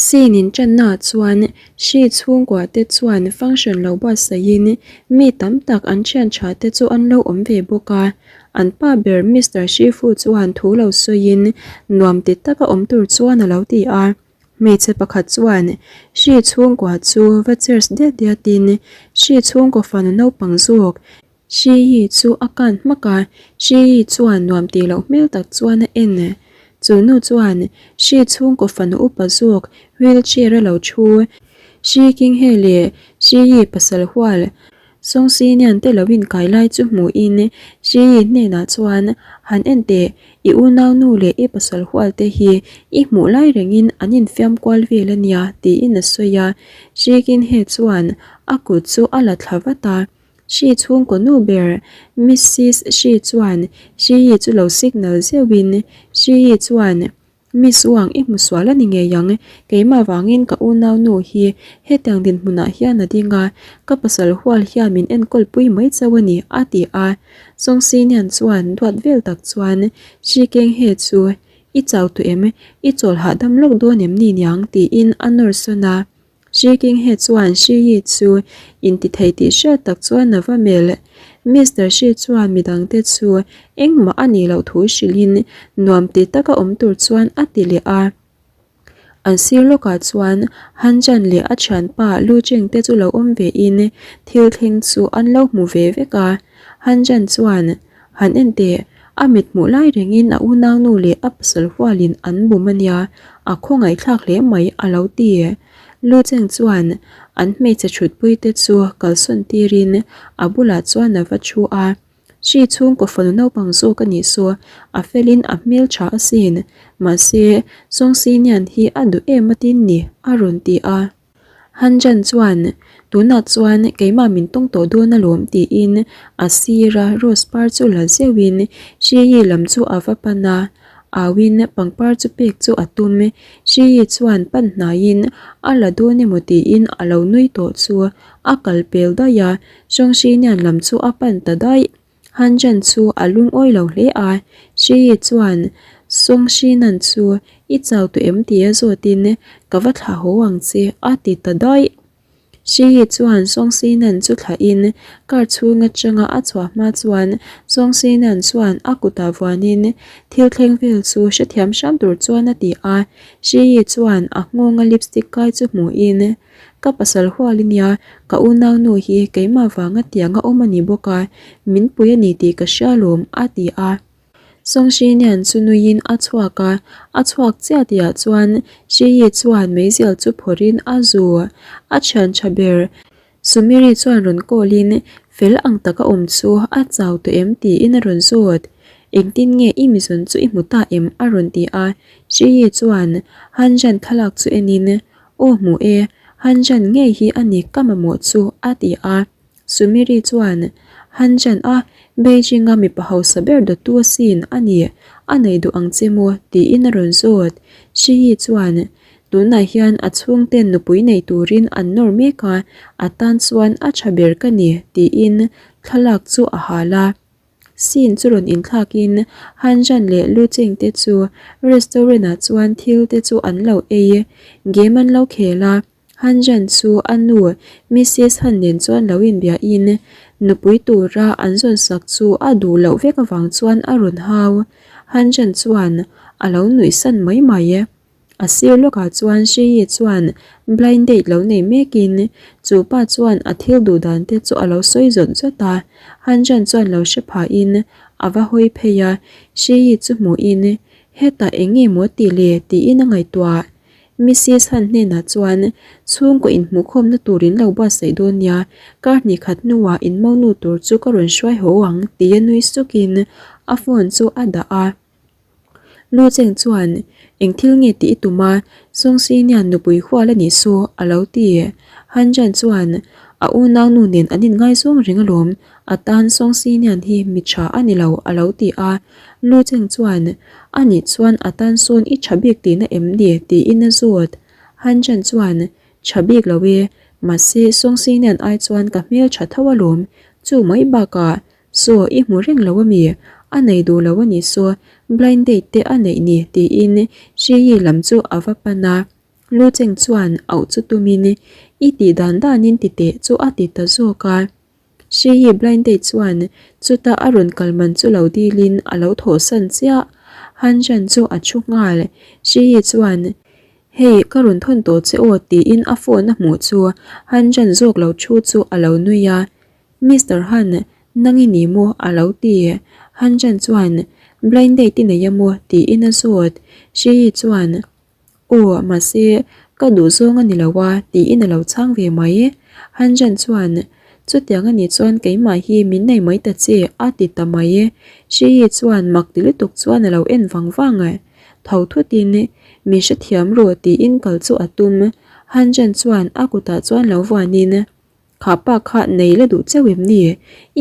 Scene in tanna ah chuan hri chhungkua te chuan function lo buatsaihin mi tam tak an thian tha te chu an lo awm ve bawk a. An pa ber Mister Shifu chuan thu lo sawiin nuam ti taka awm tur chuan a lo ti a. Hmeichhe pakhat chuan hri chhungkua chu va chairs diat diatin hri chhungkaw fanu naupang zawk Hri hi chu a kan hmak a, Hri hi chuan nuam tih loh hmel tak chuan a en. Chu nu chuan Hri chhungkaw fanu upa zawk wheel chair a lo thu. Hri king he leh Hri hi pasal hual Song Si Nian te lo inkai lai chu hmuhin Hri hi hnenah chuan han en teh i unau nu leh i pasal hual te hi i hmuh lai rengin an infiam kual vel a nia tiin a sawi a. Hri king he chuan a kut chu a la thla vat a. Hri chhungkaw nu ber Missis Hri chuan Hri Yi chu lo signal zeuhin Hri Yi chuan Miss Wang i hmu sual a ni ngei ang, keimah vangin ka unau nu hi hetiang dinhmunah hian a ding a, ka pasal hual hian min enkawl pui mai chauh a ni a ti a. Song Sinian chuan duat vel tak chuan Hri Keng He chu i chau tawh em, i chawl hahdam lawk dawn em ni niang tiin a nawr sawn a. Shi King He chuan Shi Yi chu intithei tih hriat tak chuan a va melh. Mister Shi chuan midangte chu engmah a nih loh thu hrilhin nuam ti taka awm tur chuan a ti leh a. An sir lawkah chuan Han Zhan leh a thianpa Lu Cheng te chu lo awm vein thil thleng chu an lo hmu ve vek a. Han Zhan chuan, Han en teh, a mit hmuh lai rengin a unaunu leh a pasal hualin an bum a nia, a khawngaihthlak hle mai a lo ti. Lu Cheng chuan an hmeichhe thutpui te chu kalsawn tirin a bulah chuan a va thu a, Hri chhungkaw fanu naupang zawk a nih saw, a felin a hmel tha asin, mahse Song Sinian hi a duh em atin ni a rawn ti a. Hanjan chuan, Tunah chuan keimah min tawng tawh dawn alawm tiin a sira rose par chu la zeuhin Hriyi lam chu a va pan a, auin pangpar chu pek chu a tum. Hriyi chuan pan hnaiin a la dawn emaw tiin a lo nui tawh chu a kal pel daih a, Hrawnghrinian lam chu a pan ta daih. Han Zhan chu a lungawi lo hle a, Shi Yi chuan Song Shi Nan chu i chau tawh em tia zawtin ka va thlah haw ang che a ti ta daih. Shi Yi chuan Song Shi Nan chu thlahin car chhung atanga a chhuah hma chuan Song Shi Nan chuan a kutah vuanin thil thleng vel chu hrethiam hram tur chuan a ti a, Shi Yi chuan a nghawnga lipstick kai chu hmuhin Ka pasal hual i nia, ka unaunu hi keimah vanga tiang a awm a ni bawk a, min pui a ni tih ka hria lawm, a ti a. Songshinian chu nuiin a chhuak a, a chhuak chiah tihah chuan Shiyi chuan meizial chu phawrhin a zu. A thian tha ber Sumiri chuan rawn call-in fel ang taka awm chu a chau tawh em tiin a rawn zawt. Engtin nge i mizawn chu i hmu ta em? a rawn ti a. Shiyi chuan Hanjan thlalak chu enin Aw hmu e, Hanjan ngei hi a ni ka mamawh chu a ti a. Sumiri chuan, Hanjan a, Beijing-a mipa hausa ber dawttu asin a ni, a nei duh ang che maw? tiin a rawn zawt. Shiyi chuan, Tunah hian a chhungten nupui nei turin an nawr mek a, a tan chuan a tha ber ka ni, tiin thlalak chu a hal a. Scene chu rawn inthlakin Hanjan leh Lu Cheng te chu restaurant ah chuan thil te chu an lo ei. Game an lo khel a, Hanjan chu a nu Missis Han nen chuan lo inbiahin nupui tura an zawn sak chu a duh loh vek avang chuan a rawn hau. Hanjan chuan a lo nuih san mai mai. A sir lawkah chuan Shii chuan blind date lo nei mekin chu pa chuan a thil duh dan te chu a lo sawi zawt zawt a, Han Zhan chuan lo hre phahin a va hawi phei a, Shii chu hmuhin hetah eng nge maw tih le tiin a ngaihtuah. Missis Han hnenah chuan chhungkaw inhmuhkhawmna tur in lo buatsaih dawn nia, kar hnih khat hnuah inmonu tur chu ka rawn hruai haw ang tia nui sukin a phone chu a dah a. Lu Cheng chuan, Eng thil nge tih i tum a? Song Sinian nupui hual a nih saw, a lo ti. Han Zhan chuan, A unaunu nen an inngaizawng reng alawm, a tan Song Sinian hi mi tha a ni lo, a lo ti a. Lu Cheng chuan, A nih chuan a tan sawn i tha bik tihna em ni? tiin a zawt. Han Zhan chuan, Tha bik lo e, mahse Song Sinian ai chuan ka hmel tha tho alawm, chu mai bakah Saw, i hmu reng lo ami? A nei duh lo a nih saw, blind date te a neih ni tiin Shiyi lam chu a va pan a. Lu Cheng chuan auh chu tumin i tih dan danin ti teh chu a ti ta zawk a. Shi Yi blind date chuan chuta a rawn kal man chu lo dilin a lo thawhsan chiah. Han Zhan chu a thu nghal. Shi Yi chuan Hei, ka rawn thawn tawh che aw tiin a phone a hmuh chu Han Zhan zawk lo thu chu a lo nui a. Mister Han, nang i ni maw? a lo ti. Han Zhan chuan Blind date i nei a maw? tiin a zawt. Shi Yi chuan Aw, mahse, ka duh zawng a ni lo a, tiin a lo chhang ve mai. Han Zhan chuan, Chutiang a nih chuan keimah hi min nei mai ta che, a ti ta mai. Shi Yi chuan mak ti lutuk chuan a lo en vang vang. Tho thutin, Min hrethiam rawh, tiin kal chu a tum. Han Zhan chuan a kutah chuan lo vuanin, Kha pa kha nei la duh chauh em ni?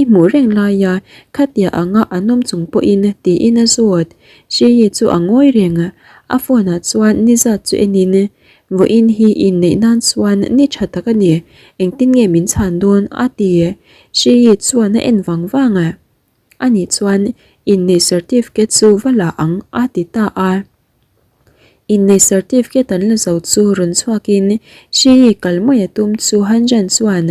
I hmuh reng laia khatia anga an awm chung pawhin tiin a zawt. Shiyi chu a ngawi reng. A phone ah chuan ni zat chu enin, Vawiin hi inneih nan chuan ni tha tak a ni, engtin nge min chhan dawn? a ti. Shiyi chuan a en vang vang. Ani chuan inneih certificate chu va la ang a ti ta a. Inneih certificate an la zo chu rawn chhuakin Shi kal mai a tum chu Han Zhan chuan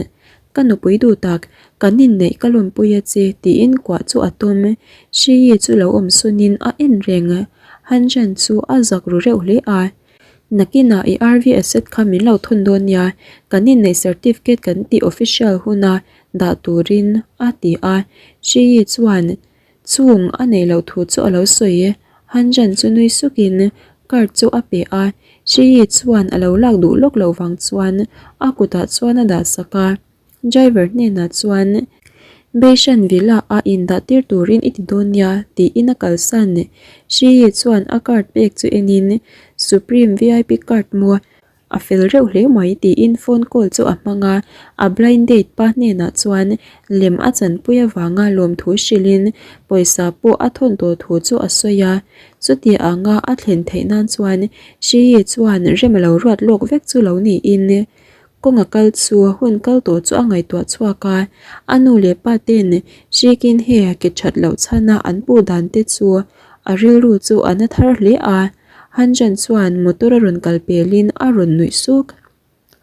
Ka nupui duh tak, kan inneih ka lawmpui a che tiin kuah chu a tum. Shi chu lo awm sawnin a en reng. Han Zhan chu a zak ru reuh hle a. Nakinah i RV asset kha min lo thawn dawn nia, kan inneih certificate kan tih official huna dah turin a ti a. Shi chuan Chung a neih loh thu chu a lo sawi e. Han Zhan chu nui sukin card chu a pe a, Shi Yi chuan a lo lak duh lawk loh vang chuan a kutah chuan a dah sak a. Driver hnenah chuan Beishan Villa a indah tir turin i ti dawn nia tiin a kalsan. Shi Yi chuan a card pek chu enin Supreme VIP card maw A fel reuh hle mai tiin phone call chu a hmang a, a blind date pa hnenah chuan lem a chanpui avanga lawmthu hrilhin pawisa pawh a thawn tawh thu chu a sawi a. Chuti anga a thlen theih nan chuan Shiyi chuan rem a lo ruat lawk vek chu lo niin kawng a kal chu hun kal tawh chu a ngaihtuah chhuak a, a nu leh pa ten Shikin he ke that loh chhana an puh dan te chu a rilru chu a na thar hle a. Hanjan chuan motor a rawn kal pelin a rawn nuih suk.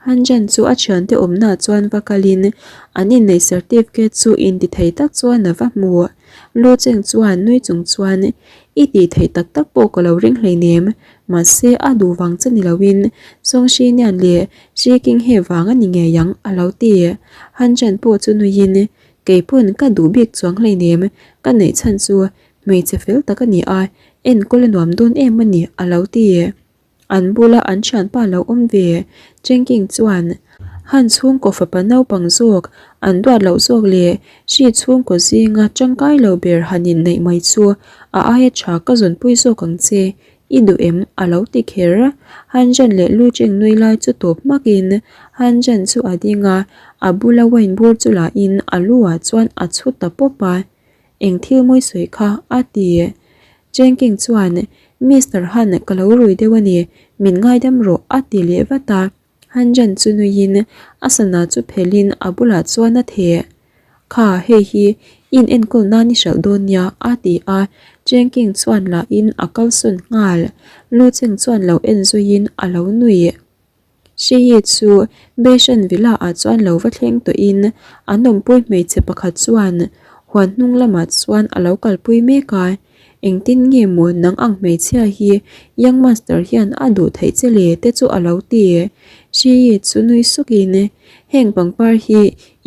Hanjan chu a thiante awmnaah chuan va kalin an inneih certificate chu inti thei tak chuan a va hmu. Lu Cheng chuan nui chung chuan, I tih theih tak tak pawh ka lo ring hleinem, mahse a duh vang che ni loin Song Shi Nian leh Shi King He vang a ni ngei ang a lo ti. Hanjan pawh chu nuiin, Keipawn ka duh bik chuang hleinem, ka neih chhan chu Hmeichhe fel tak a ni a, enkawl a nuam dawn em a ni a lo ti. An bula an thianpa lo awm ve Chengking chuan Han chhungkaw fapa naupang zawk an duat loh zawk leh hri chhungkaw zinga tangkai lo ber han inneih mai chu a aia tha ka zawnpui zawk ang che, i duh em? a lo ti kher. Han Zhan leh Lu Cheng nui lai chu tawp hmakin Han Zhan chu a ding a, a bula wine bur chu lahin a lu ah chuan a chhu ta pawp a. Eng thil mawi sawi kha a ti. Chengking chuan, Mister Han ka lo rui deuh a ni, min ngaidam rawh a ti leh vat a. Han Jan chu nuiin a sana chu phelhin a bulah chuan a theh. Kha hei hi in enkawl nan i hralh dawn nia a ti a. Chengking chuan lahin a kalsawn nghal. Lu Cheng chuan lo en zuiin a lo nui. Hriyi chu Beishan Villa ah chuan lo va thleng tawhin an awmpui hmeichhe pakhat chuan huan hnung lamah chuan a lo kalpui mek a, engtin nge maw nang ang hmeichhia hi Young Master hian a duh theih che le te chu a lo ti. Hriyi chu nui sukin heng pangpar hi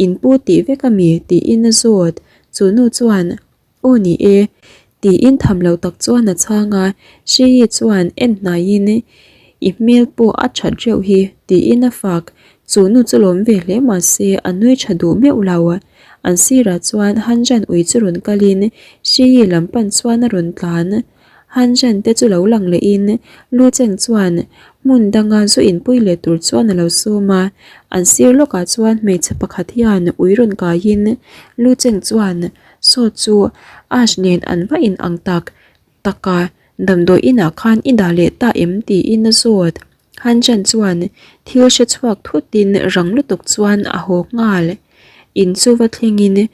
in pu tih vek a mi tiin a zawt, chu nu chuan Aw ni e, tiin tham lo tak chuan a chhang a, Shii chuan en hnaiin I hmel pawh a that reuh hi tiin a fak, chu nu chu lawm ve hle mahse a nui tha duh meuh lo. An sirah chuan Hanjan ui chu rawn kalin Shii lam pan chuan a rawn tlan. Hanjan te chu lo lang lehin Lu Cheng chuan hmun danga zu inpui leh tur chuan a lo sawm a, an sir lawkah chuan hmeichhe pakhat hian ui rawn kaiin Lu Cheng chuan Saw chu Ash nen an va in ang tak tak a, damdawi inah khan i dah leh ta em tiin a zawt. Han Chen chuan thil hre chhuak thutin rang lutuk chuan a haw nghal. In chu va thlengin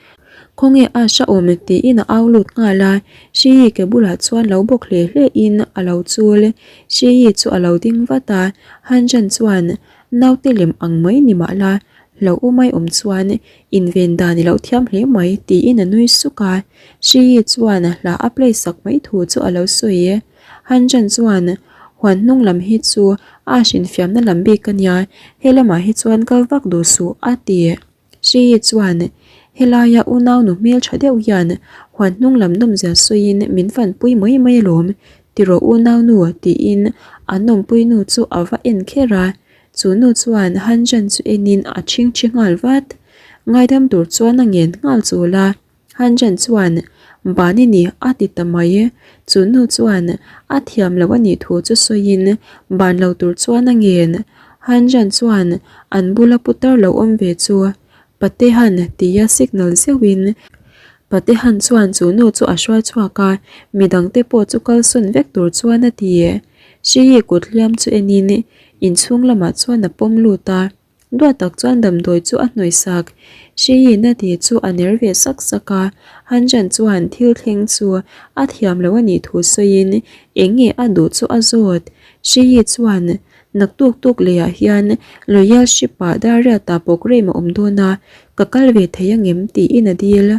Khawnge Ash a awm? tiin a au lut nghal a, Shiyi ke bulah chuan lo bawk hle hle in a lo chul. Shiyi chu a lo ding vat a, Hanjan chuan naute lem ang mai ni mah la, hlauh u mai awm chuan inven dan i lo thiam hle mai tiin a nui suk a, Shiyi chuan hla a play sak mai thu chu a lo sawi. Hanjan chuan huan hnung lam hi chu Ash infiamna lam bik a nia, he lamah hi chuan kal vak duh suh a ti. Hrii chuan helaia unaunu hmel tha deuh hian huan hnung lam nawmzia sawiin min fanpui mai mai alawm tiraw unaunu tiin an awmpuinu chu a va en kher a, chu nu chuan Hanjan chu enin a chhingchhi nghal vat. Ngaidam tur chuan a ngen nghal chul a. Hanjan chuan, Ban i ni, a ti ta mai. Chu nu chuan a thiam loh a nih thu chu sawiin ban lo tur chuan a ngen. Hanjan chuan an bula putar lo awm ve chu Patehan tia signal zeuhin Patehan chuan chu nu chu a hruai chhuak a, midangte pawh chu kalsawn vek tur chuan a ti. Hriyi kut hliam chu enin inchhung lamah chuan a pawm lut a. Duat tak chuan damdawi chu a hnawih sak. Hriyi nati chu a ner ve sak sak a, Hanjan chuan thil thleng chu a thiam lo a nih thu sawiin eng nge a duh chu a zawt. Hriyi chuan naktuk tuk lehah hian Loyal Ship ah Dariata programme a awm dawn a, ka kal ve thei angem tiin a dil.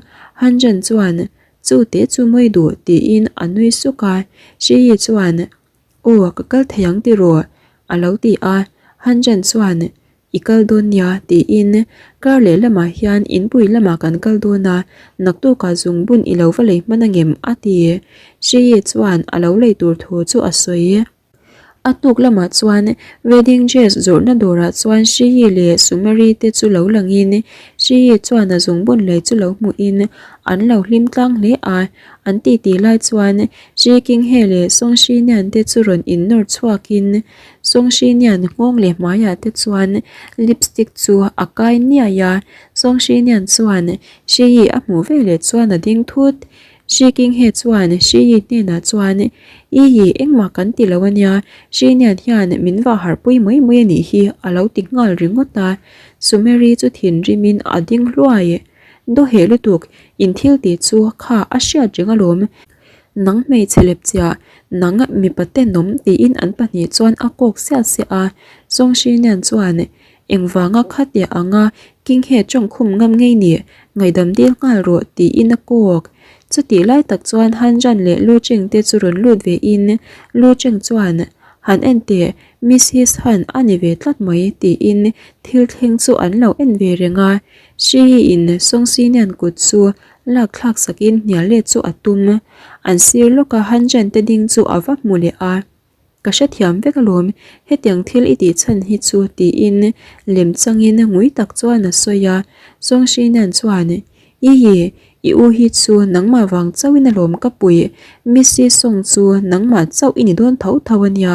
Hanjan chuan chu te chu mawi duh tiin a nui suk a, Hriyi chuan Aw, ka kal thei ang tiraw? a lo ti a, Hanjan chuan, I kal dawn nia, tiin kar leh lamah hian inpui lamah kan kal dawn a, naktukah zungbun i lo va lei hman angem? a ti. Hriyi chuan a lo lei tur thu chu a sawi. A tuk lamah chuan wedding dress zawrhna dawrah chuan Hriyi leh Sumeri te chu lo langin Hriyi chuan a zungbun lei chu lo hmuhin an lo hlim tlang hle a, An titi lai chuan Shi Kinghe leh Song Shi Nian te chu rawn innawr chhuakin Song Shi Nian nghawng leh hmaiah te chuan lipstick chu a kai niai a, Song Shi Nian chuan Shi Yi a hmuh veleh chuan a ding thut. Shi Kinghe chuan Shi Yi hnenah chuan, I Yi, engmah kan ti lo ania, Shi Nian hian min vah harhpui mai mai a nih hi a lo ti nghal ringawt a, Sumeri chu thinrimin a ding hluai. Dawheh lutuk, in thil tih chu kha a hriat reng alawm. Nang hmeichhe lep chiah, nang mipa tenawm tiin an pahnih chuan a kawk siah siah a. Sawngshinian chuan, Engvanga khatia anga Kinghe tawngkhum ngam ngei nih, ngaihdam dil nghal rawh tiin a kawk. Chutih lai tak chuan Han Zhan leh Lu Cheng te chu rawn lut ve in, Lu Cheng chuan, Han en teh, Miss His Han a ni ve tlat mai tiin thil thleng chu an lo en ve reng a. Hriin Sawngsinian kut chu lak thlak sakin hnial let chu a tum. An sir lawka Hanjan te ding chu a va hmu leh a. Ka hrethiam vek alawm, hetiang thil i tih chhan hi chu tiin lem changin ngui tak chuan a sawi a. Sawngsinian chuan, Ii, i u hi chu nangmah vang chauhin alawm ka puih, Missy Song chu nangmah chauh i ni dawn tho tho a nia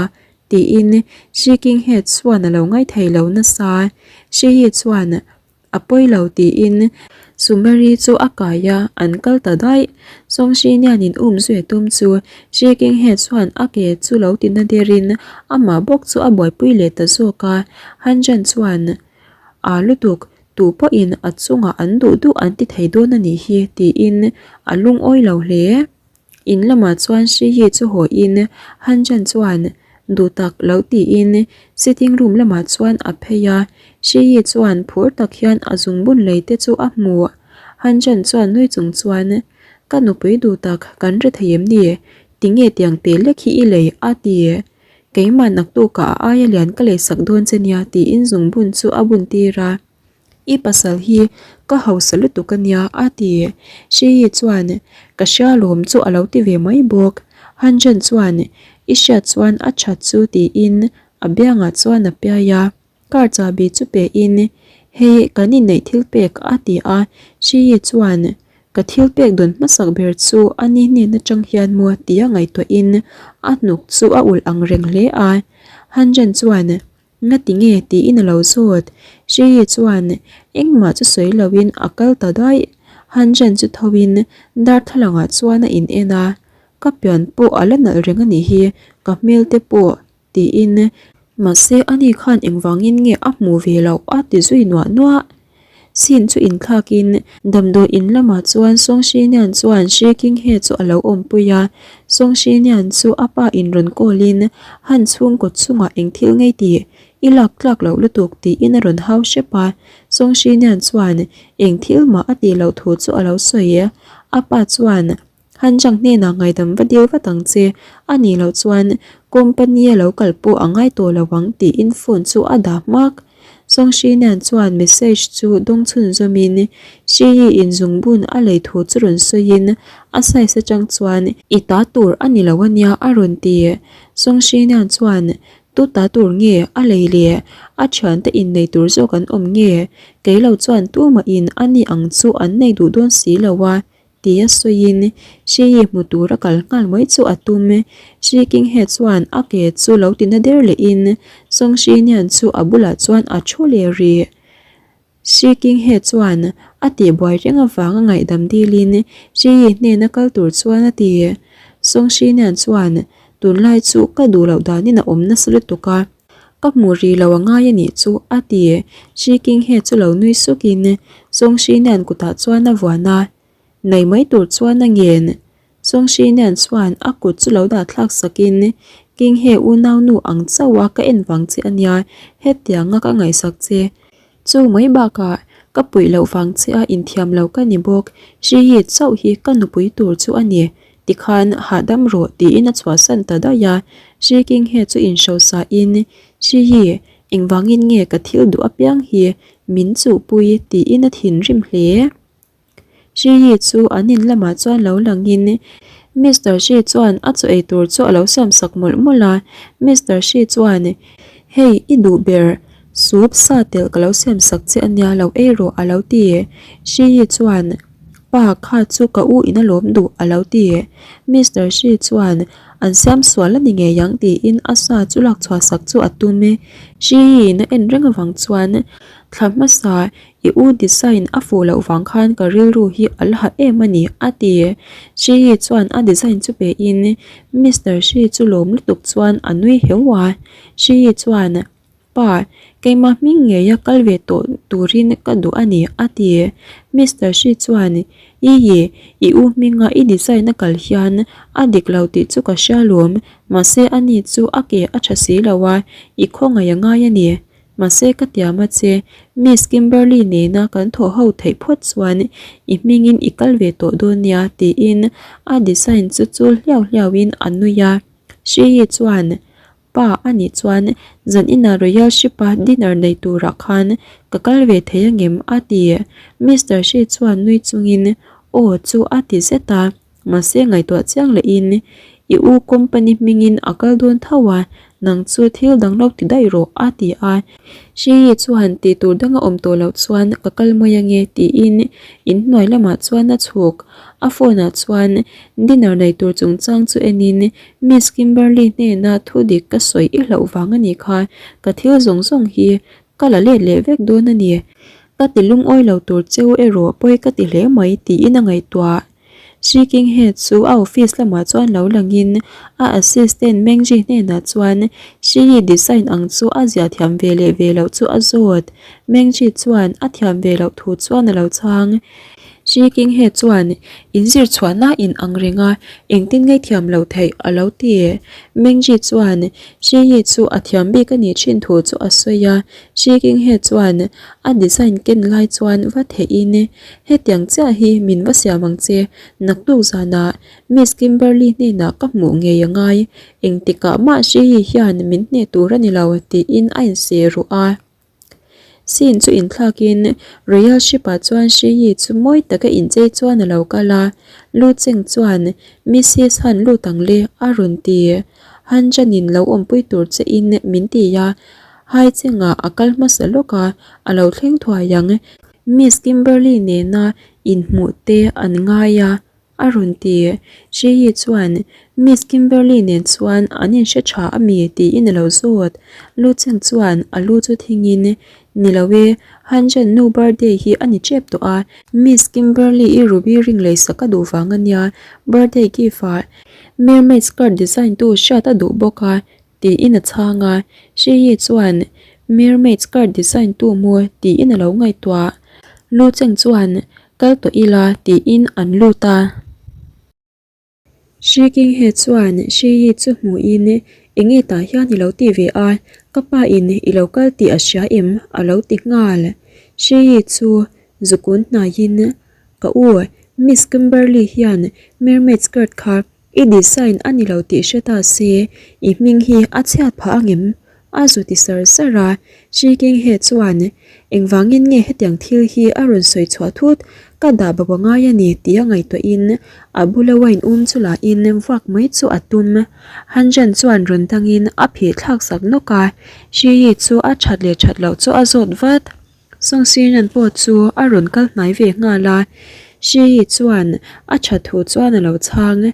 tiin Shi King Head chuan a lo ngaithei lo nasa. Shi Yi chuan a pawi lo tiin Sumeri chu a kai a, an kal ta daih. Song Shi Nian-in um zui a tum chu Shi King Head chuan a ke chu lo ti na derin amah bawk chu a buaipui leh ta zawk a. Han Zhan chuan Aa lutuk, tu pawhin a chungah an duh duh an ti thei dawn a nih hi tiin a lungawi lo hle. In lamah chuan Shi Yi chu haw in Han Zhan chuan duh tak lo tiin sitting room lamah chuan a phei a, Shi Yi chuan phur tak hian a zungbun lei te chu a hmu. Han Zhan chuan nui chung chuan, Ka nupui duh tak kan ri thei em ni? Tinge tiang te lek hi i lei? a ti. Keimah naktukah a aia lian ka lei sak dawn che nia tiin zungbun chu a bun tir a. I pasal hi ka hausa lutuk a nia a ti. Hriyi chuan ka hria lawm chu a lo ti ve mai bawk. Hanjan chuan i hriat chuan a that chu tiin a biangah chuan a piai a. Car chahbi chu pe in hei kan inneih thil pek a ti a. Hriyi chuan ka thil pek dawn hmasak ber chu a ni hnen atang hian maw tia ngaihtuahin a hnuk chu a ulh ang reng hle a. Hanjan chuan Ngati nge tiin a lo zawt. Hriyi chuan engmah chu sawi loin a kal ta daih. Hanjan chu thoin darthlalangah chuan a in en a, Ka pian pawh a la nalh reng a nih hi, ka hmel te pawh tiin. Mahse ani khan engvangin nge a hmuh ve loh a ti zui nuah nuah. Scene chu inthlakin damdawi in lamah chuan Song Shinian chuan Shi Qinghe chu a lo awmpui a. Song Shinian chu a pa in rawn call in Han chhungkaw chungah eng thil ngei tih i lak tlak loh lutuk tiin a rawn hau hrep a. Song Shinian chuan eng thil mah a tih loh thu chu a lo sawi. A pa chuan Han Zhang hnenah ngaidam va dil vat ang che, a nih loh chuan company a lo kal pawh a ngai tawh lo ang tiin phone chu a dah hmak. Song Shinian chuan message chu dawng chhunzawmin Shi Yi in zungbun a lei thu chu rawn sawiin a size atang chuan i ta tur a ni lo ania a rawn ti. Song Shinian chuan tu ta tur nge a lei le a thiante innei tur zawk an awm nge kei lo chuan tumahin a ni ang chu an nei duh dawn si lo a Tia sawiin Shi hmu tura kal nghal mai chu a tum. Shi Qinghe chuan a ke chu lo tina der lehin Song Shi Nian chu a bulah chuan a thu leh rih. Shi Qinghe chuan a tihbuai reng avanga ngaihdam dilin Shi Yi hnena kal tur chuan a ti. Song Shi Nian chuan, Tunlai chu ka duh loh danin a awm nasa lutuk a. Ka hmuh rih lo a ngai a nih chu, a ti. Shi Qinghe chu lo nui sukin Song Shi Nian kutah chuan a vuan a, Nei mai tur chuan a ngen. Song Shi Nian chuan a kut chu lo dah thlak sakin, Qinghe unaunu ang chauh a ka en vang che a nia, hetianga ka ngaihsak che. Chu mai bakah ka puih loh vang che a inthiam lo ka ni bawk, Shi Yi chauh hi ka nupui tur chu a ni. Tikhan hahdam rawh tiin a chhuahsan ta daih a, Shi Qinghe chu inhrosa in, Shi Yi, engvangin nge ka thil duh apiang hi min chuhpui tiin a thinrim hle. Shi Yi chu an in lamah chuan lo langin Mister Shi chuan a chaw ei tur chu a lo siam sak mawlh mawlh a, Mister Shi chuan, Hei i duh ber, soup sa telh ka lo siam sak che ania lo ei rawh a lo ti. Shi Yi chuan, Pa kha chu ka u in a lawm duh a lo ti. Mister Shi chuan an siam sual a ni ngei ang tiin a sa chu lak chhuah sak chu a tum e. Shi Yi in a en reng avang chuan thla hmasa i u design a fuh loh vang khan ka rilru hi a la ha em a ni a ti. Shi Yi chuan a design chu pe in Mister Shi chu lawm lutuk chuan a nui heu a. Shi Yi chuan. Pa, keimah hming ngeia kal ve tawh turin ka duh a ni, a ti. Mister Shi chuan, Ii, i u hminga i design a kal hian a dik lo tih chu ka hria lawm, mahse ani chu a ke a tha si lo a, i khawngaih a ngai a ni. Mahse ka tiam a che, Miss Kimberly nena kan thawh ho theih phawt chuan i hmingin i kal ve tawh dawn nia, tiin a design chu chul hliau hliauin a nui a. Shi Yi chuan, Pa a nih chuan zan inah Royal Ship a dinner nei turah khan ka kal ve thei angem? a ti. Mister Shi chuan nui chungin aw chu a ti zet a, mahse ngaihtuah chiang lehin I u company hmingin a kal dawn tho a, nang chu thil dang lo ti daih rawh a ti a. Shi Yi chuan tih tur dang a awm tawh loh chuan ka kal mai ange tiin inhnuai lamah chuan a chhuk. A phone ah chuan dinner nei tur chungchang chu enin Miss Kimberly hnena thu dik ka sawi i hlauh vang a nih kha, ka thil zawng zawng hi ka la let leh vek dawn a ni. Ka ti lungawi lo tur cheu erawh pawi ka ti hle mai tiin a ngaihtuah. Shi Qinghe chu a office lamah chuan lo langin a assistant Meng Ji hnenah chuan Shi Yi design ang chu a ziah thiam ve leh ve loh chu a zawt. Meng Ji chuan a thiam ve loh thu chuan a lo chhang. Shi Qinghe chuan in zir chhuahna in ang reng a, engtin ngei thiam lo theih a lo ti. Meng Ji chuan Shi Yi chu a thiam bik a nih thin thu chu a sawi a, Shi Qinghe chuan a design ken lai chuan va theihin hetiang chiah hi min va siam ang che, naktuk zanah Miss Kimberly hnenah ka hmuh ngei a ngai, engtikah mah Shi Yi hian min hneh tur a ni lo tiin a inseh ruh a. Scene chu inthlakin Royal Ship ah chuan Shi Yi chu mawi taka inchei chuan a lo kal a, Lu Cheng chuan Missis Han lut ang le a rawn ti. Han Zhan-in lo awmpui tur che in min ti a, Hai Cheng-ah a kal hmasa lawk a, a lo thleng thuai ang. Miss Kimberly nena inhmuh te an ngai a. A rawn ti. Shi-yi chuan, Miss Kimberly nen chuan an inhre tha a mi? tiin a lo zawt. Lu Cheng chuan a lu chu thingin, Ni lo e, Han Zhen nu birthday hi a ni tep tawh a, Miss Kimberly-i ruby ring leisak a duh vang a nia, birthday gift ah mermaid skirt design tu hriat a duh bawk a, tiin a chhang a. Shi-yi chuan, Mermaid skirt design tu maw? tiin a lo ngaihtuah. Lu Cheng chuan, Kal tawh ila, tiin an lut a. Shi King He chuan Shi Yi chu hmuhin, Enge tah hian i lo ti ve a, ka pa in i lo kal tih a hria em? a lo ti nghal. Shi Yi chu zukun hnaiin, Ka u, Miss Kimberly hian mermaid skirt kha I design a ni lo tih hre ta se, i hming hi a chhiat phah angem? A zu ti sar sar a, Shi King He chuan, Engvangin nge hetiang thil hi a rawn sawi chhuah thut? Ka dah bo a ngai a ni tih a ngaihtuahin a bula wine um chu lahin vuak mai chu a tum. Han Zhen chuan rawn dangin a phih thlak sak nawk a, Shi Yi chu a that leh that loh chu a zawt vat. Song Sirnan pawh chu a rawn kal hnai ve nghal a, Shi Yi chuan a that thu chuan a lo chhang.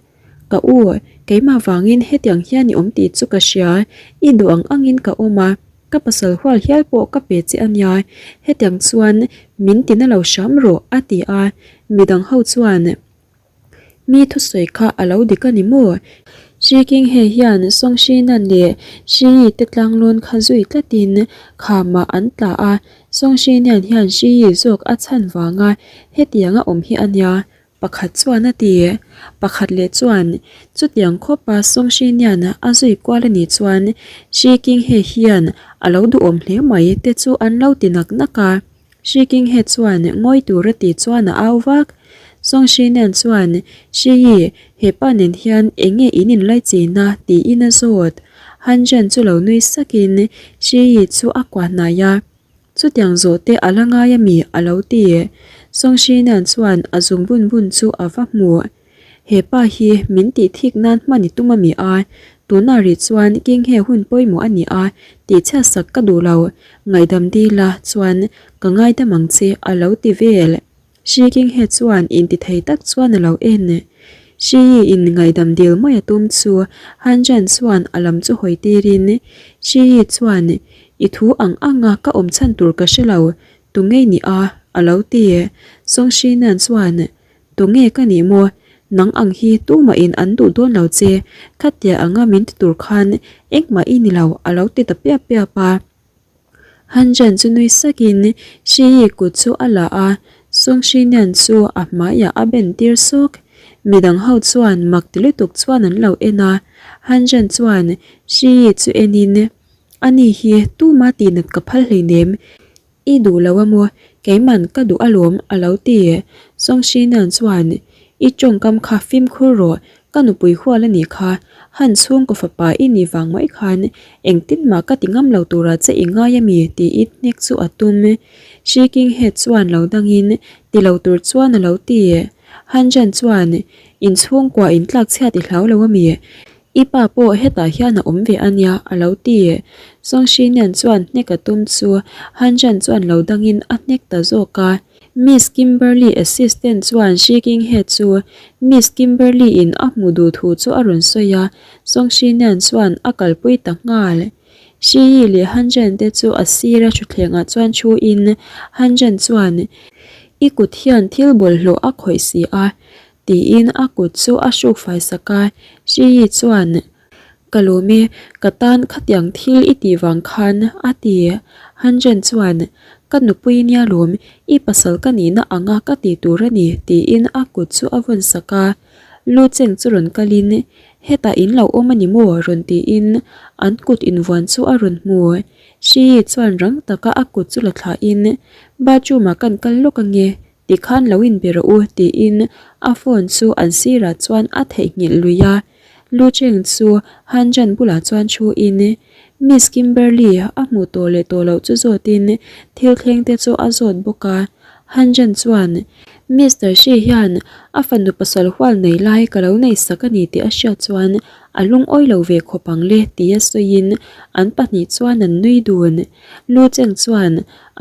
Ka u, keimah vangin hetiang hian i awm tih chu ka hria, i duh ang angin ka awm a, ka pasal hual hial pawh ka pe che a nia, hetiang chuan min ti na lo hram rawh, a ti a, midang ho chuan. Mi thusawi kha a lo dik a ni maw? Shi King He hian Song Shi Nan leh Shi Yi te tlanglawn kha zui tlatin khamah an tla a, Song Shi Nian hian Shi Yi zawk a chhan vanga hetiang a awm hi a nia, pakhat chuan a ti. Pakhat leh chuan chutiang khawpa Song Shi Nian a zui kual a nih chuan Shi King He hian a lo duhawm hle mai te chu an lo ti nak nak a. Shi King He chuan ngawi tur a tih chuan a au vak. Song Shi Nian chuan, Shi Yi, he pa nen hian eng nge in inlai chin a? tiin a zawt. Han Zhen chu lo nui sakin Shi Yi chu a kuah hnai a, Chutiang zawh te a la ngai a mi? a lo ti. Song Shi Nian chuan a zung bun bun chu a va hmu. He pa hi min tih thik nan hman i tum a mi a, tunah rih chuan King he hun pawimawh a ni a tih chhiat sak ka duh lo, ngaihdam dila chuan ka ngaidam ang che a lo ti vel. Shi King he chuan inti thei tak chuan a lo en. Shi Yi in ngaihdam dil mai a tum chu Han Zhan chuan a lam chu hawi tirin Shi Yi chuan i thu ang anga ka awm chhan tur ka hre lo, tu ngei ni a a lo ti. Song Shi Nan chuan Tunge ka nih maw? Nang ang hi tumah in an duh dawn lo che, khatia anga min ti tur khan engmah i ni lo a lo ti ta piap piap a. Han Zhen chu nui sakin Shi Yi kut chu a la a, Song Shi Nian chu a hmaiah a ben tir sawk. Midang ho chuan mak ti lutuk chuan an lo en a, Han Zhen chuan Shi Yi chu enin, Ani hi tuma tihnat ka phal hleinem, I duh lo a maw? Keiman ka duh alawm a lo ti. Song Shinan chuan, I tawngkam kha fimkhur rawh, ka nupui hual a nih kha, Han chhungkaw fapa i nih vang mai khan engtin mah ka ti ngam lo turah che i ngai a mi? tiin hnek chu a tum. Shi King He chuan lo dangin ti lo tur chuan a lo ti. Han Zhan chuan, In chhungkua in tlak chhiat i hlau lo a mi? I pa pawh hetah hian a awm ve a nia, a lo ti. Song Shi Nian chuan hnek a tum chu Han Zhan chuan lo dangin a hnek ta zawk a. Miss Kimberly assistant chuan Shi King He chu Miss Kimberly in a hmu duh thu chu a rawn sawi a, Song Shi Nian chuan a kalpui ta nghal. Shi Yi leh Han Zhan te chu a sira thutthlengah chuan thu in Han Zhan chuan, I kut hian thil bawlhhlawh a khawih si a, Tiin a kut chu a hruk fai sak a, Shi Yi chuan, Ka lawm e, ka tan khatiang thil i tih vang khan, a ti. Han Zhen chuan, Ka nupui nia lawm, i pasal ka nihna anga ka ti tur a ni, tiin a kut chu a vawn sak a. Lu Cheng chu rawn kalin, Hetah in lo awm a ni maw? rawn tiin an kut invuan chu a rawn hmu. Shi Yi chuan rang taka a kut chu la thlahin, Bathroom-ah kan kal lawk ange, Tikhan lo inbe rawh u tiin a phone chu an sirah chuan a theihnghilh lui a. Lu Cheng chu Han Zhan bulah chuan thu in Miss Kimberly a hmuh tawh leh tawh loh chu zawtin thil thleng te chu a zawt bawk a. Han Zhan chuan Mister Shi hian a fanu pasal hual nei lai ka lo nei sak a ni tih a hriat chuan a lungawi lo ve khawp ang le tia sawiin an pahnih chuan an nui dun. Lu Cheng chuan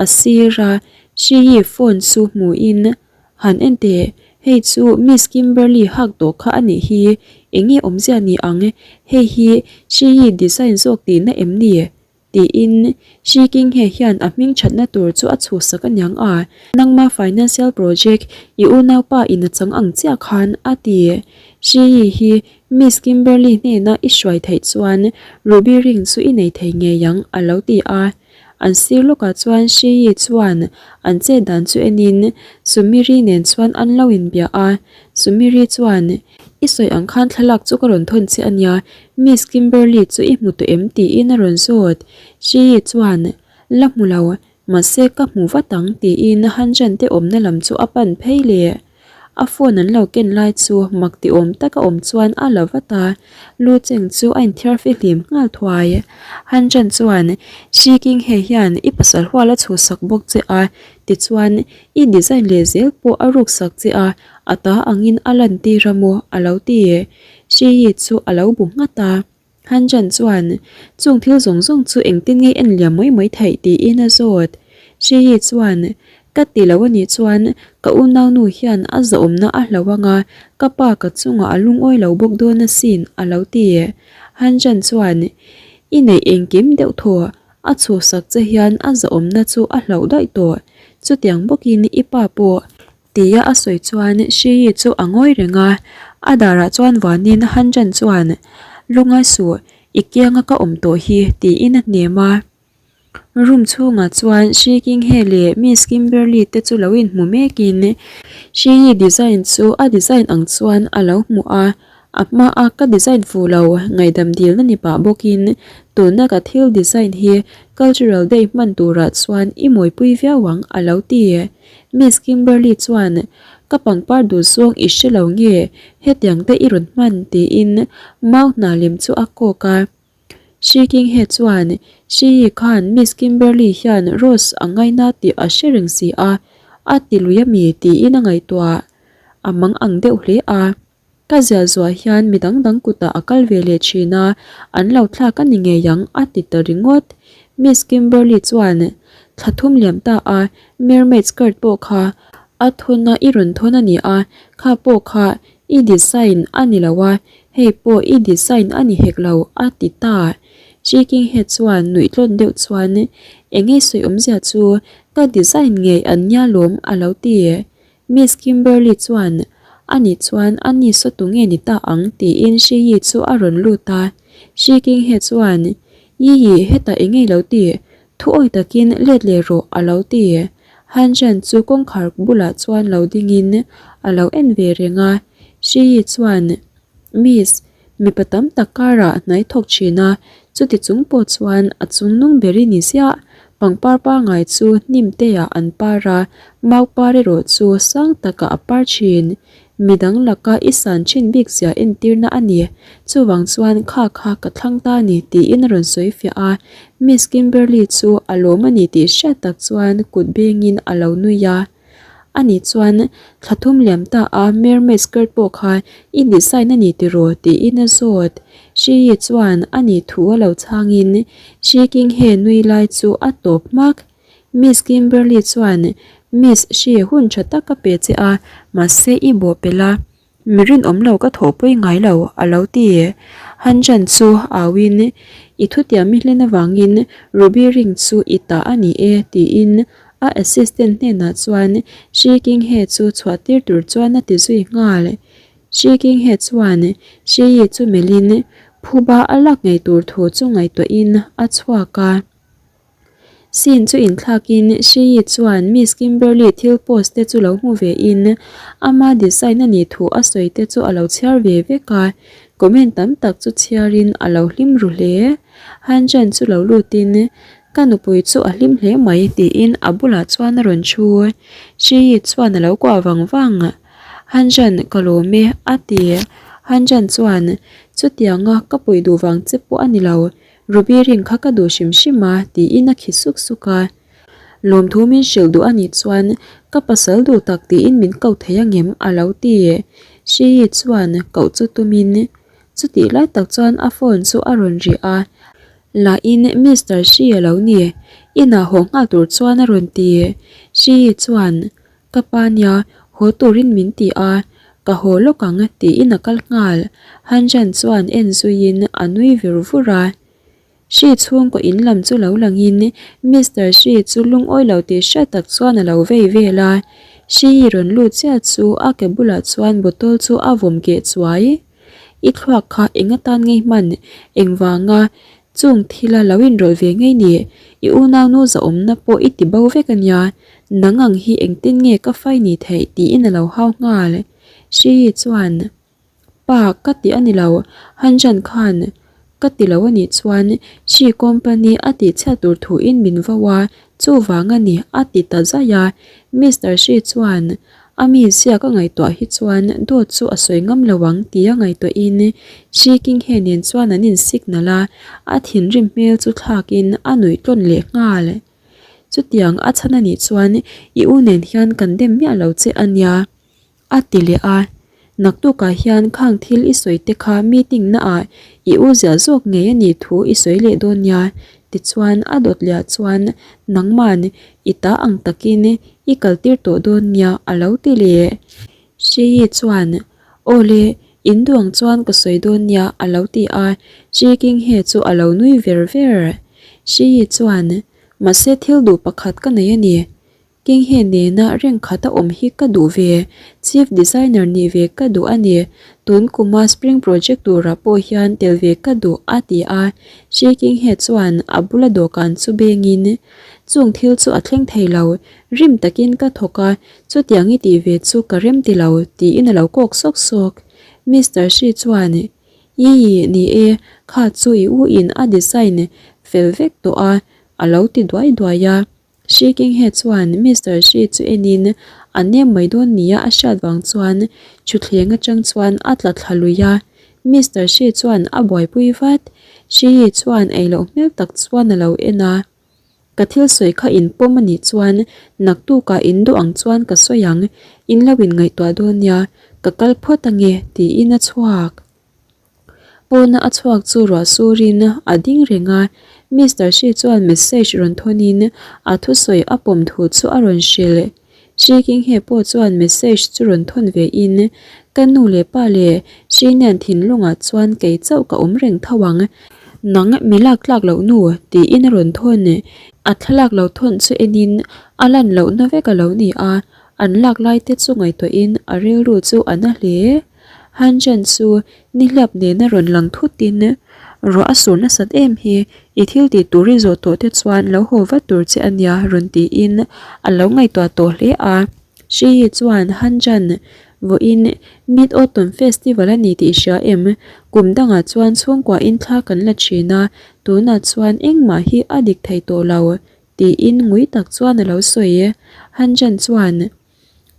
a sira Shi hi phone chu hmuhin, Han en teh, hei chu Miss Kimberly hak tawh kha a nih hi, eng nge awmzia ni ang, hei hi Shi hi design zawk tihna em ni? tiin Shi King He hian a hming thatna tur chu a chhuhsak aniang a, nangma financial project i unaupa in a chang ang chiah khan a ti. Shi Yi hi Miss Kimberly hnena i hruai theih chuan Ruby ring chu i nei thei ngei ang a lo ti a. An sir lawkah chuan Shi Yi chuan an chet dan chu enin Sumiri nen chuan an lo inbia a. Sumiri chuan, I sawi ang khan thlalak chu ka rawn thawn che a nia, Miss Kimberly chu i hmu tawh em? tiin a rawn zawt. Shi Yi chuan, La hmu lo, Mahse ka hmu vat ang tiin Han Jan te awmna lam chu a pan phei leh. A phone an lo ken lai chu mak ti awm taka awm chuan a la vat a, Lu Cheng chu a inthiar fihlim nghal thuai. Han Jan chuan, Shi King hei hian i pasal hual a chhuhsak bawk che a, tichuan i design leh zel pawh a ruksak che a, a ta angin a lantir a maw a lo ti. Shi Yi chu a lo bu nghat a. Han Jan chuan, Chung thil zawng zawng chu engtin nge en liam mai mai theih tiin a zawt. Shi Yi chuan, Ka ti lo a nih chuan ka unaunu hian a zahawmna a hlo ang a, ka pa ka chungah a lungawi lo bawk dawn asin a lo ti. Han Jan chuan, I neih engkim deuh thaw, a chhuhsak che hian a zahawmna chu a hloh daih tawh. Chutiang bawkin i pa pawh Tia a sawi chuan Shi Yi chu a ngawi reng a, a darah chuan vanin Han Zhan chuan, Lungai suh, i kianga ka awm tawh hi, tiin a hnem a. Room chhungah chuan Shi Qinghe leh Miss Kimberly te chu lo inhmu mekin Shi Yi design chu a design ang chuan a lo hmu a, A hmaa ka design fuh lo ngaihdam dilna ni pah bawkin tuna ka thil design hi cultural day hman turah chuan i mawipui viau ang a lo ti. Miss Kimberly chuan ka pangpar duh zawng i hre lo nge hetiang te i rawn hman tiin mau hna lem chu a kawk a. Shi Qinghe chuan Shi Yi khan Miss Kimberly hian Rose a ngaina tih a hre reng si a, a ti lui ami tiin a ngaihtuah a mang ang deuh hle a. Ka ziah zuah hian mi dang dang kutah a kal ve leh thin a, an lo thlak a ni ngei ang a ti ta ringawt. Miss Kimberly chuan thla thum liam ta a mermaid skirt pawh kha a thun a i rawn thawn a ni a, kha pawh kha i design a ni lo a, hei pawh i design a ni hek lo a ti ta. Chi Kinghe chuan nuih tlawn deuh chuan eng nge sawi awmzia chu ka design ngei an nia lawm a lo ti. Miss Kimberly chuan, Ani chuan a ni saw tu nge ni ta ang? tiin Shi Yi chu a rawn lut a. Shi Qinghe chuan, Yi Yi, hetah eng nge lo ti? Thu awi takin let leh rawh, a lo ti. Han Zhan chu kawngkhar bulah chuan lo dingin a lo en ve reng a. Shi Yi chuan, Miss, Mipa tam tak karah hnai thawk thin a, chuti chung pawh chuan a chung nung ber i ni ziah. Pangpar pangai chu hnim teah an par a, mau par erawh chu sang takah a par thin. Midang laka i san thin bik zia entirna a ni. Chuvang chuan kha kha ka thlang ta ni tiin a rawn sawi fiah a. Miss Kimberly chu a lawm a ni tih hriat tak chuan kut bengin a lo nui a. Ani chuan, Thla thum liam ta a mermaid skirt pawh kha i design a ni tiraw? tiin a zawt. Shi Yi chuan a ni thu a lo chhangin Shi Qinghe nui lai chu a tawp hmak. Miss Kimberly chuan, Miss Shi hun tha tak ka pe che a, mahse i bawh pel a. Mi rinawm lo ka thawhpui ngai lo, a lo ti. Han Zhan chu auin, I thutiam i hlen avangin Ruby ring chu i ta a ni e, tiin a assistant hnenah chuan Shi Qinghe chu chhuah tir tur chuan a ti zui nghal. Shi Qinghe chuan Shi Yi chu melhin phuba a lak ngei tur thu chu ngaihtuahin a chhuak a. Scene chu inthlakin Shi Yi chuan Miss Kimberly thil post te chu lo hmu ve in ama design a nih thu a sawi te chu a lo chhiar ve vek a, comment tam tak chu chhiarin a lo hlim ru hle. Han Zhan chu lo lutin Ka nupui chu a hlim hle mai tiin a bulah chuan a rawn thu. Shi Yi chuan a lo kuah vang vang. Han Zhan ka lawm e a ti. Han Zhan chuan Chutianga ka puih duh vang che pawh a ni lo. Ruby ring kha ka duh hrim hrim a, tiin a khi suk suk a. Lawmthu min hrilh duh a nih chuan ka pasal duh tak tiin min ko thei angem a lo ti. Shi Yi chuan koh chu tumin chutih lai tak chuan a phone chu a rawn ri a, Lahin Mister Shi a lo ni, inah haw nghal tur chuan a rawn ti. Shi Yi chuan Ka pa nia, haw turin min ti a, ka haw lawk ang tiin a kal nghal. Han Zhan chuan en zuiin a nui vir vur a. Shi chhungkaw in lam chu lo langin Mister Shi chu lungawi lo tih hriat tak chuan a lo vei vel a. Shi i rawn lut chiah chu a ke bulah chuan bottle chu a vawm keh chuai. I thluak kha eng atan ngei hman? Engvanga? Chung thila lo inrawlh ve ngei ni, i unaunu zahawmna pawh i ti bo vek a nia, nang ang hi engtin nge ka fai ni theih tiin a lo hau nghal. Hrii chuan, Pa, ka ti a ni lo, Hanjan khan ka ti lo a nih chuan Hrii company a tihchhiat tur thuin min vo a, chuvang a ni a ti ta zaih a. Mister Hrii chuan, A mi ziak a ngaihtuah hi chuan dawt chu a sawi ngam lo ang tia ngaihtuahin Shi Kinghe nen chuan an in signal a, a thinrim hmel chu thlakin a nuih tlawn leh nghal. Chutiang a chhan a nih chuan i u nen hian kan dem miah lo che a nia, a ti leh a. Naktukah hian khang thil i sawi te kha meeting naah i u ziah zawk ngei a nih thu i sawi leh dawn nia, tichuan a dawt leh ah chuan nangman i ta ang takin i kaltir tawh dawn nia a lo ti leh. Hrii chuan Aw le, in duang chuan ka sawi dawn nia a lo ti a, Hri Kinghe chu a lo nui ver ver. Hrii chuan Mahse thil duh pakhat ka nei a ni, Kinghe nena reng khat a awm hi ka duh ve, Chief Designer nih ve ka duh a ni, tun kuma Spring Project turah pawh hian tel ve ka duh a ti a, Hri Kinghe chuan a bula dawhkan chu bengin chung thil chu a thleng thei lo, rim takin ka thawk a, chutiang i tih ve chu ka rem ti lo tiin a lo kawk sawk sawk. Mister Hri chuan Ii ni e, kha chu i u in a design fel vek tawh a a lo ti duai duai a. Shi Kinghe chuan Mister Shi chu enin a nem mai dawn nia a hriat vang chuan thutthleng atang chuan a tla thla lui a. Mister Shi chuan a buaipui vat. Shi Yi chuan ei loh hmel tak chuan a lo en a. Ka thil sawi kha in pawm a nih chuan naktukah in duh ang chuan ka sawi ang, in lo in ngaihtuah dawn nia, ka kal phawt ange tiin a chhuak. Pawna a chhuak chu ruah surin a ding reng a, Mister Shi chuan message rawn thawnin a thusawi a pawm thu chu a rawn hrilh. Shi Kinghe pawh chuan message chu rawn thawn ve in, Ka nu leh pa leh Shi nen thinlungah chuan kei chauh ka awm reng tho ang, nang mi lak tlak loh nu tiin a rawn thawn. A thlalak lo thawn chu enin a lan lohna vek a lo ni a, an lak lai te chu ngaihtuahin a rilru chu a na hle. Han Chen chu nihliap nena rawn lang thutin, Ruah a sur nasat em hi, i thil tih tur i zawh tawh te chuan lo haw vat tur che a nia rawn tiin a lo ngaihtuah tawh hle a. Shi Yi chuan Han Chen vawiin Mid Autumn Festival a ni tih i hria em? Kum dangah chuan chhungkua in thla kan la thin a, tunah chuan engmah hi a dik thei tawh lo tiin ngui tak chuan a lo sawi. Han Chen chuan.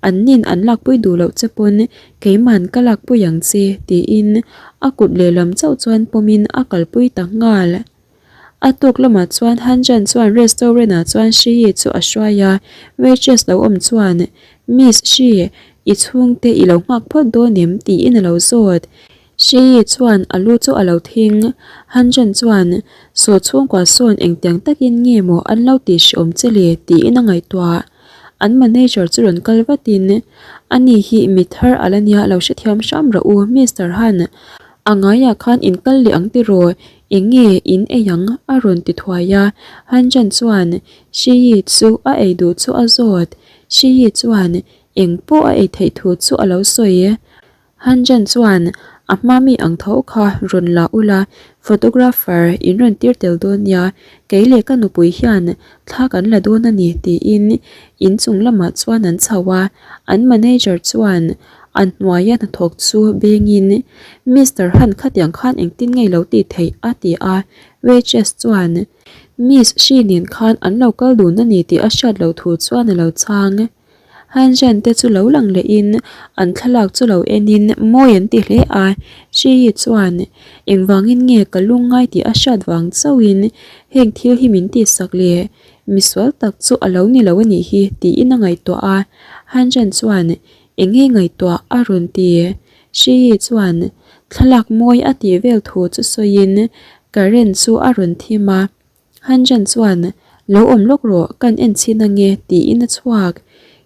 An nin an lakpui duh loh che pawn keiman ka lakpui ang che tiin a kut lehlam chauh chuan pawmin a kalpui ta nghal. A tuk lamah chuan Han Jan chuan restaurant ah chuan Shi Yi chu a hruai a, waitress lo awm chuan Miss Shi, i chhungte i lo nghak phawt dawn em? tiin a lo zawt. Shi Yi chuan a lu chu a lo thing. Han Jan chuan Saw chhungkua sawn engtiang takin nge maw an lo tih hrehawm che le? tiin a ngaihtuah. An manager chu rawn kal vatin, Ani hi mi thar a la nia lo hrethiam hram rawh u, Mister Han. A ngaiah khan in kal leh ang tiraw? Eng nge in ei ang? a rawn ti thuai a. Han Jan chuan Shi Yi chu a ei duh chu a zawt. Shi Yi chuan eng pawh a ei theih thu chu a lo sawi. Han Jan chuan a hma mi ang tho kha rawn la ula, photographer in rawn tir tel dawn nia, kei leh ka nupui hian thla kan la dawn a ni tiin inchung lamah chuan an chho a, an manager chuan a hnuaia hnathawk chu bengin Mister Han khatiang khan engtin nge lo tih theih a ti a, waitress chuan Miss Shi nen khan an lo kal dun a ni tih a hriat loh thu chuan a lo chhang. Hanjan te chu lo lang leh in an thlalak chu lo en in mawi an ti hle a, Shi Yi chuan engvangin nge ka lung ngai tih a hriat vang chauh in heng thil hi min tihsak le, misual tak chu a lo ni lo a nih hi tiin a ngaihtuah a, Hanjan chuan eng nge ngaihtuah a rawn ti, Shi Yi chuan thlalak mawi a tih vel thu chu sawi in current chu a rawn thim a. Hanjan chuan, Lo awm lawk rawh, kan en chhin ange, tiin a chhuak.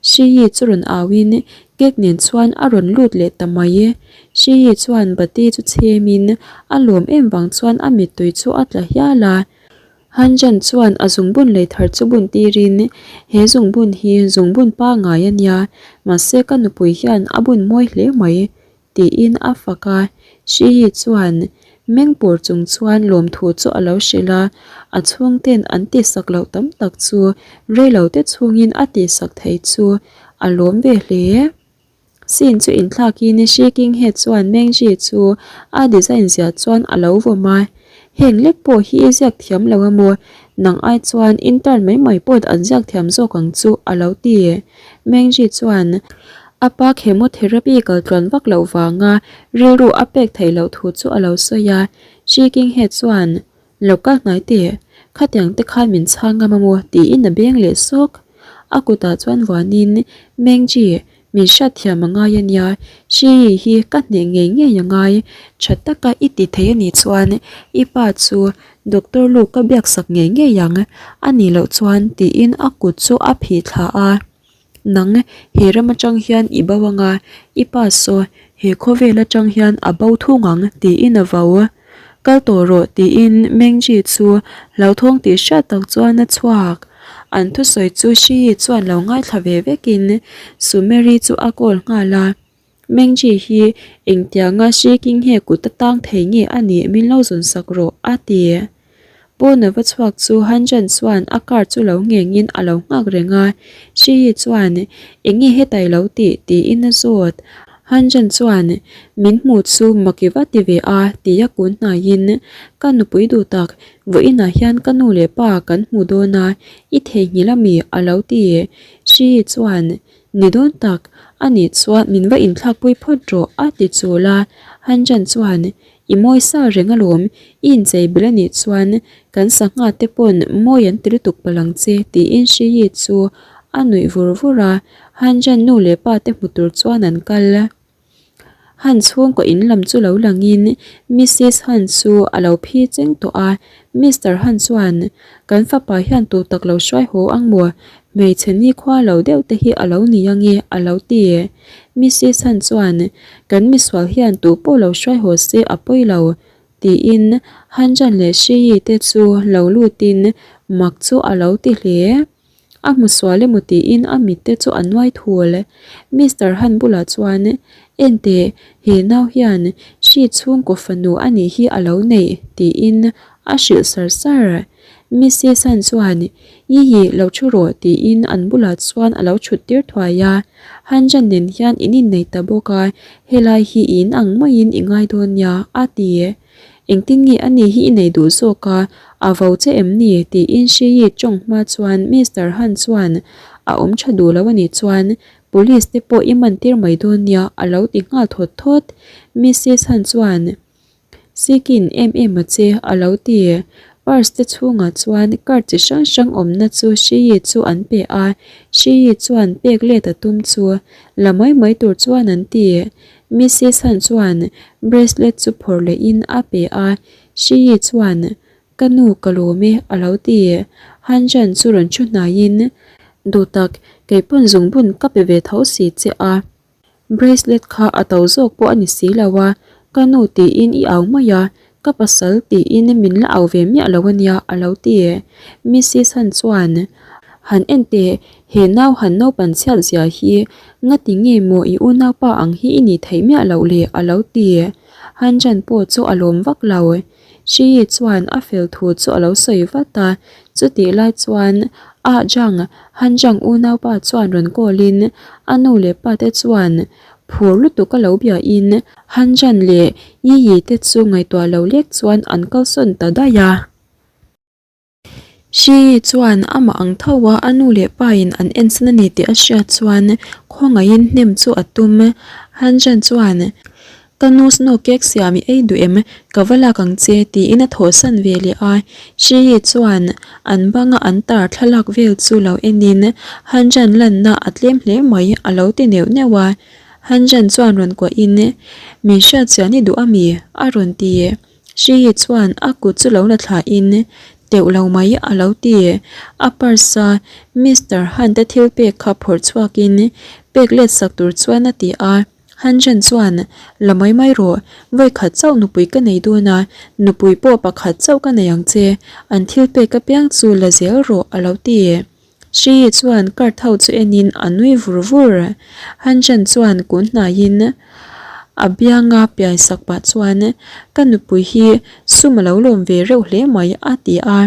Shi Yi chu rawn auin cake nen chuan a rawn lut leh ta mai. Shi Yi chuan bati chu chhemin a lawm em vang chuan a mittui chu a tla hial a. Hanjan chuan a zungbun lei thar chu bun tirin, He zungbun hi zungbun pangngai a nia, mahse ka nupui hian a bun mawi hle mai, Tiin a fak a, Shi Yi chuan, Meng pur chung chuan lawmthu chu a lo hrilh a, a chhungten an tihsak loh tam tak chu reilote chhungin a tihsak thei chu a lawm ve hle. Scene chu inthlakin Shi King He chuan Meng Ji chu a design zia chuan a lo vawm a, Heng lek pawh hi i ziak thiam lo a maw? Nang ai chuan intern mai mai pawh an ziak thiam zawk ang chu a lo ti. Meng Ji chuan a pa chemotherapy kal tluan vak loh vanga rilru a pek theih loh thu chu a lo sawi a, Shi King He chuan Lo kal hnai teh, khatiang te khan min chhang ngam a maw? tiin a beng leh sawk. A kutah chuan vuanin Meng Ji, min hriat thiam a ngai a nia, Shi Yi hi ka hneh ngei ngei a ngai, tha taka i ti thei a nih chuan i pa chu Doctor Lu ka biak sak ngei ngei ang, a nih loh chuan tiin a kut chu a phih thla a. Nang, he ram atang hian i bo anga, i pa saw he khawvel atang hian a bo thung ang tiin a vo. Kal tawh rawh tiin Mengji chu hlauthawng tih hriat tak chuan a chhuak. An thusawi chu Shiyi chuan lo ngaithla ve vekin Sumeri chu a call nghal a. Mengji hi engtianga Shi Kinghe kut a tang thei nge a nih min lo zawn sak rawh a ti. Pawn a va chhuak chu Han Zhan chuan a car chu lo nghengin a lo nghak reng a, Shi Yi chuan enge hetai lo tih tiin a zawt. Han Zhan chuan min hmu chu mak i va ti ve a tia kun hnaiin ka nupui duh tak vawiinah hian ka nu leh pa kan hmu dawn a i theihnghilh ami a lo ti. Shi Yi chuan Ni dawn tak, a nih chuan min va inthlakpui phawt rawh a ti chul a, Han Zhan chuan I mawi sa reng alawm, i inchei bil a nih chuan kan sangha te pawn mawi an ti lutuk palh ang che tiin Shi Yi chu a nuih vur vur a, Han Zhan nu leh pa te hmu tur chuan an kal. Han chhungkaw in lam chu lo langin Missis Han chu a lo phi cheng tawh a, Mister Han chuan kan fapa hian tu tak lo hruai haw ang maw, hmeichhe nikhua lo deuh te hi a lo ni ange a lo ti. Missis Han chuan kan misual hian tu pawh lo hruai haw se a pawi lo tiin Han Zhan leh Shi Yi te chu lo lutin mak chu a lo ti hle. A hmu sual emaw tiin a mit te chu a nuai thul. Mister Han bulah chuan, Enteh, he nau hian hri chhungkaw fanu a nih hi a lo neih, tiin a hrilh sar sar. Missis Han chuan, Yiyi, lo thu rawh, tiin an bulah chuan a lo thut tir thuai a. Han Jan nen hian in innei ta bawk a, helai hi i in ang maiin i ngai dawn nia, a ti. Engtin nge a ni hi i nei duh zawk a, a vo che em ni? tiin Shi Yi tawng hma chuan Mister Han chuan a awm tha duh lo a nih chuan Police te pawh i man tir mai dawn nia a lo ti nghal thawt thawt. Missis Han chuan Sikin em em a che a lo ti. Purse te chhungah chuan card chi hrang hrang awmna chu Shi Yi chu an pe a, Shi Yi chuan pek let a tum chu la mai mai tur chuan an ti. Missis Han chuan bracelet chu phawrh lehin a pe a, Shi Yi chuan, Ka nu ka lawm e a lo ti. Han Zhan chu rawn thu hnaiin, Duh tak, kei pawn zungbun ka pe ve tho si che a. Bracelet kha a to zawk pawh a ni si lo a, ka nu tiin i au mai a, ka pasal tiin min la au ve miah lo a nia a lo ti. Missis Han chuan, Han en teh, He nau han naupan chhiat zia hi ngati nge maw i unaupa ang hi i nih theih miah loh le a lo ti. Han Zhan pawh chu a lawm vak lo. Shi Yi chuan a fel thu chu a lo sawi vat a, chutih lai chuan Ah Zhang, Han Zhang unaupa chuan rawn call in a nu leh pa te chuan phur lutuk a lo bia in Han Zhan leh Yi Yi te chu ngaihtuah lo lek chuan an kalsawn ta daih a. Shi chuan amah ang tho a a nu leh pa in an ensan a ni tih a hriat chuan khawngaihin hnem chu a tum. Han Zhan chuan, Ka nu snow cake siam i ei duh em? Ka va lak ang che tiin a thawhsan ve leh a. Shi chuan an banga an tar thlalak vel chu lo enin Han Zhan lanna a tlem hle mai a lo ti neuh neuh a. Han Zhan chuan rawn kuahin, Min hriatchian i duh a mi? a rawn ti. Shi chuan a kut chu lo la thlahin, Teuh lo mai a lo ti. A purse a Mister Han te thil pek kha phawrh chhuakin pek let sak tur chuan a ti a. Han Zhen chuan, La mai mai rawh, vawi khat chauh nupui ka nei dawn a, nupui pawh pakhat chauh ka nei ang che, an thil pek apiang chu la zel rawh a lo ti. Shi chuan card ho chu enin a nui vur vur. Han Zhen chuan kun hnaiin. A bianga piai sak pah chuan, Ka nupui hi sum a lo lawm ve reuh hle mai, a ti a.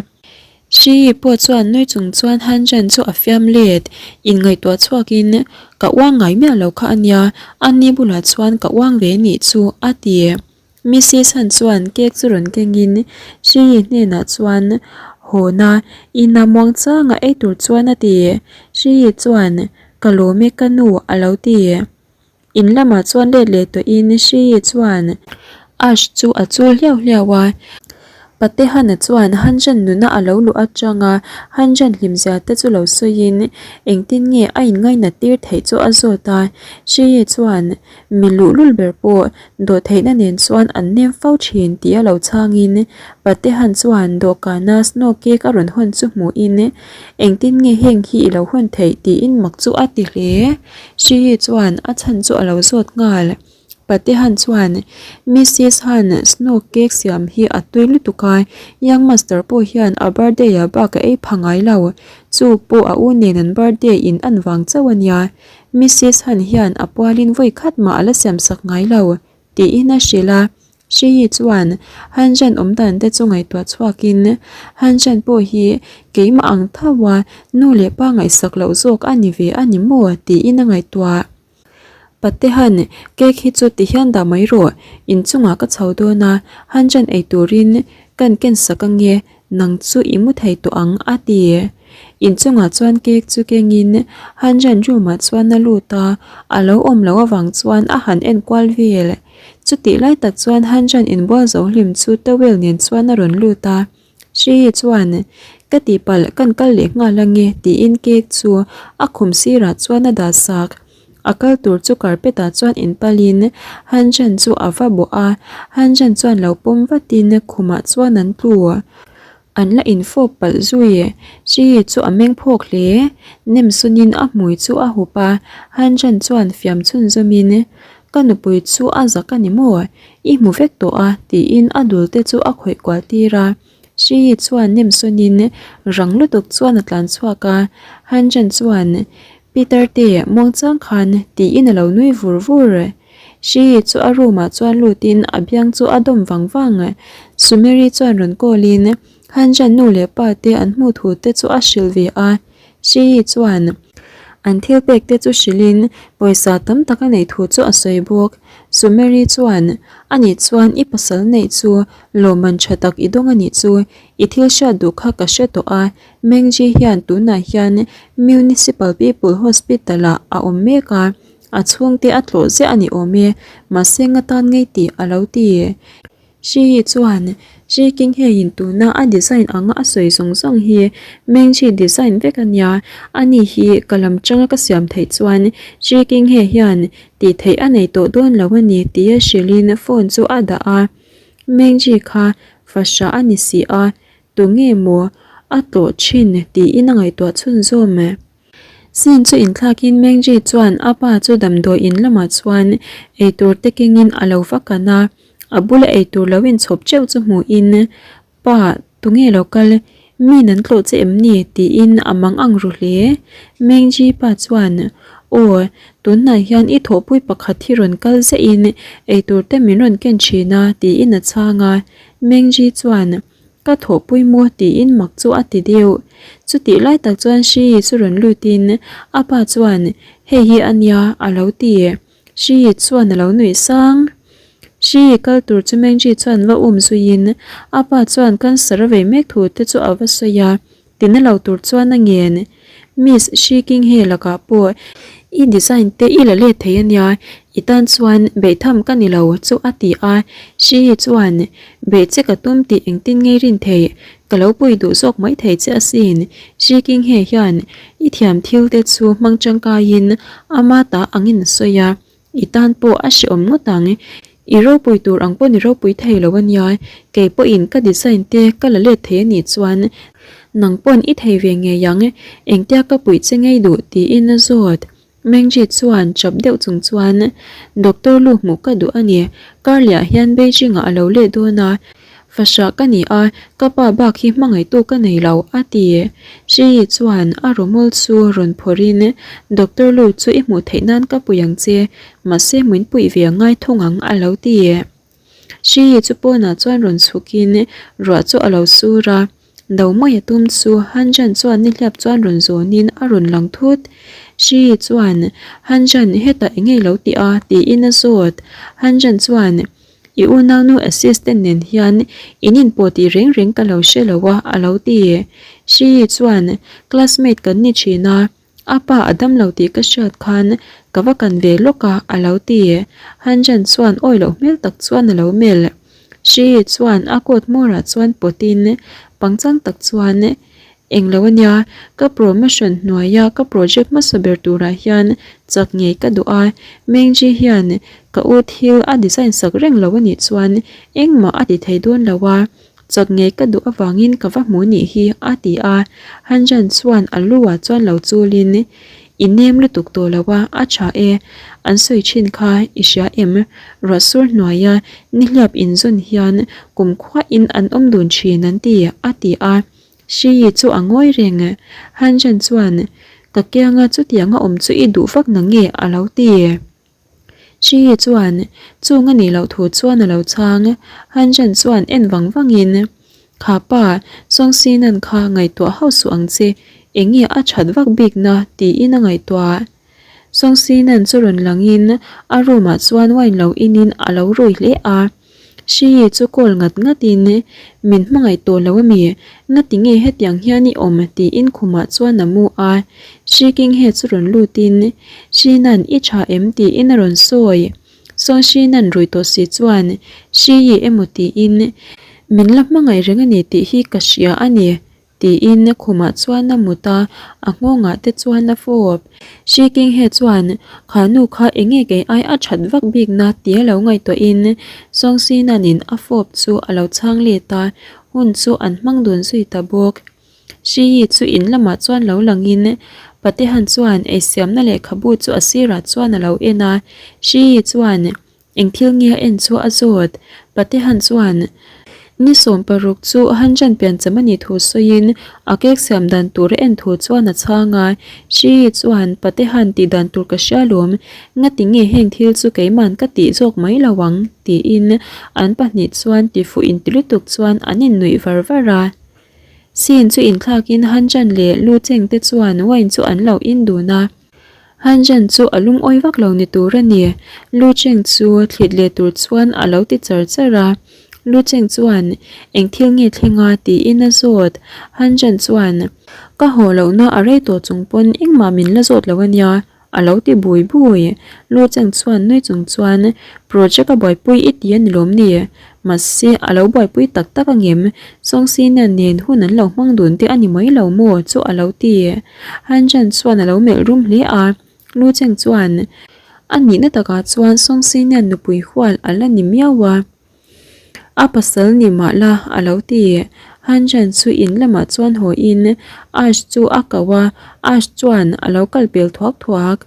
Hri pawh chuan nui chung chuan Han Zhen chu a fiam let, inngaihtuah chhuakin, Ka uang ngai miah lo kha a nia, a ni bulah chuan ka uang ve nih chu, a ti. Missy Chan chuan cake chu rawn kengin Hri hnenah chuan Hawna, ina muang changa ei tur chuan a ti. Hri chuan, Ka lawm e ka nu, a lo ti. In lamah chuan let leh tawhin Hri chuan Ash chu a chul hliau hliau a. Patehana chuan Hanjan nuna a lo luh atanga Hanjan hlimzia te chu lo sawiin engtin nge a inngainat tir theih chu a zawt a. Hri chuan Mi luhlul ber pawh dawhtheihna nen chuan an nem fo thin tih a lo chhangin Patehan chuan dawhkana snow cake a rawn hawn chu hmuhin engtin nge heng hi i lo hawn theih tiin mak chu a ti hle. Hriyi chuan a chhan chu a lo zawt nghal. Patehan chuan Missis Han snow cake siam hi a tui lutuk a, Young Master pawh hian a birthday ah bak a ei pha ngai lo. Chu pawh a u nen an birthday in an vang chauh a nia. Missis Han hian a pualin vawi khat mah a la siam sak ngai lo, tiin a hrilh a. Hriyi chuan Han Zhen awm dan te chu ngaihtuah chhuakin, Han Zhen pawh hi keimah ang tho a, nu leh pa ngaihsak loh zawk a ni ve a ni maw? tiin a ngaihtuah. Pate Han, cake hi chu ti hian dah mai rawh, inchungah ka chho dawn a, Han Zhen ei turin kan ken sak ange, Nang chu i mu thei tawh ang, a ti. Inchungah chuan cake chu kengin Hanjan room-ah chuan a lut a, a lo awm loh avang chuan a han en kual vel. Chutih lai tak chuan Hanjan inbual zo hlim chu towel nen chuan a rawn lut a. Hriyi chuan, Ka tihpalh, kan kal leh nghal ange, tiin cake chu a khum sirah chuan a dah sak. A kal tur chu carpet ah chuan inpalin Hanjan chu a va bawh a, Hanjan chuan lo pawm vatin khumah chuan an tlu. An la infawp palh zui. Chi chu a meng phawk hle. Nem sawnin a hmui chu a hup a, Hanjan chuan fiam chhunzawmin, Ka nupui chu a zak a ni maw? I hmu vek tawh a, tiin a dul te chu a khawih kual tir a. Hri chuan nem sawnin rang lutuk chuan a tlan chhuak a, Hanjan chuan, Peter te, muangchang khan, tiin a lo nui vur vur. Hri chu a room ah chuan lutin a biang chu a dawm vang vang. Sumeri chuan rawn call in Hanjan nu leh pa te an hmuh thu te chu a hrilh ve a. Hri chuan an thil pek te chu hrilhin pawisa tam tak a neih thu chu a sawi bawk. Sumeri chuan, Anih chuan i pasal neih chu lawmman tha tak i dawng anih chu, i thil hriat duh kha ka hre tawh a, Mengji hian tunah hian Municipal People Hospital ah a awm mek a, a chhungte a tlawh ziah a ni awm e, mahse nga tan ngei tih a lo ti. Hri chuan Hri Kingheiin tuna a design anga a sawi zawng zawng hi Mengji design vek a nia, ani hi ka lam tanga ka siam theih chuan Hri Kinghei hian tih theih a nei tawh dawn lo a ni tia hrilhin phone chu a dah a. Mengji kha fahrah a ni si a, tunge maw a tlawh thin tiin a ngaihtuah chhunzawm. Sin chu inthlakin Mengji chuan a pa chu damdawi in lamah chuan eitur te kengin a lo va kan a, a bula eitur lo inchhawp teuh chu hmuhin, Pa, tunge lo kal? Min an tlawh che em ni? tiin a mang ang ru hle. Mengji pa chuan, Aw, tunhnai hian i thawhpui pakhat hi rawn kal zehin eitur te min rawn ken thin a, tiin a chhang a. Mengji chuan, Ka thawhpui maw tiin mak chu a ti deuh. Chutih lai tak chuan Hri chu rawn lutin a pa chuan hei hi a nia a lo ti. Hri chuan a lo nuih sang. Hri kal tur chu Mengji chuan va um zuiin a pa chuan cancer a vei mek thu te chu a va sawi a. Tina lo tur chuan a ngen. Miss Shi King He lakah pawh i design te i la let thei a nia, i tan chuan beihtham ka ni lo chu a ti a. Shi chuan beih che ka tum tih engtin ngei rin theih, ka lo pui duh zawk mai thei che asin. Shi King He hian i thiam thil te chu hmang tangkaiin ama ta angin a sawi a. I tan pawh a hrehawm ngawt ang. I ropui tur ang pawh ni ropui thei lo a nia, kei pawhin ka design te ka la let thei a nih chuan nang pawn i thei ve ngei ang, engtia ka puih che ngei duh tiin a zawt. Mengji chuan chap deuh chung chuan, Doctor lu hmuh ka duh a ni, Karliah hian Beijing ah a lo let dawn a. Fahrah ka ni a, ka pa bak hi hmangaihtu ka nei lo, a ti. Hrii chuan a rawmawl chu rawn phawrhin, Doctor Lu chu i hmuh theih nan ka pui ang che, mahse min puih ve a ngai thung ang, a lo ti. Hrii chu pawnah chuan rawn chhukin ruah chu a lo sur a. Do mai a tum chu Hanjan chuan nihliap chuan rawn zawnin a rawn lang thut. Hrii chuan, Hanjan, hetah eng nge i lo tih a? tiin a zawt. Hanjan chuan, I unaunu assistant nen hian in inpawh tih reng reng ka lo hre lo a, a lo ti. Hrii chuan, Classmate kan ni thin a, a pa a dam lo tih ka hriat khan ka va kan ve lawk a, a lo ti. Hanjan chuan awi loh hmel tak chuan a lo melh. Hrii chuan a coat hmawrah chuan pawtin pangchang tak chuan, Englo ania, ka promotion hnuaia ka project hmasa ber turah hian chak ngei ka duh a, Mengji hian ka u thil a design sak reng lo anih chuan engmah a ti thei dawn lo a, chak ngei ka duh avangin ka va hmu nih hi a ti a, Hanjan chuan a lu ah chuan lo chulin I nem lutuk tawh lo a, a tha e, an sawi thin kha i hria em? Ruahsur hnuaia nihliap inzawn hian kumkhuain an awm dun thin an ti a ti a. Hrii chu a ngawi reng. Hanjan chuan, Ka kianga chutianga awm chu i duh vak na nge? a lo ti. Hrii chuan, Chung a nih loh thu chuan a lo chhang. Hanjan chuan en vang vangin, Kha pa, Sawngsinan kha ngaihtuah hauh suh ang che, eng nge a that vak bikna? tiin a ngaihtuah. Sawngsinan chu rawn langin a room ah chuan wine lo inin a lo rui hle a. Hrii chu call ngat ngatin, Min hmangaih tawh lo ami? Ngati nge hetiang hian i awm? tiin khumah chuan a mu a. Hri Kinghe chu rawn lutin, Hrinan i tha em? tiin a rawn sawi. Sawngsinan rui tawh si chuan, Hrii emaw tiin, Min la hmangaih reng a ni tih hi ka hria a ni. Tiin khumah chuan a mut a, a nghawngah te chuan a fawp. Shi Kinghe chuan, Kha nu kha enge kei ai a that vak bikna tia lo ngaihtuahin Song Sinanin a fawp chu a lo chhang let a, hun chu an hmang dun zui ta bawk. Shi Yi chu in lamah chuan lo langin Patehan chuan eisiamna lehkhabu chu a sirah chuan a lo en a, Shi Yi chuan, Eng thil nge a en chu a zawt? Patehan chuan ni 16 chu Hanjan piancham a nih thu sawiin a cake siam dan tur a en thu chuan a chhang a. Hrii chuan Patehan tih dan tur ka hria lawm, ngati nge heng thil chu keiman ka tih zawk mai lo ang? tiin an pahnih chuan tifuh inti lutuk chuan an innuih var var a. Scene chu inthlakin Hanjan leh Lu Cheng te chuan wine chu an lo in dun a. Hanjan chu a lungawi vak lo ni tur a ni. Lu Cheng chu thlit leh tur chuan a lo ti char char a. Lu Cheng chuan, Eng thil nge thleng a? tiin a zawt. Hanjan chuan, Ka haw lohna a rei tawh chung pawn engmah min la zawt lo a nia, a lo ti bui bui. Lu Cheng chuan nui chung chuan, Project a buaipui i ti a ni lawm ni? Mahse, a lo buaipui tak tak angem? Sawngsina nen hun an lo hmang dun te a ni mai lo maw? chu a lo ti. Hanjan chuan a lo melh rum hle a, Lu Cheng chuan, A nihna takah chuan Sawngsina nupui hual a la ni miau a, a pasal ni mah la a lo ti. Hanjan chu in lamah chuan haw in Ash chu a ko a, Ash chuan a lo kal pel thuak thuak.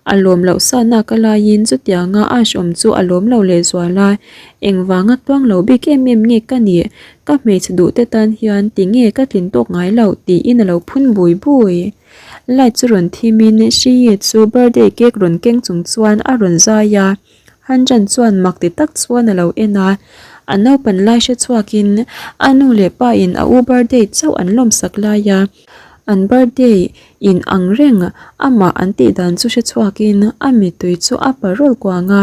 A lawm loh sa nak a laiin chutianga Ash awm chu a lawm lo lehzual a, Engvanga tluang lo bik em em nge ka nih? Ka hmeichhe duh te tan hian tinge ka tlin tawk ngai loh? tiin a lo phun bui bui. Light chu rawn thim in Shiyi chu birthday cake rawn keng chung chuan a rawn zai a, Hanjan chuan mak ti tak chuan a lo en a, a naupan lai hre chhuak in a nu leh pa in a u birthday chauh an lawmsak lai a, an birthday in ang reng amah an tih dan chu hre chhuak in a mittui chu a parawl kuang a.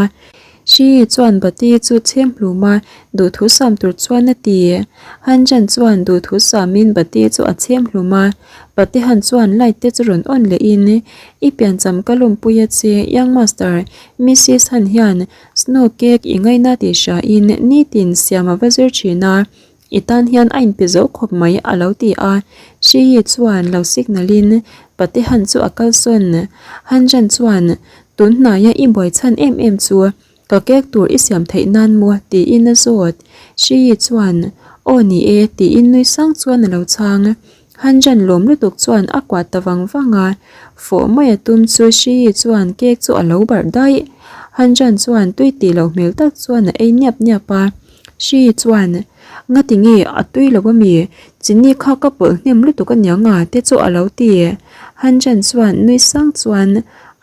Hri chuan Bati chu chhem hlum a, duhthu sam tur chuan a ti. Hanjan chuan duhthu samin Bati chu a chhem hlum a. Bati han chuan light te chu rawn on leh in, I piancham ka lawmpui a che, Young Master, Missis Han hian snow cake i ngaina tih hria in nitin siam a va zir thin a, i tan hian a inpe zo khawp mai a lo ti a. Hri chuan lo signal in Bati han chu a kalsawn. Hanjan chuan Tun hnaia i buai chhan em em chu ka kek tur i siam theih nan maw? tiin a zawt. Hrii chuan, Aw ni e, tiin nui sang chuan a lo chhang. Hanjan lawm lutuk chuan a kuah ta vang vang a, fawh mai a tum chu Hrii chuan kek chu a lo barh daih. Hanjan chuan tui tih loh hmel tak chuan a ei niap niap a. Hrii chuan, Ngati nge a tui lo ami? Chini kha ka pawlh hnem lutuk aniang a te chu a lo ti. Han Jan chuan nui sang chuan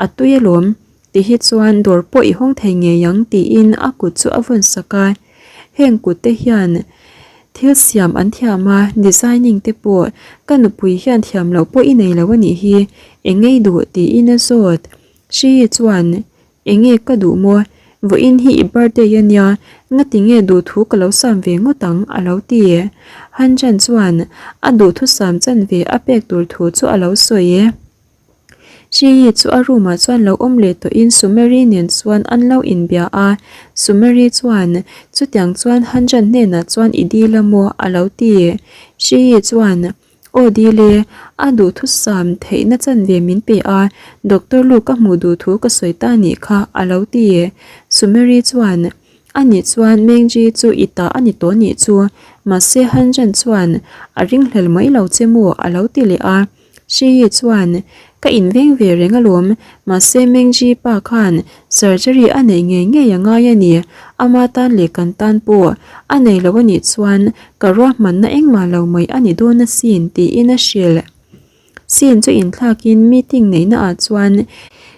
a tui alawm ti hi chuan dawr pawh i hawng thei ngei ang tiin a kut chu a vawn sak a. Heng kut te hian thil siam an thiam a, designing te pawh ka nupui hian thiam loh pawh i nei lo anih hi, eng ngei duh tiin a zawt. Hri chuan Enge ka duh maw? Vawiin hi i birthday a nia, ngati nge duhthu ka lo sam ve ngawt ang? a lo ti. Han Chan chuan a duhthusam chanve a pek tur thu chu a lo sawi. Shi Yi chu a room ah chuan lo awm leh tawhin Sumeri nen chuan an lo inbia a. Sumeri chuan, Chutiang chuan Han Chan hnenah chuan i dil a maw? a lo ti. Shi Yi chuan, Aw Dile, a duhthusam theihna chanve min pe a, Doctor Lu ka hmuh duh thu ka sawi ta nih kha, a lo ti. Sumeri chuan, A nih chuan Mengji chu i ta a ni tawh nih chu, mahse Hanjan chuan a ringhlel mai lo che maw, a lo ti leh a. Shi chuan, Ka inveng ve reng alawm, mahse Mengji pa khan surgery a neih ngei ngei a ngai a ni, ama tan leh kan tan pawh a nei lo a nih chuan ka ruahmanna engmah lo mai a ni dawn asin tiin a hrilh. Scene chu inthlakin meeting neihna ah chuan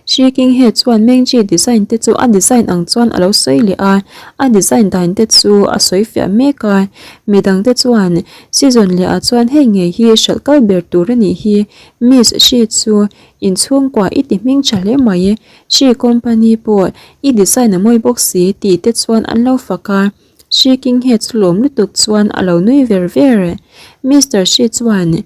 Shi Kinghe chuan Mengji design te chu a design ang chuan a lo sawi leh a, a design dan te chu a sawi fiah mek a, midang te chuan Season leh ah chuan hei ngei hi hralh kal ber tur a nih hi, Miss Shi chu inchhungkua i ti hming tha hle mai, Shi company pawh i design a mawi bawk si tih te chuan an lo fak a, Shi Kinghe chu lawm lutuk chuan a lo nui ver ver. Mister Shi chuan.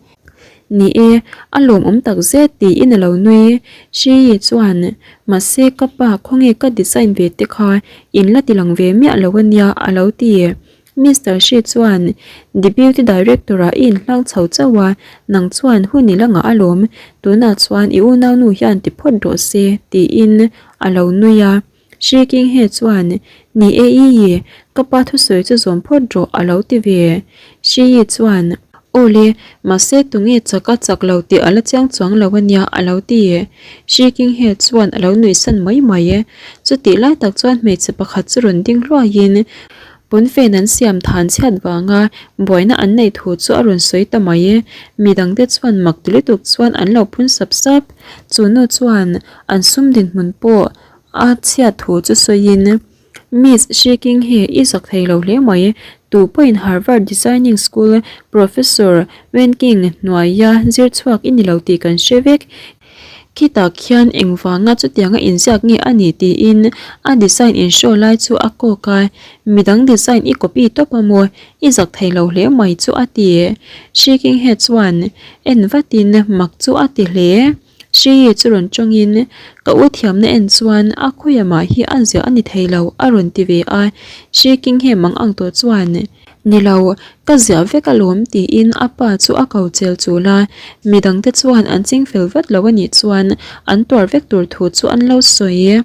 Ni e, a lawmawm tak zet tiin a lo nui. Shi Yi chuan, Mahse ka pa khawnge ka design ve te kha in la ti lang ve miah lo a nia a lo ti. Mister Shi chuan, Deputy Director ah i inhlang chho chauh a, nang chuan hun i la ngah alawm, tunah chuan i unaunu hian ti phawt rawh se tiin a lo nui a. Shi King He chuan, Ni e i yi, ka pa thusawi chu zawm phawt rawh a lo ti ve. Shi Yi chuan, Aw le, mahse tunge chak a chak lo tih a la chiang chuang lo a nia a lo ti. Shi King He chuan a lo nuihsan mai mai. Chutih lai tak chuan hmeichhe pakhat chu rawn ding hluaiin pawnfen an siam than chhiat vanga buaina an neih thu chu a rawn sawi ta mai. Midangte chuan mak ti lutuk chuan an lo phun sap sap. Chu nu chuan an sum dinhmun pawh A chhiat thu chu sawiin, Miss Shi King hi i zak thei lo hle mai, tu pawhin Harvard Designing School Professor Wen King hnuaia zir chhuak i ni lo tih kan hre vek. Khitah khian engvanga chutianga inziak nge a nih tiin a design in show lai chu a kawk a, midang design i copy tawp a maw, i zak thei lo hle mai chu a ti. Shi King he chuan en vatin mak chu a ti hle. Hri chu rawn tawngin, Ka u thiamna en chuan a khawiah mah hi a ziah a ni thei lo, a rawn ti ve a. Hri king he mang ang tawh chuan, Ni lo, ka ziah vek alawm, tiin a pa chu a ko chel chul a. Midangte chuan an ching fel vat lo a nih chuan an tuar vek tur thu chu an lo sawi.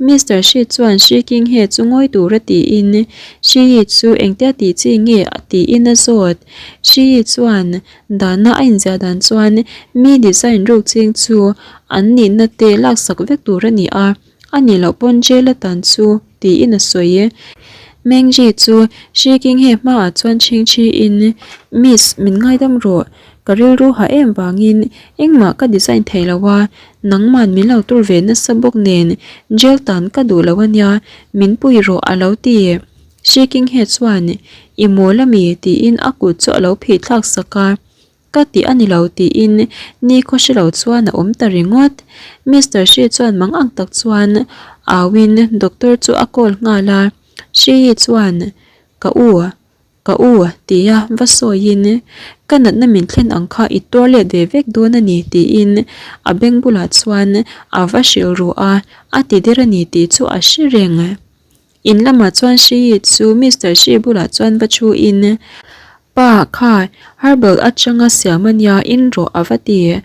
Mister Shi chuan Shi King He chu ngawi tura tiin Shi Yi chu engtia tih chi nge tiin a zawt. Shi Yi chuan dana a inziah dan chuan mi design ruk ching chu an nihna te laksak vek tur a ni a, a nih loh pawn jail atan chu tiin a sawi. Meng Ji chu Shi King He hmaah chuan chhing chhiin Miss min ngaidam rawh, ka rilru ha em vangin engmah ka design thei lo a, Nangman min lo tur ve nasa bawk nen jail tan ka duh lo ania, min pui rawh a lo ti. Shi King He chuan, I mawl ami? tiin a kut chu a lo phih thlak sak a. Ka tih a ni lo tiin ni khaw hre lo chuan a awm ta ringawt. Mister Shi chuan mang ang tak chuan au in doctor chu a call nghal a. Shi Yi chuan, Ka u, Ka u, tia va sawiin, ka natna min thlen ang kha i tuar let ve vek dawn a ni tiin a beng bulah chuan a va hrilh ruh a, a ti der a ni tih chu a hre reng. In lamah chuan Hri chu Mister Hri bulah chuan va thuin, Pa, kha herbal atanga siam a nia, in rawh a va ti.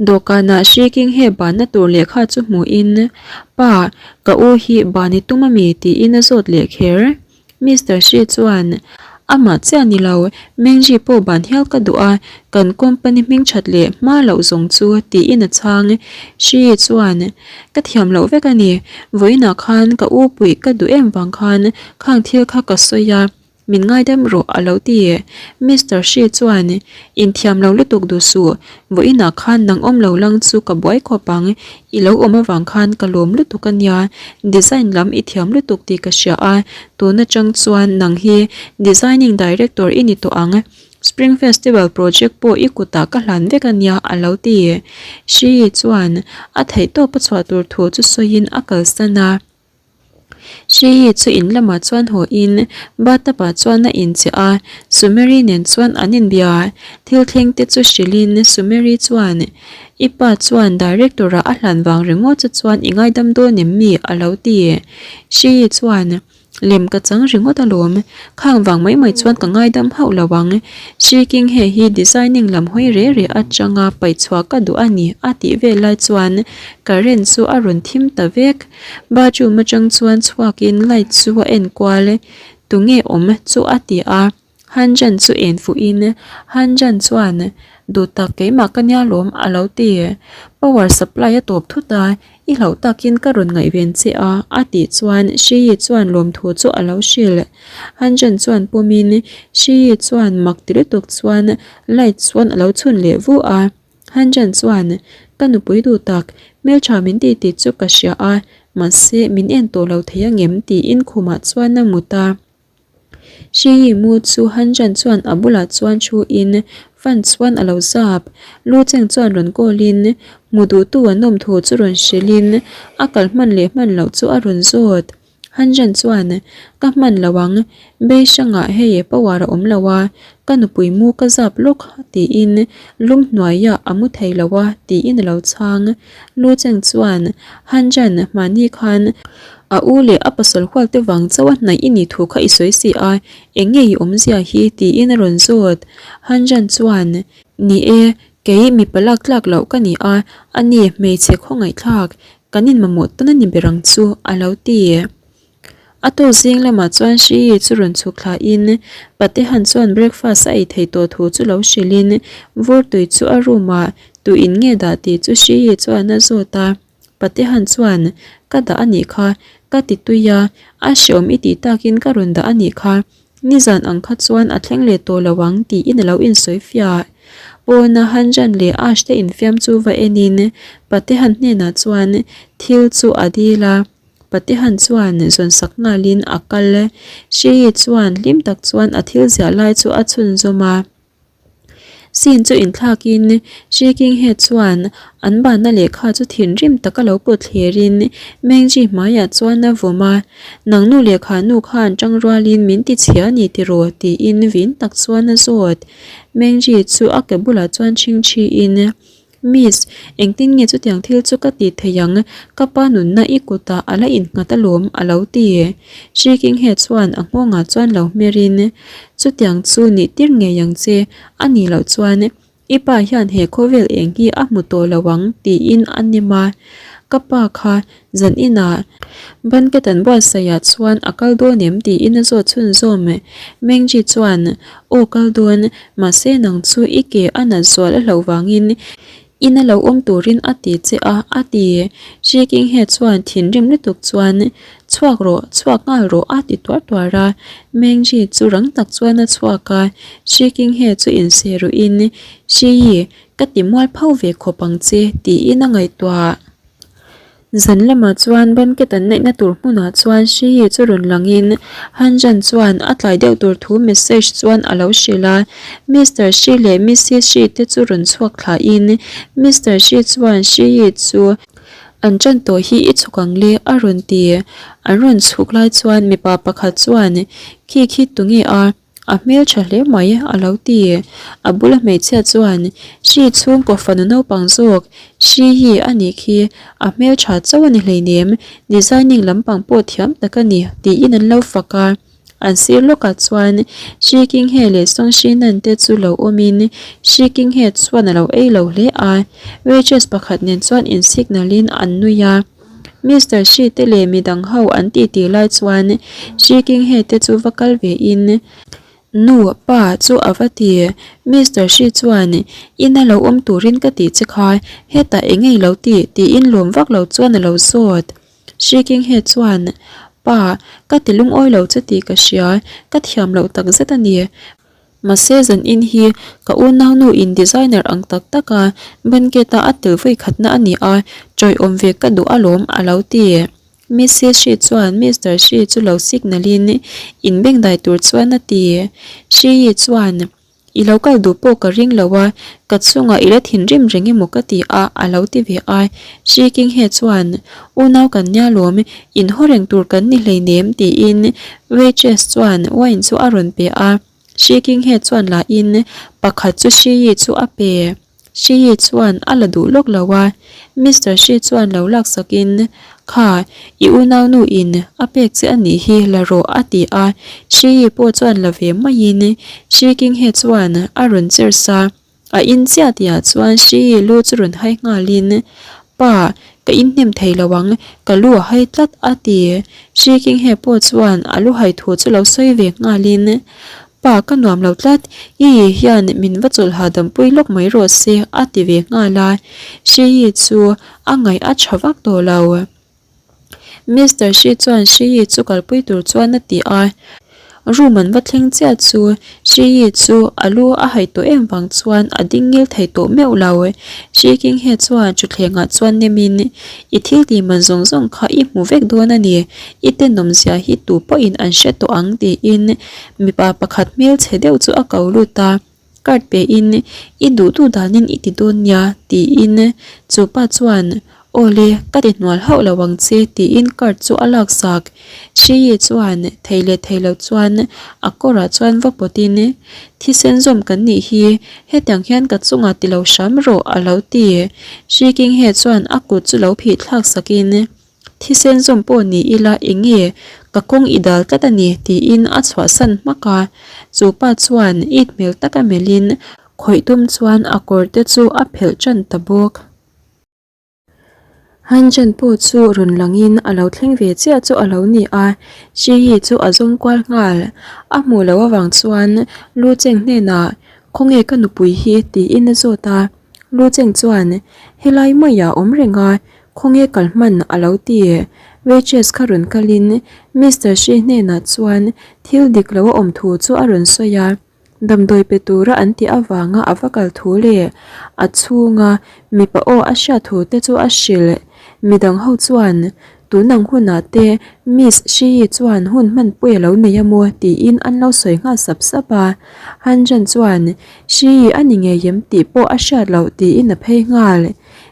Dawhkanah Hri King he banna tur lehkha chu hmuhin, Pa, ka u hi ban i tum a mi? tiin a zawt leh kher. Mister Shi chuan, Amah chiah ni lo, Mengji pawh ban hial ka duh a, kan company hming that leh hma loh zawng chu, tiin a chhang. Shi chuan, Ka thiam loh vek a ni, vawiinah khan ka u puih ka duh em vang khan khang thil kha ka sawi a. Min ngaidam rawh a lo ti. Mister Shi chuan, Inthiam lo lutuk duh suh, vawiinah khan nang awm lo lang chu ka buai khawp ang, i lo awm avang khan ka lawm lutuk a nia, design lam i thiam lutuk tih ka hria a, tun atang chuan nang hi designing director i ni tawh ang, Spring Festival project pawh i kutah ka hlan vek a nia a lo ti. Shi chuan a theihtawp a chhuah tur thu chu sawiin a kalsan a. Shi chu in lamah chuan haw in bathtub ah chuan a inchiah a, Sumeri nen chuan an inbia. Thil thleng te chu hrilhin Sumeri chuan, I pa chuan director ah a hlan vang ringawt chu chuan i ngaidam dawn em mi? a lo ti. Shi chuan, Lem ka chang ringawt alawm, khang vang mai mai chuan ka ngaidam hauh lo ang. Shi King hei hi designing lam hawi re re atanga paihchhuah ka duh a ni a tih vel lai chuan current chu a rawn thim ta vek. Bathroom atang chuan chhuakin light chu a en kual, tunge awm chu a ti a, Hanjan chu en fuhin Hanjan chuan duh tak keimah ka nia lawm a lo ti. Power supply a tawp thut a, i hlauh takin ka rawn ngaihven che a a tih chuan Shiyi chuan lawmthu chu a lo hrilh. Hanjan chuan pawmin Shiyi chuan mak ti lutuk chuan light chuan a lo chhun leh vu a. Hanjan chuan, Ka nupui duh tak, hmeltha min ti tih chu ka hria a, mahse min en tawh lo thei angem tiin khumah chuan a mut a. Hriyi mu chu Hanjan chuan a bulah chuan thu in fan chuan a lo zap. Lu Cheng chuan rawn call in hmu duhtu an awm thu chu rawn hrilh in a kal hman leh hman loh chu a rawn zawt. Hanjan chuan, Ka hman lo ang, Bei hrangah hei power a awm lo a, ka nupui mu ka zap lawk tiin lum hnuaiah a mu thei lo a tiin a lo chhang. Lu Cheng chuan, Hanjan, mahni khan a u leh a pasal hual te vang chauh a hnaih i nih thu kha i sawi si a, eng nge i awmzia hi tiin a rawn zawt. Hanjan chuan, Ni e, kei mipa lak tlak loh ka ni a, ani hmeichhe khawngaihthlak, Kan inmamawh tawn a ni ber ang chu, a lo ti. A tawk zing lamah chuan Hriyi chu rawn chhuk thlain Patehan chuan breakfast a ei thei tawh thu chu lo hrilhin vur tui chu a room ah tuin nge dah tih chu Hriyi chuan a zawt a. Patehan chuan, Ka dah a nih kha, ka ti tui a, a hreawm i tih takin ka rawn dah a nih kha. Nizan ang kha chuan a thleng leh tawh lo ang tiin a lo insawi fiah. Pawna Hanjan leh Ash te infiam chu va enin Patehan hnenah chuan thil chu a dil a, Patehan chuan zawnsak nghalin a kal. Hriyi chuan hlim tak chuan a thil ziah lai chu a chhunzawm a. Scene chu inthlakin Shi King He chuan an banna lehkha chu thinrim taka lo pawt thlerin Mengji hmaiah chuan a vawm a, Nang nu lehkha nu khan tang rualin min ti chhia a ni tiraw? tiin vin tak chuan a zawt. Mengji chu a ke bulah chuan chhingchhiin Miss, engtin nge chutiang thil chu ka ti thei ang, ka pa nunna i kutah a la innghat alawm a lo ti. Shi Kinghe chuan a nghawngah chuan lo hmerin, Chutiang chu nih tir ngei ang che, a nih loh chuan i pa hian he khawvel eng hi a hmu tawh lo ang tiin a nem a. Ka pa kha zan inah banquet an buatsaihah chuan a kal dawn em tiin a zawt chhunzawm. Mengji chuan, Aw kal dawn, mahse nang chu i ke a nat zual a hlauh vangin ina lo awm turin a ti che a, a ti. Shi Kinghe chuan thinrim lutuk chuan, Chhuak rawh, chhuak nghal rawh a ti tuar tuar a. Mengji chu rang tak chuan a chhuak a, Shi Kinghe chu inseh ruhin, Shi Yi, ka ti mual pho ve khawp ang che tiin a ngaihtuah. Zan lamah chuan banquet an neihna tur hmunah chuan Shiyi chu rawn langin Hanjan chuan a tlai deuh tur thu message chuan a lo hrilh a. Mister Shi leh Missis Shi te chu rawn chhuak thlahin Mister Shi chuan Shiyi chu an ṭan tawh hi i chhuk ang le a rawn ti. An rawn chhuk lai chuan mipa pakhat chuan khi khi tunge a? A hmel tha hle mai a lo ti. A bula hmeichhia chuan hri chhungkaw fanu naupang zawk hri hi a nih khi a hmel tha chauh a ni hleinem designing lampang pawh thiam tak a ni tiin an lo fak a. An sir lawkah chuan hri Kinghe leh Sawngshi Nan te chu lo awmin hri Kinghe chuan a lo ei lo hle a. Waitress pakhat nen chuan in signal in an nui a. Mister Shi te leh midang ho an tih tih lai chuan Shi King He te chu va kal ve in Nu, pa chu a va ti. Mister Shi chuan Ina lo awm turin ka tih che kha, hetah eng nge i lo tih? tiin lawm vak lo chuan a lo zawt. Shi King He chuan. Pa, ka ti lungawi lo che tih ka hria, ka thiam loh tak zet a ni. Mahse zan in hi ka unaunu in designer ang tak tak a banquet a a tel vawi khatna a ni a, ṭawiawm ve ka duh alawm a lo ti. Mrs Shi chuan Mister Shi chu lo signal in inbengdai tur chuan a ti. Shi Yi chuan I lo kal duh pawh ka ring lo a, ka chungah i la thinrim reng emaw ka ti a, a lo ti ve a. Shi Kinghe chuan, Unau kan nia lawm, inhaw reng tur kan ni hleinem, tiin waitress chuan wine chu a rawn pe a. Shi Kinghe chuan lahin pakhat chu Shi Yi chu a pe. Shi Yi chuan a la duh lawk lo a, Mister Shi chuan lo laksakin, Kha, i unaunu in a pek che a nih hi, la rawh a ti a. Shi Yi pawh chuan la ve maiin Shi Kinghe chuan a rawn cheers a. A in chiah tihah chuan Shi Yi lu chu rawn hai nghalin, Pa, ka inhnem thei lo ang, ka lu a hai tlat a ti. Shi Kinghe pawh chuan a lu hai thu chu lo sawi ve nghalin, Pa ka nuam lo tlat, i yi hian min va chawlh hahdam pui lawk mai rawh se a ti ve nghal a, Shi Yi chu a ngaih a tha vak tawh lo. Mister Shi chuan Shi Yi chu kalpui tur chuan a ti a, room an va thleng chiah chu Shi Yi chu a lu a hai tawh em vang chuan a ding ngil thei tawh meuh lo. Shi Kinghe chuan thutthlengah chuan nem in, I thil tih man zawng zawng kha i hmu vek dawn a ni, i tenawmzia hi tu pawhin an hre tawh ang tiin Mipa pakhat hmelchhe deuh chu a ko lut a, card pe in i duh duh danin i ti dawn nia tiin chu pa chuan aw le ka ti hnual hauh lo ang che tiin card chu a laksak. Hriyi chuan thei leh thei lo chuan a kawrah chuan va pawt in thisen zawm kan nih hi hetiang hian ka chungah ti lo hram rawh a lo ti. Hri Kinghe chuan a kut chu lo phih thlak sak in Thisen zawm pawh ni ila eng nge ka kawng i dal tlat a ni tiin a chhuahsan hmak a. Chu pa chuan it hmel taka melhin khawih tum chuan a kawr te chu a phelh tan ta bawk. Hanjan pawh chu rawn langin a lo thleng ve chiah chu a lo ni a, Shiyi chu a zawng kual nghal. A hmuh loh avang chuan Lu Cheng hnenah Khawnge ka nupui hi tiin a zawt a. Lu Cheng chuan Helai maiah awm reng a, Khawnge kal hman a lo ti? Waitress kha rawn kalin Mister Shi hnenah chuan thil dik lo a awm thu chu a rawn sawi a. Damdawi pe tura an tih avanga a va kal thu leh a chhunga mipa aw a hriat thu te chu a hrilh. Midang ho chuan tunang hunah te Miss Shi chuan hun hmanpui a lo nei a maw tiin an lo sawi nghal sap sap a. Han Zhen chuan Shi a ni ngei em tih pawh a hriat loh tiin a phei nghal.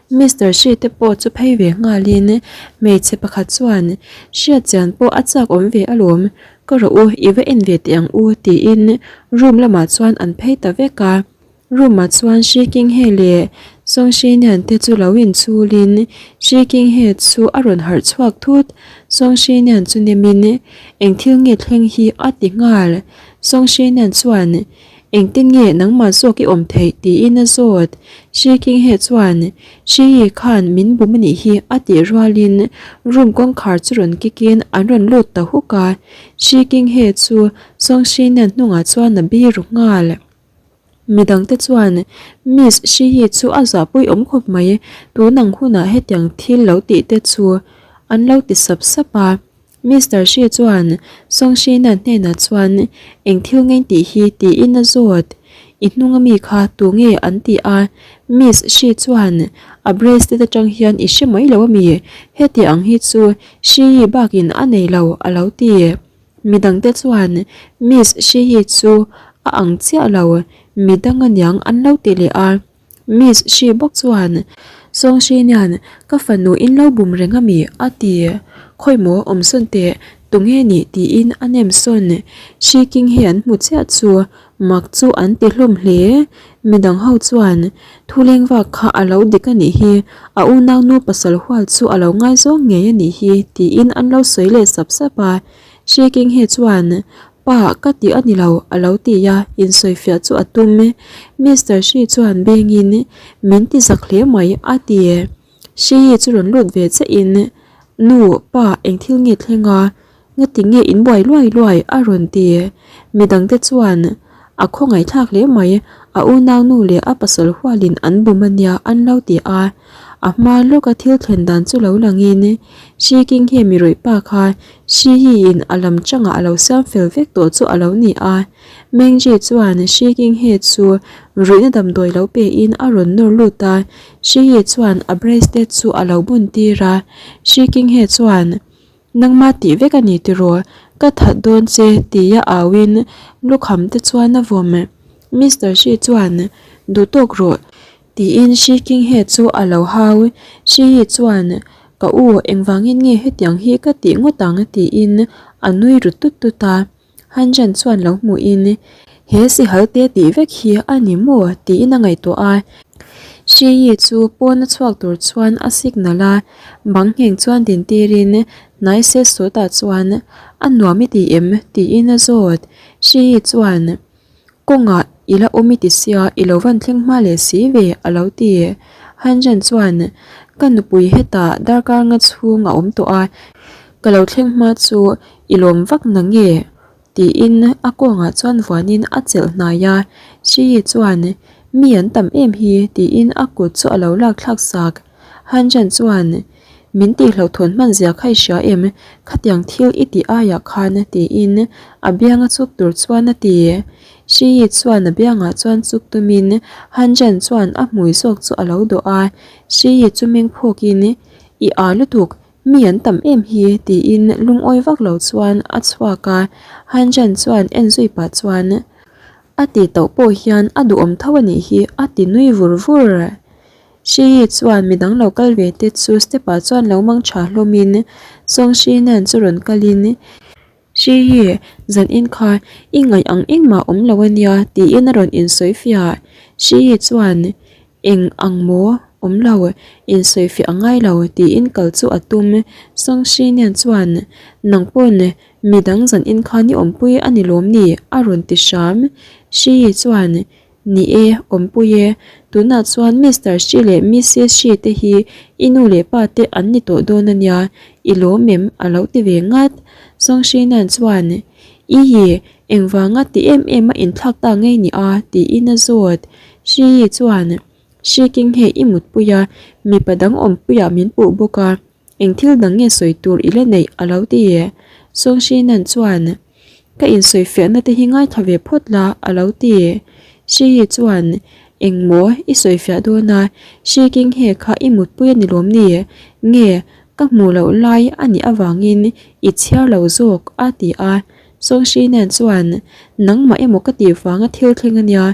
Mister Shi te pawh chu phei ve nghalin hmeichhe pakhat chuan hriat chian pawh a chak awm ve alawm, ka rawh u i va en ve teh ang u tiin room lamah chuan an phei ta vek a. Room ah chuan Shi Kinghe leh Song Shi Nian te chu lo inchulin Shi Kinghe chu a rawn harh chhuak thut, Song Shi Nian chu nemin eng thil nge thleng hi a ti nghal. Song Shi Nian chuan Engtin nge nangmah zawk i awm theih tiin a zawt. Shi Kinghe chuan, Shi Yi khan min bum a nih hi a tih rualin room kawngkhar chu rawn kikin an rawn lut ta huk a. Shi Kinghe chu Song Shi Nian hnungah chuan a biru nghal. Midangte chuan, Miss Shi Yi chu a zahpui awm khawp mai, tunang hunah hetiang thil lo tih te chu an lo ti sap sap a. Mister Shi chuan Song Shina hnenah chuan eng thil ngei tih hi tiin a zawt. I hnung ami kha tu nge an ti a? Miss Shi chuan a bracelet atang hian i hre mai lo ami? Heti ang hi chu Shi Yi bakin a nei lo a lo ti. Midangte chuan Miss Shi Yi chu a ang chiah lo, midang aniang an lo ti leh a. Miss Shi bawk chuan, Song Shi nian ka fanu in lo bum reng ami? a ti. Khawi maw awm sawn teh, tunge nih tiin a nem sawn. Shi King hi an hmu chiah chu mak chu an ti hlawm hle. Midang ho chuan, Thu leng vak kha a lo dik a nih hi, a unaunu pasal hual chu a lo ngaizawng ngei a nih hi tiin an lo sawi leh sap sap a. Shi King hi chuan, Pa, ka tih a ni lo, a lo ti a, insawifiah chu a tum. Mister Shi chuan bengin, Min ti zak hle mai, a ti. Shi Yi chu rawn lut ve che in, Nu, pa, eng thil nge thleng a? Ngati nge in buai luai luai? a rawn ti. Midangte chuan, A khawngaihthlak hle mai, a unau nu leh a pasal hualin an bum a nia, an lo ti a. A hma lawka thil thlen dan chu lo langin Shi King hian mi rawih pa kha Shi Yi in a lam changah a lo siam fel vek tawh chu a lo ni a. Meng Ji chuan Shi King he chu ruihna damdawi lo pe in a rawn nawr lut a, Shi Yi chuan a bracelet chu a lo bun tir a. Shi King he chuan Nangma tih vek a ni tiraw? Ka that dawn che tia auin lukham te chuan a vawm. Mister Shi chuan Duh tawk rawh tiin Shi King He chu a lo hau. Shi Yi chuan Ka u engvangin nge hetiang hi ka tih ngawt ang tiin a nui ru tut tut a. Han Zhen chuan lo hmuhin He sihal te tih vek hi a ni maw? tiin a ngaihtuah a. Shi Yi chu pawn a chhuak tur chuan a signal a, bang ngheng chuan din tirin hnai set sawtah chuan A nuam i ti em? tiin a zawt. Shi Yi chuan Kawngah i la awm i ti sia i lo van thleng hma leh si ve a lo ti. Han Zhen chuan Ka nupui hetah darkar nga chhung a awm tawh a, ka lo thleng hma chu I lawm vak na nge? tiin a kawngah chuan vuanin a chelh hnai a, Shi chuan Mi an tam em hi tiin a kut chu a lo lak thlak sak. Han Zhen chuan Min tihhlauhthawn hman zia kha i hria em? Khatiang thil i tih aiah khan tiin a bianga chuk tur chuan a ti. Shi chuan a biangah chuan chuk tumin Han Zhen chuan a hmui zawk chu a lo dawh a, Shi chu meng phawkin I â lutuk Mi an tam em hi tiin lungawi vak lo chuan a chhuak a, Han Zhen chuan en zui pah chuan a ti tauh pawh hian a duhawm tho a nih hi a ti nui vur vur. Shi Yi chuan midang lo kal ve te chu step ah chuan lo mang tha hlawm in Song Shi Nan chu rawn kal in Shi Yi zan in kha i ngaih ang engmah awm lo a nia tiin a rawn insawi fiah. Shi Yi chuan Eng ang maw? Awm lo, insawifiah a ngai lo tiin kal chu a tum. Song Shi Nian chuan, Nang pawn midang zan in khan i awmpui a ni lawm ni? a rawn ti hram. Shi Yi chuan, Ni e, awmpui e. Tunah chuan Mister Shi leh Missis Shi te hi i nu leh pa te an ni tawh dawn a nia, i lawm em? a lo ti ve ngat. Song Shi Nian chuan, I hi, engvanga ti em em a inthlak ta ngei ni a? tiin a zawt. Shi Yi chuan, Shi King hei i mutpui a, mipa dang awmpuiah min puh bawk a, eng thil dang nge sawi tur i la neih a lo ti. Song Shi Nan chuan, Ka insawifiahna te hi ngaithla ve phawt la a lo ti. Shi Yi chuan, Eng maw i sawifiah dawn a, Shi King he kha i mutpui a ni lawm ni? Nge ka hmuh loh lai a nih avangin i chhiar lo zawk a ti a. Song Shi Nan chuan, Nangmah emaw ka tih vanga thil thleng a nia.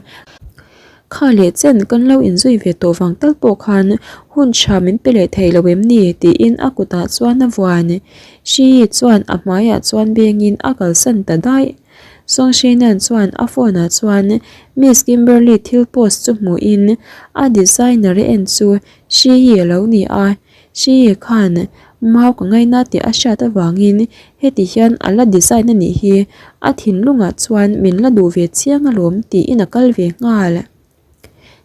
Kha leh chen kan lo inzui ve tawh vang tal pawh khan hun tha min pe leh thei lo em ni? tiin a kutah chuan a vuan. Shi Yi chuan a hmaiah chuan bengin a kalsan ta daih. Song Shi Nan chuan a phone ah chuan Miss Kimberly thil post chu hmuhin a designer a en chu Shi Yi a lo ni a. Shi khan mau ka ngaina tih a hriat avangin heti hian a la design a nih hi, a thinlungah chuan min la duh ve chiang alawm tiin a kal ve nghal.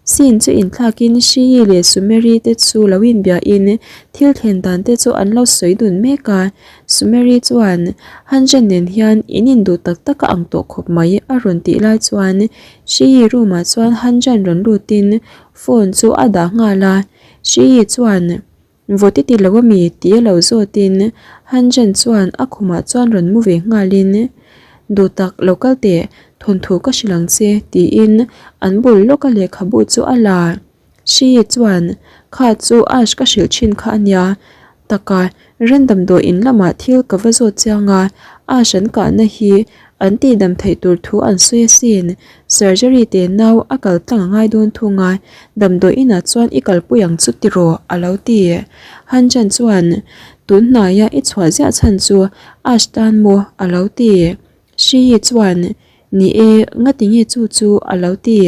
Scene chu inthlakin Shi leh Sumeri te chu lo inbiahin thil thlen dan te chu an lo sawi dun mek a, Sumeri chuan Hanjan nen hian in induh tak tak a ang tawh khawp mai a rawn tih lai chuan Shi room ah chuan Hanjan rawn lutin phone chu a dah nghal a. Shi Yi chuan, Vaw ti ti lo ami? tih a lo zawtin Han Zhen chuan a khumah chuan rawn mu ve nghalin, Duh tak lo kal teh, thawnthu ka hrilh ang che, tiin an bul lawka lehkhabu chu a la. Shi Yi chuan, Kha chu Ash ka hrilh thin kha a nia, taka Ren damdawi in lamah thil ka va zawt chiang a, Ash an kahna hi an tihdam theih tur thu an sawi asin. Surgery te nau a kal tlang a ngai dawn thung a, damdawi inah chuan i kalpui ang chu tiraw a lo ti. Han Chan chuan, Tun hnaia i chhuah ziah chhan chu Ash tan maw a lo ti. Shi Yi chuan, Ni e, ngati nge chu chu a lo ti.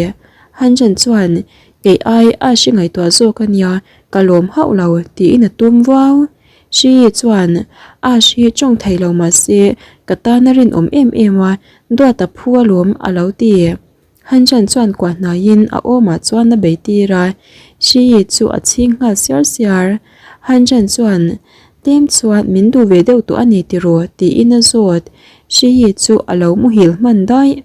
Han Zhen chuan, Kei ai a hri ngaihtuah zawk a nia, ka lawm hauh lo, tiin a tum vuau. Shi Yi chuan, Ash hi tawng thei lo mah se, ka tan a rinawm em em a, duat a phu alawm, a lo ti. Han Zhen chuan kuah hnaiin a awmah chuan a bei tir a, Shi Yi chu a chhing nghal siar siar. Han Zhen chuan, Tlem chuan min duh ve deuh tawh a ni tiraw? tiin a zawt. Shi Yi chu a lo muhil hman daih.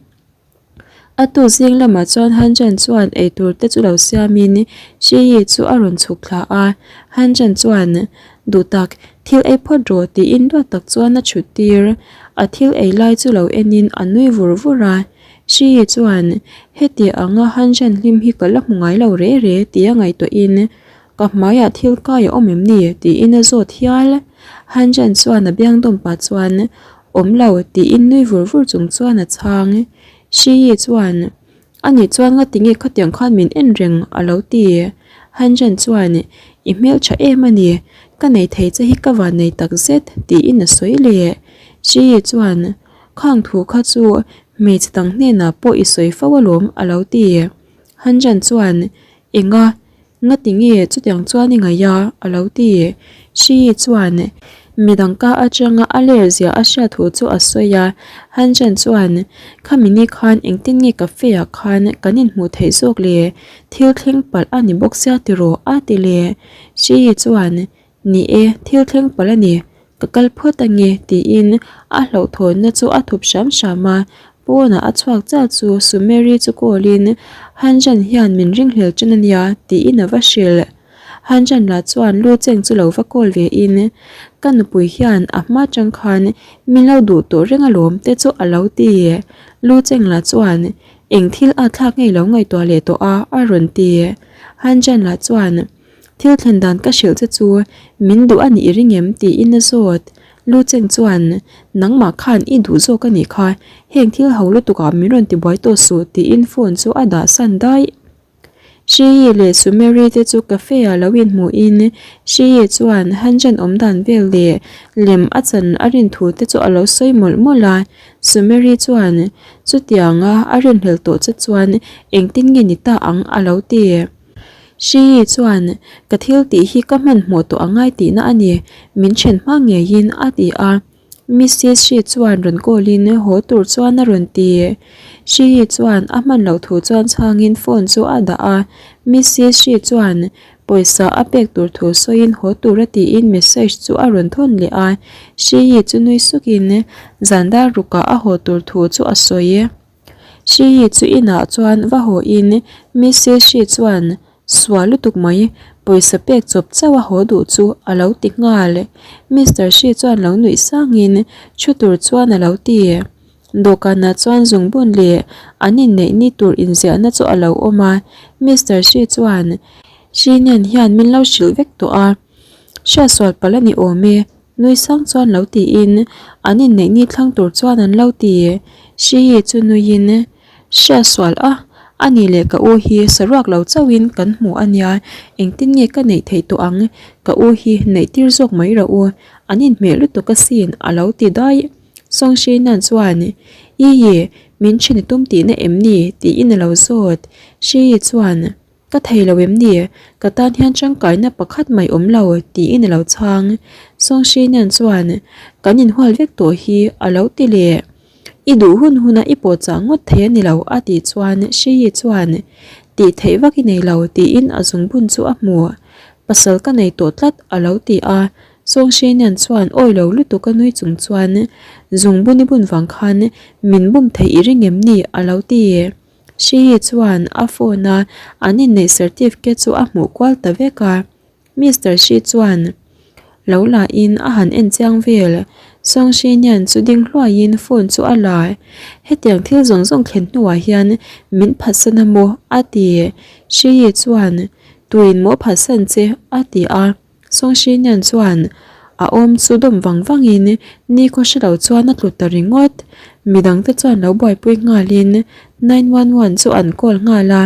A tu zing lamah chuan Han Chen chuan eitur te chu lo siamin Shi Yi chu a rawn chhuk thla a. Han Chen chuan, Duh tak, thil ei phawt rawh tiin duat tak chuan a chhut tir. A thil ei lai chu lo enin a nui vur vur a. Shi Yi chuan, Heti anga Han Chen hlim hi ka la hmu ngai lo re re tia ngaihtuahin Ka hmaiah thil kai a awm em ni? tiin a zawt hial. Han Chen chuan a biang dawm pah chuan, Awm lo, tiin nui vur vur chung chuan a chhang. Shi Yi chuan, Ani chuan ngati nge khatiang khan min en reng? a lo ti. Han Chen chuan, I hmeltha em a ni, ka nei thei che hi ka van nei tak zet, tiin a sawi leh. Shi Yi chuan, Khang thu kha chu hmeichhe dang hnenah pawh i sawi fo alawm, a lo ti. Han Chen chuan, Enga? Ngati nge chutiang chuan i ngaih a? a lo ti. Shi chuan midang ka atanga a ler zia a hriat thu chu a sawi a. Han Chen chuan, Khami ni khan engtin nge cafe ah khan kan inhmuh theih zawk le? Thil thleng palh a ni bawk sia tiraw? a ti leh. Shi chuan, Ni e, thil thleng palh a ni. Ka kal phawt ange tiin a hlauhthawnna chu a thup hram hram a, pawnah a chhuak chiah chu Sumeri chu call in Hanjan hian min ringhlel ṭan a nia tiin a va hrilh. Hanjan lah chuan lu cheng chu lo va call ve in ka nupui hian a hma ṭang khan min lo duh tawh reng alawm te chu a lo ti. Lu cheng lah chuan eng thil a thlak ngei lo ngaihtuah leh tawh a a rawn ti. Hanjan lah chuan. Thil thlen dan ka hrilh che chu min duh a nih i ring em? tiin a zawt. Lu Cheng chuan, Nangmah khan i duh zawk a nih kha, heng thil ho lutuk ah min rawn tibuai tawh suh tiin phone chu a dah san daih. Shi Yi leh Sumeri te chu cafe ah lo inhmuhin Shi Yi chuan Han Zhen awm dan vel leh lem a chan a rin thu te chu a lo sawi mawlh mawlh a. Sumeri chuan, Chutianga a rinhlel tawh che chuan engtin nge ni ta ang? a lo ti. Shi chuan, Ka thil tih hi ka hmanhmawh tawh a ngai tihna a ni, min then hma ngeiin a ti a. Missis Shi chuan rawn call-in haw tur chuan a rawn ti. Shi chuan a hman loh thu chuan chhangin phone chu a dah a. Missis Shi chuan pawisa a pek tur thu sawiin haw tur a tiin message chu a rawn thawn leh a. Shi chu nui sukin zan dar rukah a haw tur thu chu a sawi. Shi hi chu inah chuan va haw in Mrs Shi chuan sual lutuk mai pawisa pek chawp chauh a haw duh chu a lo ti nghal. Mister Shi chuan lo nuih sang in thu tur chuan a lo ti. Dawhkanah chuan zungbun leh an inneih ni tur inziahna chu a lo awm a. Mister Shi chuan Shi nen hian min lo hrilh vek tawh a, hriatsual palh a ni awm e. Nui sang chuan lo tiin an inneih ni thlang tur chuan an lo ti. Shi chu nuiin hria sual a, a ni leh ka u hi saruak lo chauhin kan hmu a nia, engtin nge ka neih theih tawh ang, ka u hi neih tir zawk mai rawh u, an inhmeh lutuk asin a lo ti daih. Song Shi Nan chuan, Yi Yi, min then i tum tihna em ni? tiin a lo zawt. Shi Yi chuan. Ka thei lo em ni? Ka tan hian tangkaina pakhat mai awm lo, tiin a lo chhang. Song Shi Nian chuan, Kan inhual vek tawh hi, a lo ti leh. I duh hun huna i pawh chah ngawt thei a ni lo, a tih chuan Shi Yi chuan, Tih theih vak i nei lo, tiin a zungbun chu a hmu. Pasal ka nei tawh tlat, a lo ti a. Song Shi Nian chuan awi lo lutuk a nui chung chuan, Zungbun i bun vang khan min bum theih i ring em ni? a lo ti. Shi chuan a phone a an inneih certificate chu a hmuh kual ta vek a. Mister Shi chuan lo la in a han en chiang vel. Song Shi Nian chu ding hluai in phone chu a la. Hetiang thil zawng zawng thlen hnuah hian min phatsan a maw? a ti. Shi chuan Tuin maw phatsan che? a ti a. Sawngshinian chuan a awm chu dawm vang vangin nikhaw hre lo chuan a tlu ta ringawt. Midangte chuan lo buaipui nghalin 911 chu an call nghal a.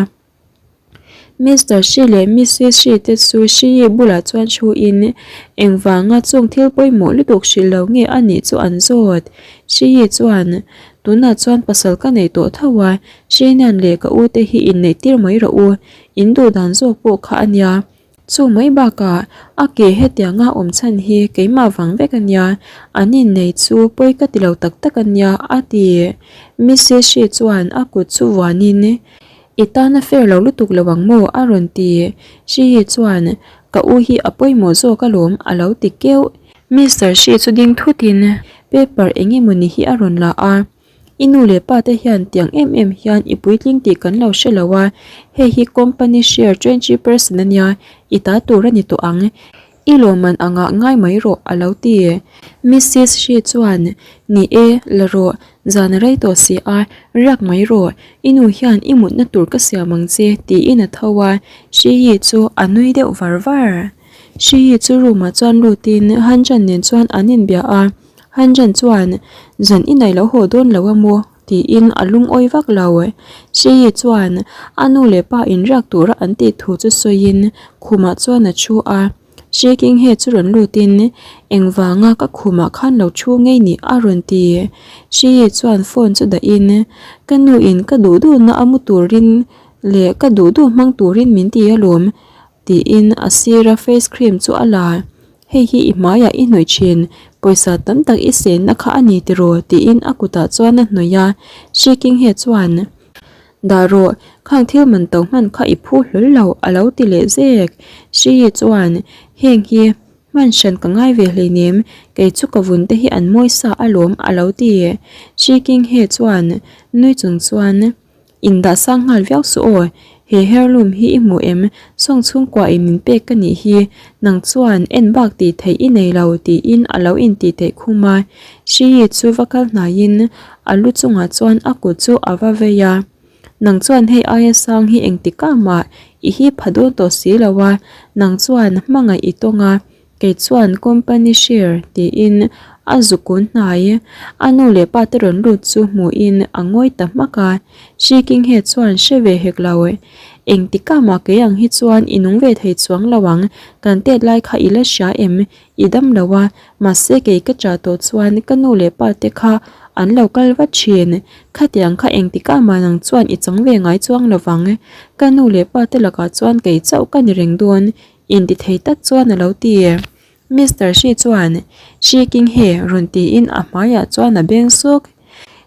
Mister Shi leh Missis Shi te chu Shi-yi bulah chuan thuin engvanga chung thil pawimawh lutuk hrilh lo nge a nih chu an zawt. Shi-yi chuan, Tunah chuan pasal ka nei tawh tho a, Shinian leh ka u te hi inneih tir mai rawh u, in duh dan zawk pawh kha a nia. Chu mai bakah a ke hetianga awm chhan hi keimah vang vek a nia, an innei chu pawi ka ti lo tak tak a nia, a ti. Mrs Shi chuan a kut chu vuanin, I tan a fair lo lutuk lo ang maw? a rawn ti. Shi hi chuan, Ka u hi a pawimawh zawk alawm, a lo ti keuh. Mister Shi chu ding thutin paper eng emawni hi a rawn la a. I nu leh pa te hian tiang em em hian i puitling tih kan lo hre lo a, hei hi company share 20% a nia, i ta tur a ni tawh ang. I lawmman angah ngai mai rawh a lo ti. Missis Shi chuan, Ni e, la rawh, zan a rei tawh si a, riak mai rawh, i nu hian i mutna tur ka siam ang che tiin a tho a, Shi Yi chu a nui deuh var var. Shi Yi chu room ah chuan lutin Han Zhan nen chuan an inbia a, Han Zhan chuan, Zan i nei lo haw dawn lo a maw? tiin a lungawi vak lo. Shi Yi chuan a nu leh pa inriak tura an tih thu chu sawiin khumah chuan a thu a. Shi King He chu rawn lutin, Engvanga ka khumah khan lo thu ngei ni a rawn ti. Shi Yi chuan phone chu dahin, Ka nuin ka duh duhna a mu turin leh ka duh duh hmang turin min ti alawm. Tiin a sira face cream chu a la, Hei hi i hmaiah i hnawih thin, pawisa tam tak i senna kha a ni tiraw? tiin a kutah chuan a hnawih a. Shi King He chuan, Dah rawh, khang thil man to hman kha i phu hlawl lo, a lo ti leh zek. Shi Yi chuan, Heng hi hman hran ka ngai ve hleinem, kei chu ka vun te hi an mawi sa alawm, a lo ti. Shi King He chuan nui chung chuan, Indah sang nghal viau suh aw, he heirloom hi i hmu em? Sawng chhungkua in min pek ka nih hi, nang chuan en bak tih theih i nei lo tiin a lo intih theih khum a. Hriyi chu va kal hnaiin a lu chungah chuan a kut chu a va vei a. Nang chuan hei aia sang hi engtikah mah i hip pha dawn tawh si lo a, nang chuan hmangaih i tawng a, Kei chuan company share tiin a zu kun hnai. A nu leh pa te rawn lut chu hmuhin a ngawi ta hmak a. Shi King He chuan hre ve hek lo. Engtikah mah kei ang hi chuan i nung ve thei chuang lo ang, kan tet lai kha i la hria em? I dam lo a, mahse kei ka chah tawh chuan ka nu leh pa te kha an lo kal vat thin. Khatiang kha engtikah mah nang chuan i chang ve ngai chuang lo vang. Ka nu leh pa te lakah chuan kei chauh ka ni reng dawn. Inti thei tak chuan a lo ti. Mister Shi chuan, Shi King He rawn tiin a hmaiah chuan a beng sawk.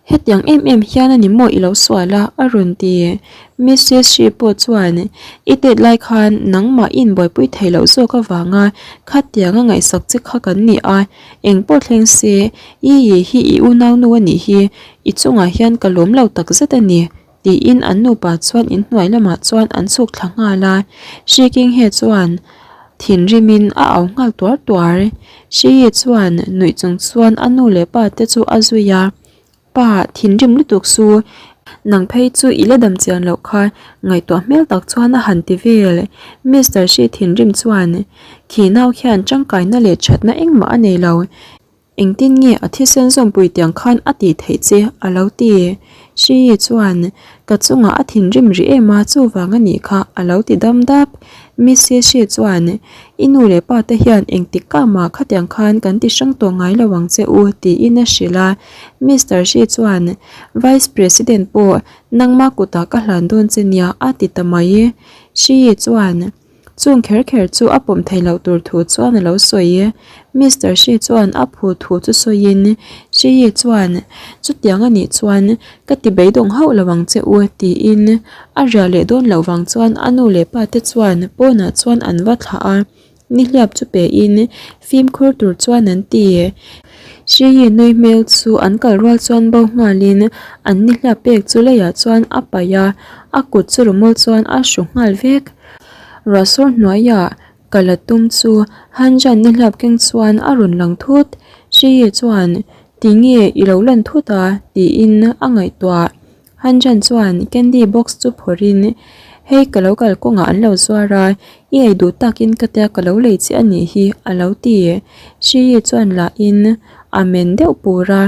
Hetiang em em hian a ni maw i lo sual a? a rawn ti. Missis Shi pawh chuan, I tet lai khan nangmah i inbuaipui thei loh zawk avanga khatianga ngaihsak che kha kan ni a, engpawh thleng se, i yi hi i unaunu a nih hi, i chungah hian ka lawm lo takzet a ni. Tiin an nupa chuan inhnuai lamah chuan an chhuk thla nghal a, Shi King He chuan thinrimin a au nghal tuar tuar. Shi Yi chuan nuih chung chuan a nu leh pa te chu a zui a, Pa, thinrim lutuk su, nang phei chu i la dam chian loh kha ngaihtuah hmel tak chuan a han ti vel. Mister Shi thinrim chuan, Khi nau khian tangkaina leh thatna engmah a nei lo. Engtin nge a thisen zawmpui tiang khan a tih theih che? a lo ti. Hriyi chuan, Ka chungah a thinrim rih em a, chuvang a nih kha, a lo ti dam dap. Missy Hri chuan, I nu leh pa te hian engtik kah mah khatiang khan kan ti hrang tawh ngai lo ang che u, tiin a hrilh a. Mister Hri chuan, Vice President pawh nangma kutah ka hlan dawn che nia, a ti ta mai. Hriyi chuan. Chung kher kher chu a pawm thei loh tur thu chuan a lo sawi. Mister Shi chuan a phu thu chu sawiin, Shi Yi chuan, Chutiang a nih chuan ka ti beidawng hauh lo ang che u, tiin a riah leh dawn loh vang chuan a nu leh pa te chuan pawnah chuan an va thlah a, nihliap chu pein fimkhur tur chuan an ti. Shi Yi nui hmel chu an kal rual chuan bo nghalin an nihliap pek chu leiah chuan a paih a, a kut chu rumawl chuan a hru nghal vek. Ruahsur hnuaiah ka la tum chu Hanjan nihliap keng chuan a rawn lang thut. Hriyi chuan, Tinge i lo lan thut a? tiin a ngaihtuah. Hanjan chuan candy box chu phawrhin, Hei ka lo kal kawngah an lo zuar a, i ei duh takin ka tia ka lo lei che a nih hi, a lo ti. Hriyi chuan lahin a men deuh pur a.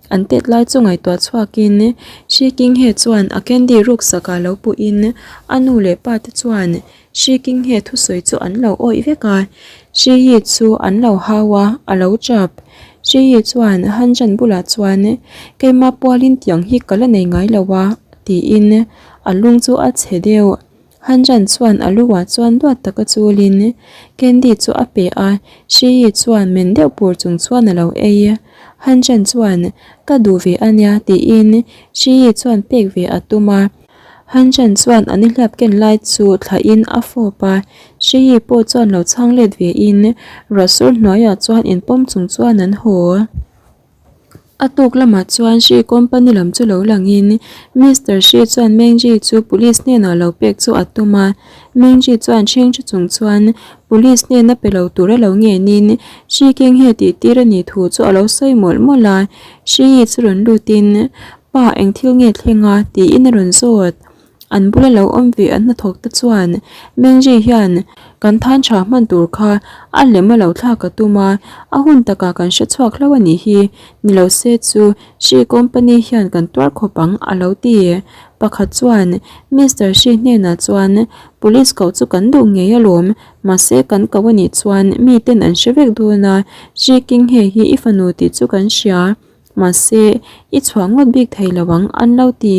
An tet lai chu ngaihtuah chhuakin Shi King He chuan a candy ruksak ah lo puhin a nu leh pa te chuan Shi King He thusawi chu an lo awih vek a, Shi Yi chu an lo hau a, a lo tap. Shi Yi chuan Han Zhan bulah chuan Keima pualin tiang hi ka la nei ngai lo a tiin a lung chu a chhe deuh. Hanjan chuan a lu ah chuan duat taka chulin candy chu a pe a, Shiyi chuan men deuh pur chung chuan a lo ei. Hanjan chuan, Ka duh ve a nia tiin Shiyi chuan pek ve a tum a. Hanjan chuan a nihliap ken lai chu thlahin a fawp a, Shiyi pawh chuan lo chhang let ve in ruahsur hnuaiah chuan inpawm chung chuan an haw. A tuk lamah chuan Shi company lam chu lo langin Mister Shi chuan Mengji chu police hnenah lo pek chu a tum a. Mengji chuan ṭhing ṭha chung chuan police hnena pe lo tura lo ngenin Shi keng he tih tir a nih thu chu a lo sawi mawlh mawlh a. Shi yi chu rawn lutin, Pa, eng thil nge thleng a? tiin a rawn zawt. An bula lo awm ve an hnathawk te chuan Mengji hian kan than tha hman tur kha a lem a lo thlak a tum a, a hun takah kan hre chhuak hlauh a nih hi, ni lo se chu Shi company hian kan tuar khawp ang a lo ti. Pakhat chuan Mister Shi hnenah chuan Police koh chu kan duh ngei alawm, mahse kan koh a nih chuan miten an hre vek dawn a, Shi King he hi i fanu tih chu kan hria. Mahse, i chhuah ngawt bik thei lo ang an lo ti.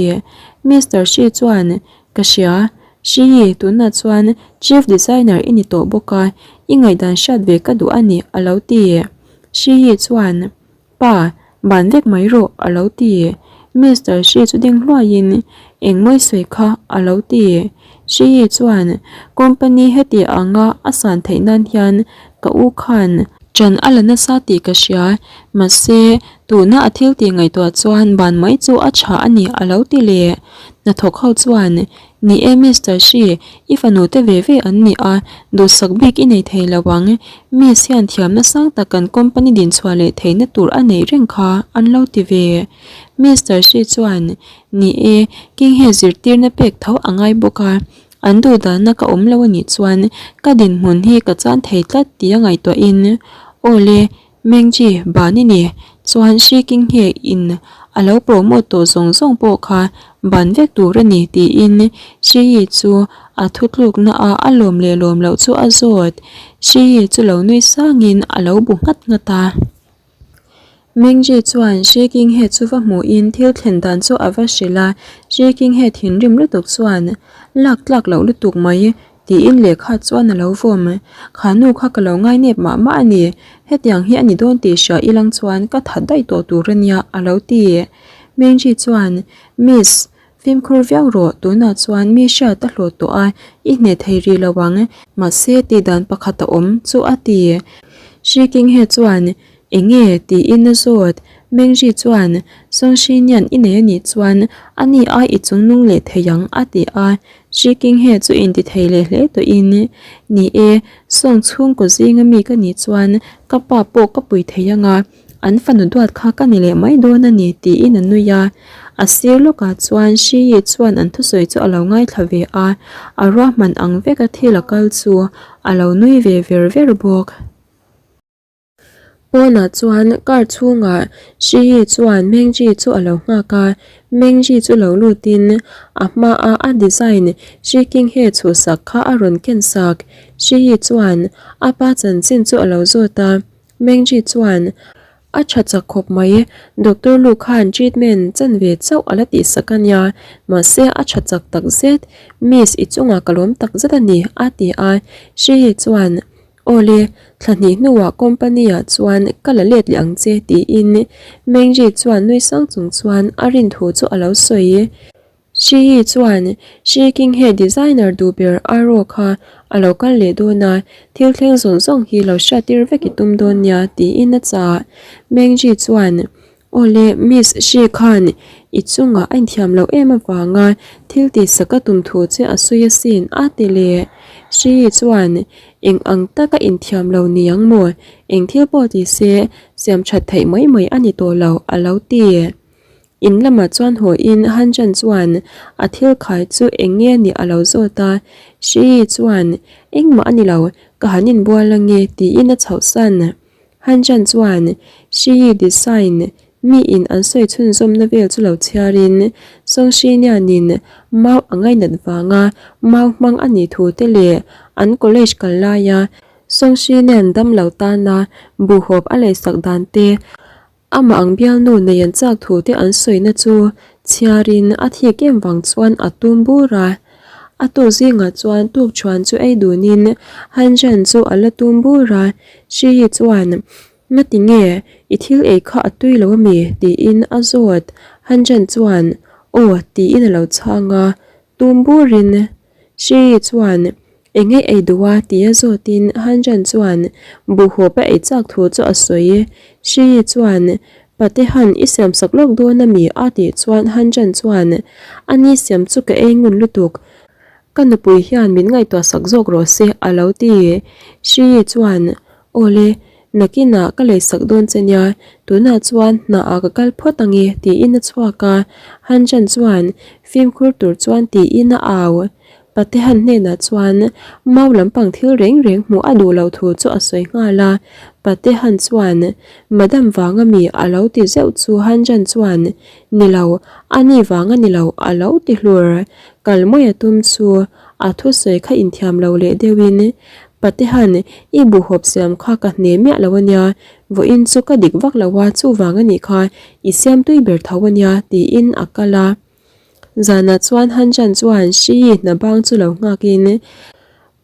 Mister Shi chuan, Ka hria. Shi hi tunah chuan Chief Designer i ni tawh bawk a, i ngaihdan hriat ve ka duh a ni a lo ti. Shi hi chuan, Pa, ban vek mai rawh a lo ti. Mister Shi chu ding hluaiin, Eng mawi sawi kha a lo ti. Shi hi chuan, Company heti anga a san theih nan hian ka u khan Ṭan a la nasa tih ka hria, mahse tuna a thil tih ngaihtuah chuan ban mai chu a ṭha a ni a lo ti leh. Hnathawk ho chuan, Ni e Mister Shi, i fanu te ve ve an ni a, duhsak bik i nei thei lo ang. Miss hian thiamna sang tak kan company dinchhuah leh theihna tur a neih reng kha an lo ti ve. Mister Shi chuan, Ni e, King he zirtirna pek tho a ngai bawk a. An duhdanna ka awm lo a nih chuan ka dinhmun hi ka chan thei tlat tih a ngaihtuahin Aw le, Mengji, ban i ni. Chuan Shi Qinghe in a lo promote tawh zawng zawng pawh kha ban vek tur a ni tiin Shi Yi chu a thutlukna a a lawm leh lawm loh chu a zawt. Shi Yi chu lo nui sangin a lo bu nghat nghat a. Mengji chuan Shi Qinghe chu va hmuhin thil thlen dan chu a va hrilh a, Shi Qinghe thinrim lutuk chuan, Lak tlak loh lutuk mai, tiin lehkha chuan a lo vawm. Kha nu kha ka lo ngainep mah mah a ni, hetiang hi a ni dawn tih hria ilang chuan ka that daih tawh tur a nia, a lo ti. Mengji chuan, Miss, fimkhur viau rawh, tunah chuan mi hriat a hlawh tawh a, i hneh thei rih lo ang, mahse tih dan pakhat a awm, chu a ti. Shi Qinghe chuan, Enge? tiin a zawt. Mengji chuan, Songshi nian i nei a nih chuan a ni ai i chung nung leh thei ang, a ti a. Shi Qinghe chu inti thei leh hle tawhin, Ni e, Song chhungkaw zinga mi ka nih chuan ka pa pawh ka pui thei ang a, an fanu duat kha ka ni leh mai dawn a ni, tiin a nui a. A sir lawkah chuan Shi Yi chuan an thusawi chu a lo ngaithla ve a, a ruahman ang veka thil a kal chu a lo nui ve ver ver bawk. Pawnah chuan car chhungah Shi Yi chuan Mengji chu a lo nghak a, Mengji chu lo lutin a hmaa a design Shi Qinghe chhuhsak kha a rawn ken sak. Shi Yi chuan a pa chanchin chu a lo zawt a, Mengji chuan a tha chak khawp mai, Doctor Lu khan treatment chanve chauh a la tihsak a nia, mahse a tha chak takzet, Miss i chungah ka lawm takzet a ni a ti a, Shi Yi chuan Awle, thla hnih hnuah company ah chuan ka la let leh ang che tiin Mengji chuan nui sang chung chuan a rin thu chu a lo sawi. Shi Yi chuan Shi Qinghe designer duh ber Aro kha a lo kal leh dawn a, thil thleng zawng zawng hi lo hriattir vek i tum dawn nia tiin a chah. Mengji chuan Awle, Miss Shi khan i chungah a inthiam loh em avanga thil tihsak a tum thu che a sawi asin a ti leh. Shi Yi chuan eng ang taka inthiam lo ni ang maw? Eng thil pawh ti se siam that theih mai mai a ni tawh lo a lo ti. In lamah chuan haw in Han Zhan chuan a thil khai chu eng nge nih a lo zawt a. Shi Yi chuan engmah a ni lo, ka han inbual ange tiin a chhohsan. Han Zhan chuan Shi Yi design mi in an sawi chhunzawmna vel chu lo chhiarin Song Shi Nian-in mau a ngainat vanga mau hmang a nih thu te leh an college kal laia Song Shi Nian damlo tana buhhawp a leisak dan te Amah ang bialnu nei an chak thu te an sawina chu chhiarin a thik em vang chuan a tum bur a. A tuk zingah chuan tukṭhuan chu ei dunin Han Zhan chu a la tum bur a. Shi Yi chuan, Ngati nge, i thil ei kha a tui lo ami? tiin a zawt. Han Zhan chuan, Aw, tiin a lo chhang a. Tum burin Shi Yi chuan, Eng nge ei duh a? tia zawtin Han Zhan chuan buhhawp a ei chak thu chu a sawi. Shi Yi chuan, Patehan i siamsak lawk dawn a mi? a tih chuan Han Jan chuan, A ni siam chu ka ei ngun lutuk. Ka nupui hian min ngaihtuah sak zawk rawh se a lo ti. Hrii chuan, Awle, nakinah ka leisak dawn che nia, tunah chuan hnaah ka kal phawt ang e tiin a chhuak a. Han Jan chuan, Fimkhur tur chuan tiin a au. Patehan hnenah chuan mau lampang thil reng reng hmuh a duh loh thu chu a sawi nghal a. Patehan chuan, Madam vang ami a lo ti zeuh chu Hanjan chuan, Ni lo, a ni vang a ni lo a lo ti hlur. Kal mawi a tum chu a thusawi kha inthiam lo leh deuhin, Patehan, i buhhawp siam kha ka hne miah lo a nia, vawiin chu ka dik vak lo a, chuvang a nih kha i siam tui ber tho a nia, tiin a kal a. Zanah chuan Hanjan chuan Hrii hna bang chu lo nghakin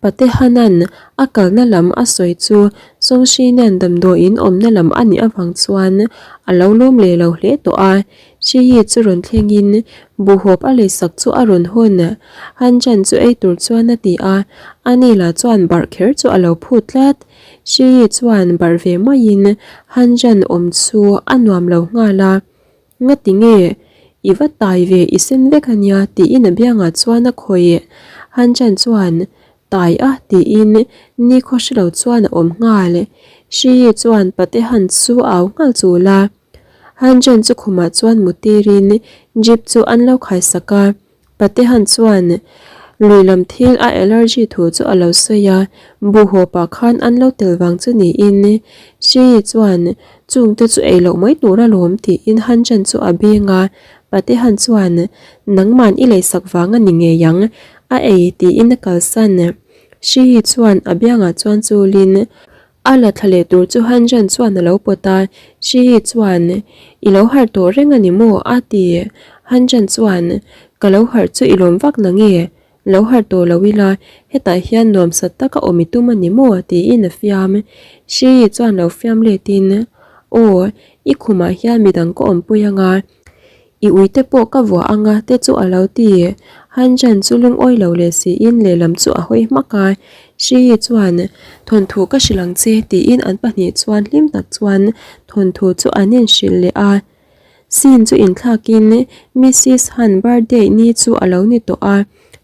Patehanan a kalna lam a sawi chu Sawngshinian damdawiin awmna lam a nih avang chuan a lo lawm leh lo hle tawh a. Hrii chu rawn thlengin buhhawp a leisak chu a rawn hawn. Hanjan chu ei tur chuan a ti a, ani lah chuan barh kher chu a lo phut tlat. Hrii chuan barh ve maiin Hanjan awm chu a nuam lo nghal a. Ngati nge? I va tai ve i sen vek a nia tiin a biangah chuan a khawih. Han Chan chuan, Tai a tiin nikhaw hre lo chuan a awm nghal. Shi Yi chuan Pate Han chu a au nghal chul a. Han Chan chu khumah chuan mu tirin jeep chu an lo khaisak a. Patehan chuan lui lam thil a allergy thu chu a lo sawi a, buhhawpah khan an lo tel vang chu niin Shii chuan chungte chu ei loh mai tur alawm tiin Hanjan chu a beng a, Patehan chuan nangman i leisak vang a ni ngei ang a ei tiin a kalsan. Shii chuan a biangah chuan chulin A la thla leh tur chu Hanjan chuan a lo pawt a, Shihi chuan, I lo harh tawh reng a ni maw? a ti. Hanjan chuan, Ka lo harh chu i lawm vak na nge? Lo harh tawh lo ila, hetah hian nuamsat taka awm i tum a ni maw? tiin a fiam. Shihi chuan lo fiam letin, Aw, i khumah hian midang ka awmpui anga, I uite pawh ka vuah anga te chu a lo ti. Han Jan chu lungawi lo leh siin lehlam chu a hawi hmak a. Hrii chuan, Thawnthu ka hrilh ang che tiin an pahnih chuan hlim tak chuan thawnthu chu an inhrilh leh a. Scene chu inthlakin Missis Han birthday ni chu a lo ni tawh a.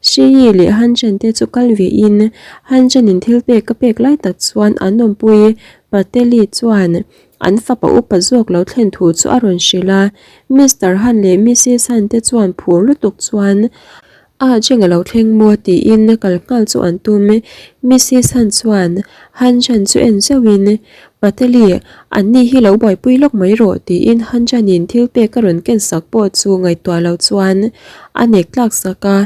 Hrii leh Han Jan te chu kal vein Han Jan in thil pek a pek lai tak chuan an awmpui Pateli chuan An fapa upa zawk lo thlen thu chu a rawn hrilh a, Mister Han leh Missis Han te chuan phur lutuk chuan a Jeng a lo thleng maw tiin kal nghal chu an tum. Missis Han chuan Han Jan chu en zeuhin, Pateli, an ni hi lo buaipui lawk mai rawh tiin Han Janin thil pek a rawn ken sak pawh chu ngaihtuah lo chuan a nek tlak sak a,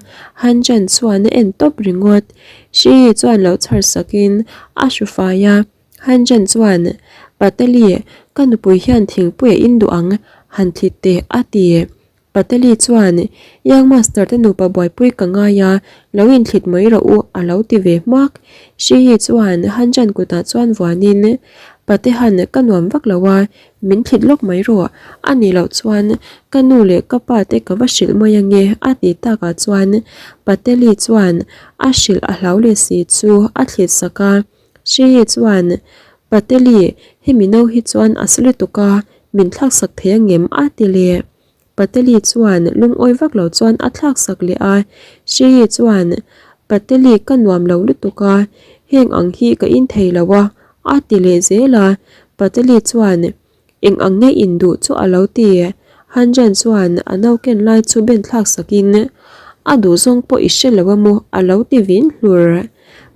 Han Jan chuan a en tawp ringawt. Hrii chuan lo chhar sakin a hru fai a. Hanjan chuan, Pateli, ka nupui hian thingpui a in duh ang, han thlit teh, a ti. Pateli chuan, Young Master te nupa buaipui ka ngai a, lo inthlit mai rawh u, a lo ti ve hmak. Shiyi chuan Hanjan kutah chuan vuanin, Patehan, ka nuam vak lo a, min thlit lawk mai rawh, a nih loh chuan ka nu leh ka pa te ka va hrilh mai ange, a ti takah chuan Pateli chuan a hrilh a hlau leh si chu a thlit sak a. Hrii chuan, Pateli, hemi no hi chuan a sa lutuk a, min thlak sak thei angem? a ti leh. Pateli chuan lungawi vak lo chuan a thlak sak leh a. Hrii chuan, Pateli ka nuam lo lutuk a, heng ang hi ka in thei lo a, a ti leh zel a. Pateli chuan, Eng ang nge in duh chu a lo ti. Hanjan chuan a no ken lai chu ben thlak sakin, A duh zawng pawh i hre lo a maw? a lo ti vin hlur.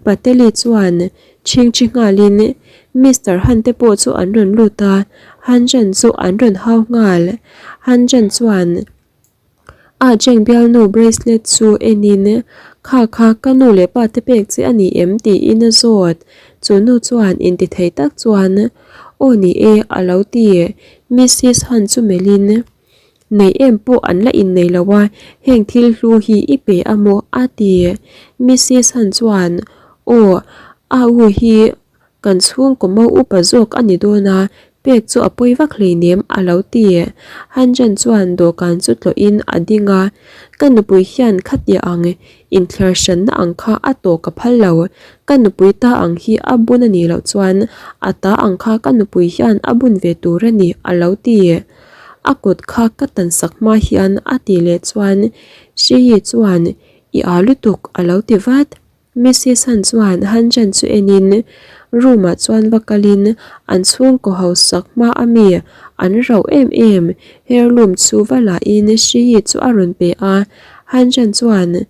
Pateli chuan chhingchhi nghalin Mister Han te pawh chu an rawn lut a, Hanjan chu an rawn hau nghal. Hanjan chuan. A Jeng bialnu bracelet chu enin, Kha kha ka nu leh pa te pek che a ni em? tiin a zawt. Chu nu chuan intithei tak chuan, Aw ni e, a lo ti. Missis Han chu melhin, Nei em pawh an la innei lo a, heng thil hlu hi i pe a maw? a ti. Missis Han chuan, Aw, a u hi Kan chhungkaw mau upa zawk a ni dawn a, Pek chu a pawi vak hleinem a lo ti. Han Jan chuan dawhkan chu tlawhin a ding a, Ka nupui hian khatia ang inthliar hranna ang kha a tawh ka phal lo. Ka nupui ta ang hi a bun a nih loh chuan a ta ang kha ka nupui hian a bun ve tur a ni a lo ti. A kut kha ka tan sak hma hian a tih leh chuan Shiyi chuan I â lutuk a lo ti vat. Missy San chuan Han Chen chu enin room ah chuan va kalin an chhungkaw hausak hma a mi an rauh em em heirloom chu va lah in Shiyi chu a rawn pe a, Han Chen chuan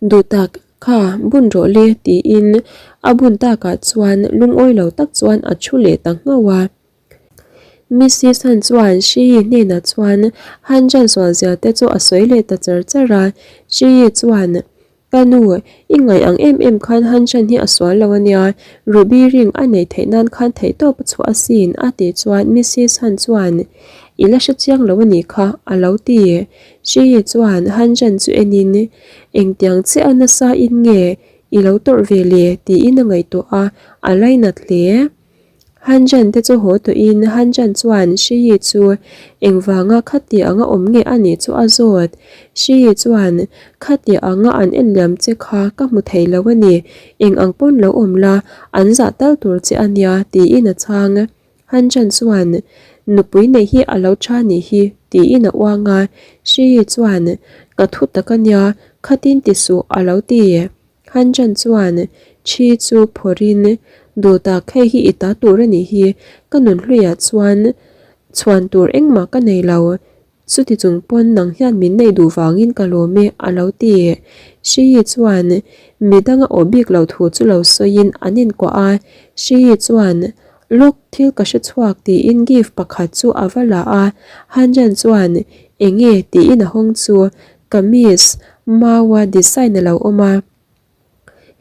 Duhtak kha bun rawh le tiin a bun takah chuan lungawi lo tak chuan a thu leh ta nghauh a. Missy San chuan Shiyi hnenah chuan Han Chen sualzia te chu a sawi leh ta char char a, Shiyi chuan Ka nu, i ngaih ang em em khan Hanshan hi a sual lo a nia, Ruby ring a neih theih nan khan theihtawp a chhuah asin a tih chuan Mrs Han chuan I la hre chiang lo a nih kha a lo ti. Shiyi chuan Hanshan chu enin Engtiang che a nasa in nge i lo tawrh ve le tiin a ngaihtuah a, a lainat hle. Han Jan te chu haw tawhin Han Jan chuan Shiyi chu engvanga khati anga awm nge a nih chu a zawt. Shiyi chuan, Khati anga an en liam che kha ka hmu thei lo a ni, eng ang pawn lo awm la, an zah tal tur che a nia, tiin a chhang. Han Jan chuan, Nupui neih hi a lo tha nih hi, tiin a uang a. Shiyi chuan, Ka thu tak a nia, khatin ti suh, a lo ti. Han Jan chuan thi chu phawrhin, Duhtak, hei hi i ta tur a nih hi, ka nun hluiah chuan chhuan tur engmah ka nei lo, chuti chung pawn nang hian min neih duh vangin ka lawm e, a lo ti. Shiyi chuan midang a awh bik lo thu chu lo sawiin an inkuah a, Shiyi chuan, Lawk, thil ka hre chhuak tiin gift pakhat chu a va la a, Han Jan chuan, Enge? tiin a hawng chu Kamis, Maua design a lo awm a.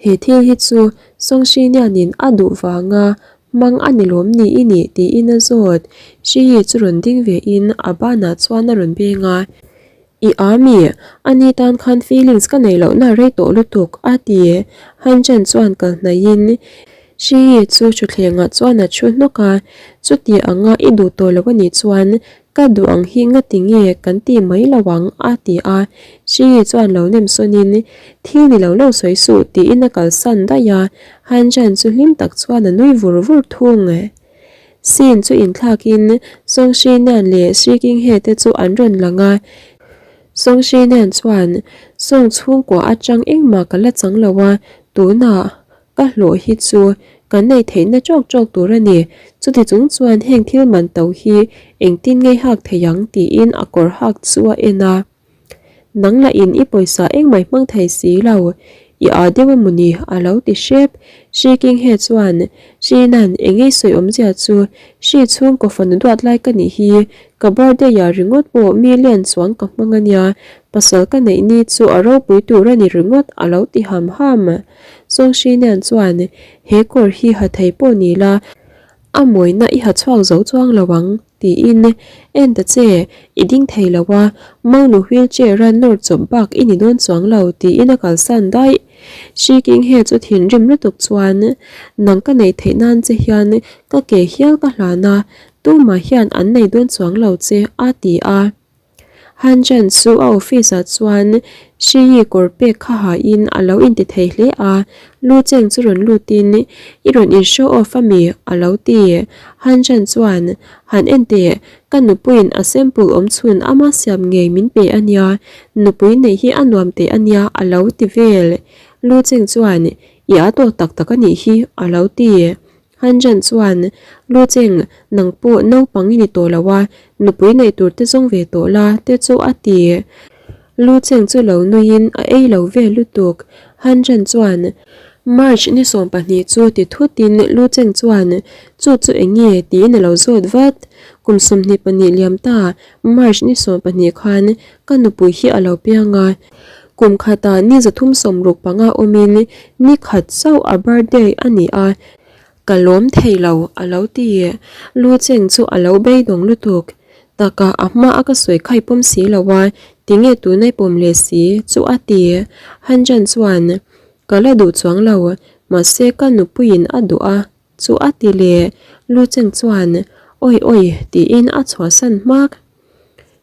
He thil hi chu Songshinianin a duh vanga hmang a ni lawm ni i nih tiin a zawt. Shiyi chu rawn ding ve in a banah chuan a rawn beng a. I a mi, a ni tan khan feelings ka neih lohna rei tawh lutuk a ti. Han Chen chuan kal hnaihin Shiyi chu thutthlengah chuan a thu hnawk a, chuti anga i duh tawh lo a nih chuan Ka duh ang hi ngati nge kan ti mai lo ang a ti a, Shi chuan lo nem sawnin thil ni lo lo sawi suh tiin a kalsan daih a, Han Zhan chu hlim tak chuan a nui vur vur thung. Scene chu inthlakin Song Shi Nian leh Shi King He te chu an rawn lang a, Song Shi Nian chuan Song chhungkua atang engmah ka la chang lo a, tunah Ka hlawh hi chu kan nei theihna tawk tawk tur a ni. Chuti chung chuan heng thil man to hi engtin ngei hak thei ang tiin a kawr hak chu a en a. Nang lah in i pawisa engmah i hmang thei si lo, i aa deuh emaw ni a lo ti hrep. Hri King He chuan, Hri nan eng ei sawi awmzia chu hri chhungkaw fanu duat lai ka nih hi, ka birthday ah ringawt pawh million chuang ka hmang a nia, pasal ka neih ni chu a ropui tur a ni ringawt a lo ti ham ham. Sawngshinian chuan, He kawr hi ha thei pawh ni la, a mawina i ha chhuak zo chuang lo ang, tiin, En ta che, i ding thei lo a, Monu wheelchair a nawr chawp bak i ni dawn chuang lo, tiin a kalsan daih. Shi King He chu thinrim lutuk chuan, Nang ka neih theih nan che hian ka ke hial ka hlan a, tumah hian an nei dawn chuang lo che, a ti a. Han Chen chu a office ah chuan Shi Yi kawr pek kha ha in a lo inti thei hle a, Lu Cheng chu rawn lut in I rawn in show off a mi? a lo ti. Han Chen chuan Han en teh, ka nupuiin a sample awm chhun ama siam ngei min pe a nia, nupui neih hi a nuam teh a nia a lo ti vel. Lu Cheng chuan I a tawk tak tak a nih hi a lo ti. Han Jan chuan, Lu Cheng, nang pawh naupang i ni tawh lo a, nupui neih tur te zawng ve tawh la, te chu a ti. Lu Cheng chu lo nuiin a ei lo ve lutuk. Han Jan chuan, March ni 12 chu ti thutin Lu Cheng chuan, Chu chu eng nge? tiin a lo zawt vat. Kum 22 liam ta, March ni 12 khan ka nupui hi a lo piang a. Kum khatah ni 365 awmin ni khat chauh a birthday a ni a, ka lawm thei lo a lo ti. Lu Cheng chu a lo beidawng lutuk. Taka a hma a ka sawi kha i pawm si lo a, tinge tuna i pawm leh si chu a ti. Han Jan chuan, Ka la duh chuang lo, mahse ka nupuiin a duh a. Chu a ti leh, Lu Cheng chuan, Awi awi tiin a chhuahsan hmak.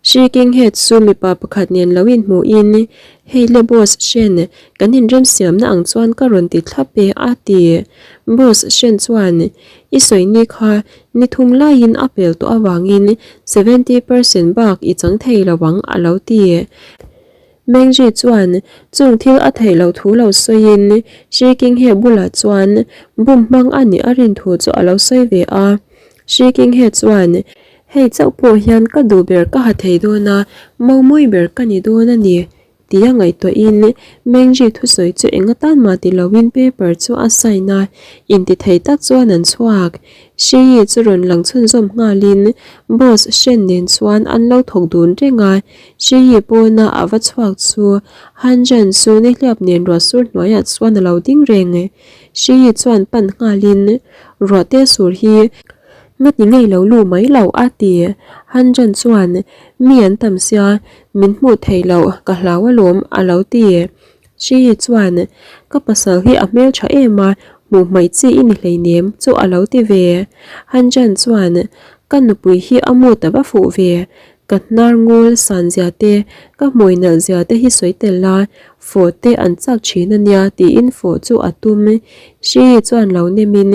Shi King Head chu mipa pakhat nen lo inhmuhin, Hei le Boss Shen, kan inremsiamna ang chuan ka rawn ti thlap e a ti. Boss Shen chuan, I sawi ni kha ni thum laiin a pel tawh avangin 70% bak i chang thei lo ang a lo ti. Mengji chuan chung thil a theih loh thu lo sawiin Shi King He bulah chuan bum hmang a nih a rin thu chu a lo sawi ve a. Shi King He chuan, Hei chauh pawh hian ka duh ber ka ha thei dawn a, maumawi ber ka ni dawn a ni, tia ngaihtuahin Mengji thusawi chu eng atan mah ti loin paper chu a sign a, intithei tak chuan an chhuak. Shi Yi chu rawn lang chhunzawm nghalin Boss Shen nen chuan an lo thawk dun reng a, Shi pawna a va chhuak chu Han Zhan chu nihliap nen ruah sur hnuaiah chuan a lo ding reng. Shi chuan pan nghalin, Ruah te sur hi ngati ngei lo lu mai lo a ti. Han Zhan chuan, Mi an tam sia, min hmuh theih loh ka hlau alawm a lo ti. Shi chuan, Ka pasal hi a hmeltha em a, hmuh hmaih chi i ni hleinem chu a lo ti ve. Han Zhan chuan, Ka nupui hi a mu ta va fuh ve, Ka hnar ngul san zia te, ka hmui nalh zia te hi sawi tel la, fawh te an chak thin a nia tiin fawh chu a tum. Hri chuan lo nem in,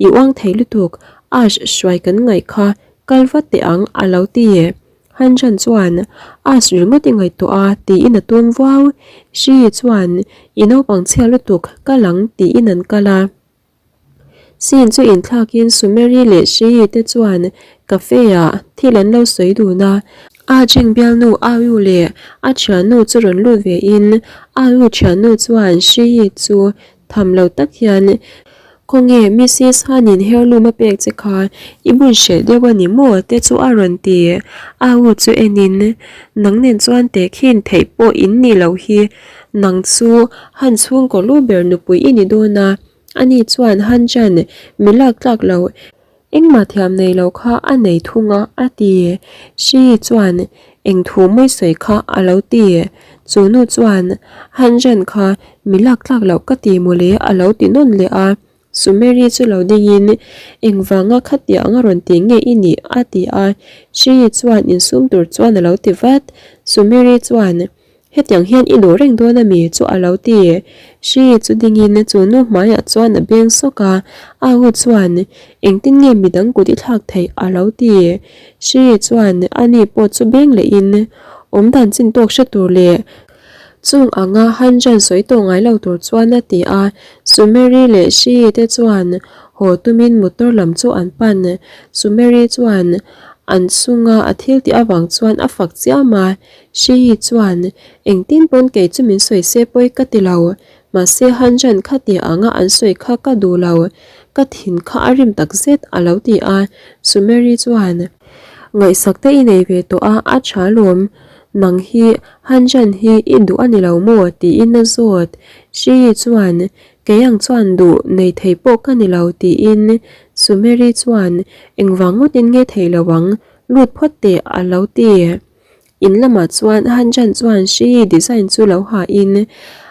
I uang thei lutuk, Ash hruai kan ngaih kha, kal vat teh ang a lo ti. Hanjan chuan, Ash ringawt i ngaihtuah a tiin a tum vuau. Hri chuan, I naupang chhia lutuk, kal ang tiin an kal a. Scene chu inthlakin Sumeri leh Shii te chuan cafe ah thil an lo sawi dun a. A Jing bialnu Ayu leh a thiannu chu rawn lut ve in Ayu thiannu chuan Shii chu tham lo tak hian Khawnge Missis Hanin heirloom a pek che kha i bun hreh deuh a ni maw te chu a rawn ti. Ayu chu en in Nang nen chuan tehkhin theih pawh in nih loh hi nang chu Han chhungkaw lu ber nupui i ni dawn a. Ani chuan Han Chan mi lak tlak lo, engmah thiam nei lo kha a nei thung a, a ti. Shi chuan eng thu mawi sawi kha a lo ti. Chu nu chuan Han Chan kha mi lak tlak loh ka ti mawle a lo ti nawn leh a. Sumeri chu lo dingin engvanga khatiang a rawn ti nge i nih a ti a. Shi chuan insum tur chuan a lo ti vat. Sumeri chuan Hetiang hian i duh reng dawn a mi chu a lo ti. Hri chu dingin chu nu hmaiah chuan a beng sawk a, a u chuan engtin nge midang kut i thlak theih a lo ti. Hri chuan a ni pawh chu beng lehin awmdan chin tawk hre tur leh chung anga Hanjan sawi tawh ngai lo tur chuan a ti a. Sumeri leh Hri te chuan haw tumin motor lam chu an pan. Sumeri chuan an chunga a thil tih avang chuan a fak chiam a. Hri chuan, Engtin pawn kei chu min sawi se pawi ka ti lo. Mahse Hanjan kha ti anga an sawi kha ka duh lo. Ka thin kha a rim tak zet a lo ti a. Sumeri chuan, Ngaihsak te i nei ve tawh a, a tha lawm. Nang hi Hanjan hi i duh a ni lo maw? tiin a zawt. Hri chuan, Kei ang chuan duh nei thei pawh ka ni lo tiin Sumeri chuan, Engvang ngawtin nge thei lo ang, lut phawt teh a lo ti. In lamah chuan Han Chan chuan Shi Yi design chu lo ha in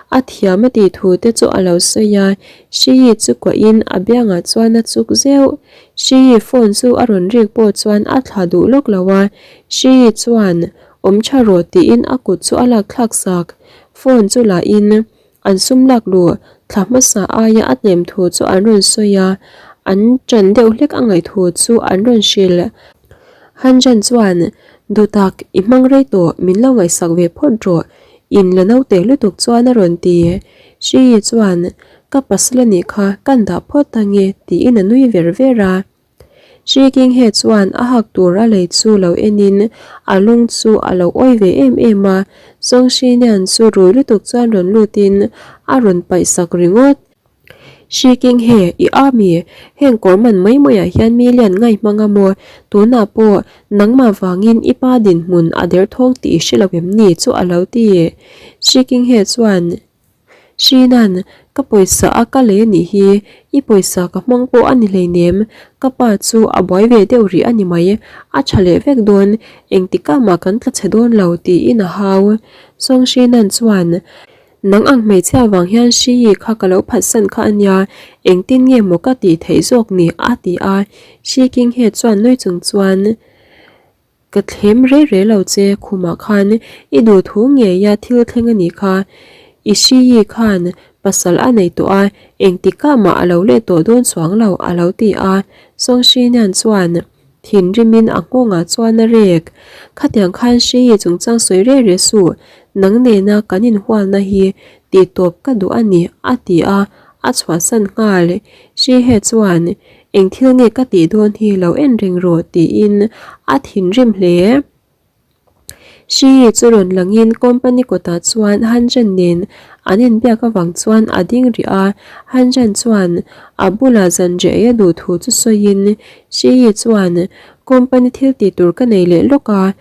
a thiam a tih thu te chu a lo sawi a, Shi Yi chu kuah in a biangah chuan a chuk zeuh. Shi Yi phone chu a rawn rik pawh chuan a thla duh lawk lo a, Shi Yi chuan awm tha rawh tiin a kut chu a lak thlak sak. Phone chu la in an sum lak luh thla hmasa aia a hnem thu chu an rawn sawi a, an ṭan deuh hlek a ngaih thu chu an rawn hrilh. Hanjan chuan, Duhtak, i hmang rei tawh, min lo ngaihsak ve phawt rawh, in la naute lutuk chuan a rawn ti. Hrii chuan, Ka pasal a nih kha, kan dah phawt ange, tiin a nui ver ver a. Hri King He chuan a hak tur a lei chu lo enin a lung chu a lo awi ve em em a, Song Shi Nian chu rui lutuk chuan rawn lutin a rawn paih sak ringawt. Hri King He, i a mi, heng kawr man mai maiah hian mi lian ngai hmang a maw? Tunah pawh nangmah vangin i pa dinhmun a derthawng tih i hre lo em ni chu a lo ti. Hri King He chuan. Hrinan, Ka pawisa a ka lei a nih hi, i pawisa ka hmang pawh a ni hleinem, ka pa chu a buai ve deuh rih a ni mai, a tha leh vek dawn, engtikah mah kan tla chhe dawn lo tiin a hau. Sawng Hrinan chuan, Nang ang hmeichhia vang hian Shi Yi kha ka lo phatsan kha a nia, engtin nge maw ka tih theih zawk ni? a ti a. Shi King He chuan nui chung chuan, Ka thlem rei rei lo che, khumah khan i duhthu ngeia thil thleng a nih kha. I Shi Yi khan pasal a nei tawh a, engtikah mah a lo let tawh dawn chuang lo, a lo ti a. Song Shi Nian chuan, Thinrimin a nghawngah chuan a rek. Khatiang khan Hriyi chungchang sawi reh reh suh, nang nena kan inhualna hi tihtawp ka duh a ni, a ti a, a chhuahsan nghal. Hrihe chuan, Eng thil nge ka tih dawn hi lo en reng rawh, tiin a thinrim hle. Hriyi chu rawn langin company kawtah chuan Hanjan nen an inbiak avang chuan a ding rih a, Hanjan chuan a bulah zanriah ei a duh thu chu sawiin Hriyi chuan company thil tih tur ka nei leh lawk a,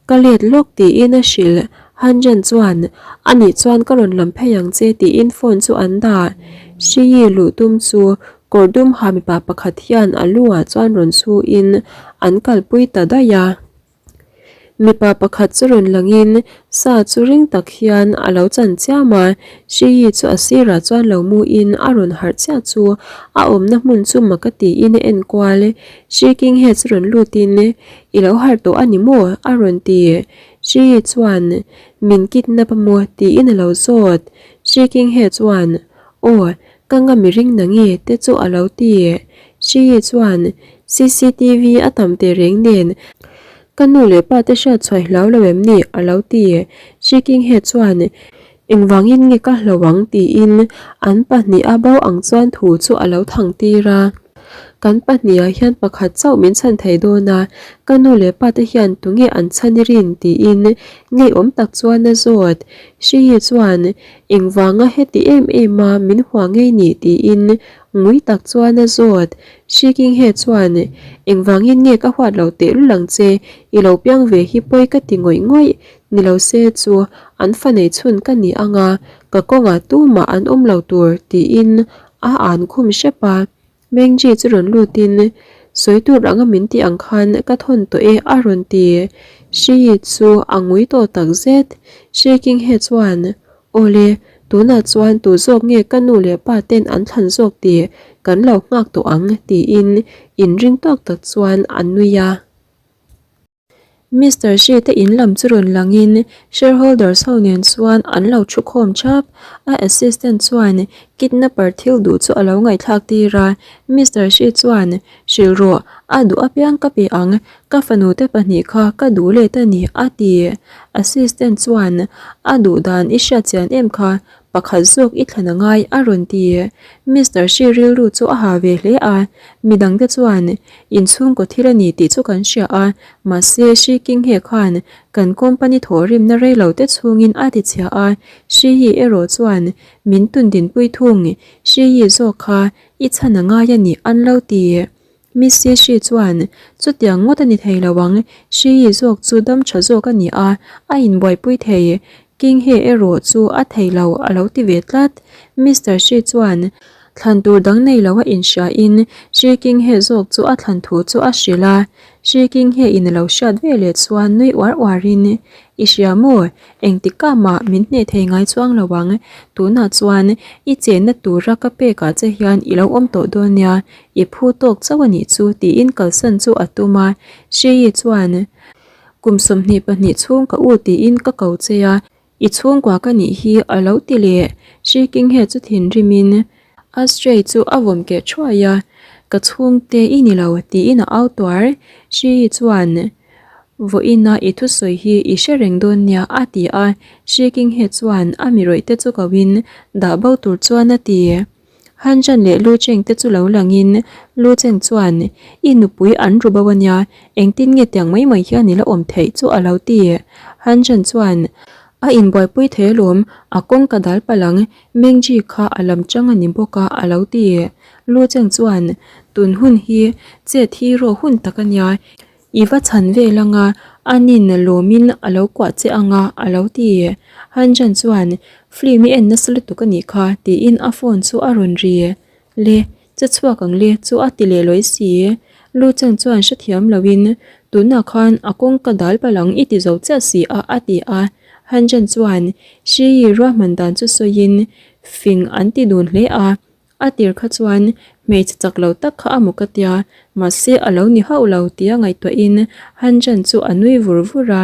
ka let lawk tiin a hrilh. Hanjan chuan anih chuan ka rawn lam phei ang che tiin phone chu an dah. Hriyi luh tum chu kawr dum ha mipa pakhat hian a lu ah chuan rawn chhuin an kalpui ta daih a. Mipa pakhat chu rawn langin sa chu ring tak hian a lo chan chiam a, Hriyi chu a sirah chuan lo muin a rawn harh chiah chu a awmna hmun chu mak a tiin a en kual. Hri King He chu rawn lutin, I lo harh tawh a ni maw? a rawn ti. Hriyi chuan, Min kidnap a maw? tiin a lo zawt. Hri King He chuan, Aw, ka ngam i ring na nge? te chu a lo ti. Hriyi chuan, cctv a tam teh reng nen ka nu leh pa te hriat chhuai hlau lo em ni? a lo ti. Hri King He chuan, Engvangin nge ka hlo ang? tiin an pahniha bo ang chuan thu chu a lo thang tir a. Kan pahnihah hian pakhat chauh min chhan thei dawn a, ka nu leh pa te hian tunge an chhan i rin? tiin ngeiawm tak chuan a zawt. Hriyi chuan, Engvanga heti em em a min hua ngei ni? tiin ngui tak chuan a zawt. Hri King He chuan, Engvangin nge ka huat lo tehlul ang che, i lo piang ve hi pawi ka ti ngawih ngawih, ni lo se chu an fa nei chhun ka ni ang a, ka kawngah tumah an awm lo tur, tiin a an khum hrep a. Mengji chu rawn lutin, Sawi tur anga min tih ang khan ka thawn tawh e, a rawn ti. Hriyi chu a ngui tawh tak zet. Hri King He chuan, Awle, tunah chuan tu zawk nge ka nu leh pa ten an thlan zawk tih kan lo nghak tawh ang, tiin inring tawk tak chuan a nui a. Mister Shi te in lam chu rawn langin shareholders ho nen chuan an lo thu khawm thap. A assistant chuan kidnapper thil duh chu a lo ngaihthlak tir a, Mister Shi chuan, Hrilh rawh, a duh apiang ka pe ang, ka fanu te pahnih kha ka duh let a ni, a ti. Assistant chuan, A duh dan i hriat chian em kha, Pakhat zawk i thlan a ngai a rawn ti. Mister Shi rilru chu a ha ve hle a, midangte chuan inchhungkaw thil a ni tih chu kan hria a, mahse Shi King He khan kan company thawhrimna rei lo te chhungin a ti chhia a, Shi Yi erawh chuan min tun dinpui thung, Shi Yi zawk kha i chhan a ngai a ni an lo ti. Missy Shi chuan, Chutiang ngawt a ni thei lo ang, Shi Yi zawk chu dam tha zawk a ni a, a inbuaipui thei. King He erawh chu a thei lo a lo ti ve tlat. Mister Shi chuan, Thlan tur dang nei lo a inhriain Shi King He zawk chu a thlan thu chu a hrilh a. Shi King He in a lo hriat ve leh chuan nui uar uarin, I hria maw? Engtikah mah min hneh thei ngai chuang lo ang, tunah chuan i chenna tura ka pekah che hian i lo awm tawh dawn nia, i phu tawk chauh a nih chu tiin kalsan chu a tum a. Hriyi chuan, Kum 22 chhung ka u tiin ka ko che a, i chhungkua ka nih hi a lo ti leh. Hri Kinghe chu thinrimin Astray chu a vawm keh thuai a, Ka chhungte i ni lo tiin a au tuar. Hriyi chuan, Vawiina i thusawi hi i hre reng dawn nia a ti a, Hri Kinghe chuan a mi rawih te chu koin dah bo tur chuan a ti. Han Zhan leh Lu Cheng te chu lo langin Lu Cheng chuan, I nupui an ru bo a nia, engtin nge tiang mai mai hian i la awm theih chu a lo ti. Han Zhan chuan, A inbuaipui thei alawm, a kawng ka dal palh ang, Meng Ji kha a lam chang a ni bawk a a lo ti. Lu Cheng chuan, Tun hun hi chet hi rawh hun tak a nia, I va chhan vel anga, a nin lawmin a lo kuah che anga a lo ti. Han Zhan chuan, Film i en nasa lutuk a nih kha, tiin a phone chu a rawn ri. Le, che chhuak ang le chu a ti leh lawi si. Lu Cheng chuan hrethiam loin, Tunah khan a kawng ka dal palh ang i ti zo chiah si a, a ti a. Han Zhen chuan Shi Yi ruahman dan chu sawiin fing an ti dun hle a, a tir kha chuan hmeichhe chak lo tak kha a mu ka tia, mahse a lo ni hauh lo tia ngaihtuahin Han Zhen chu a nui vur vur a.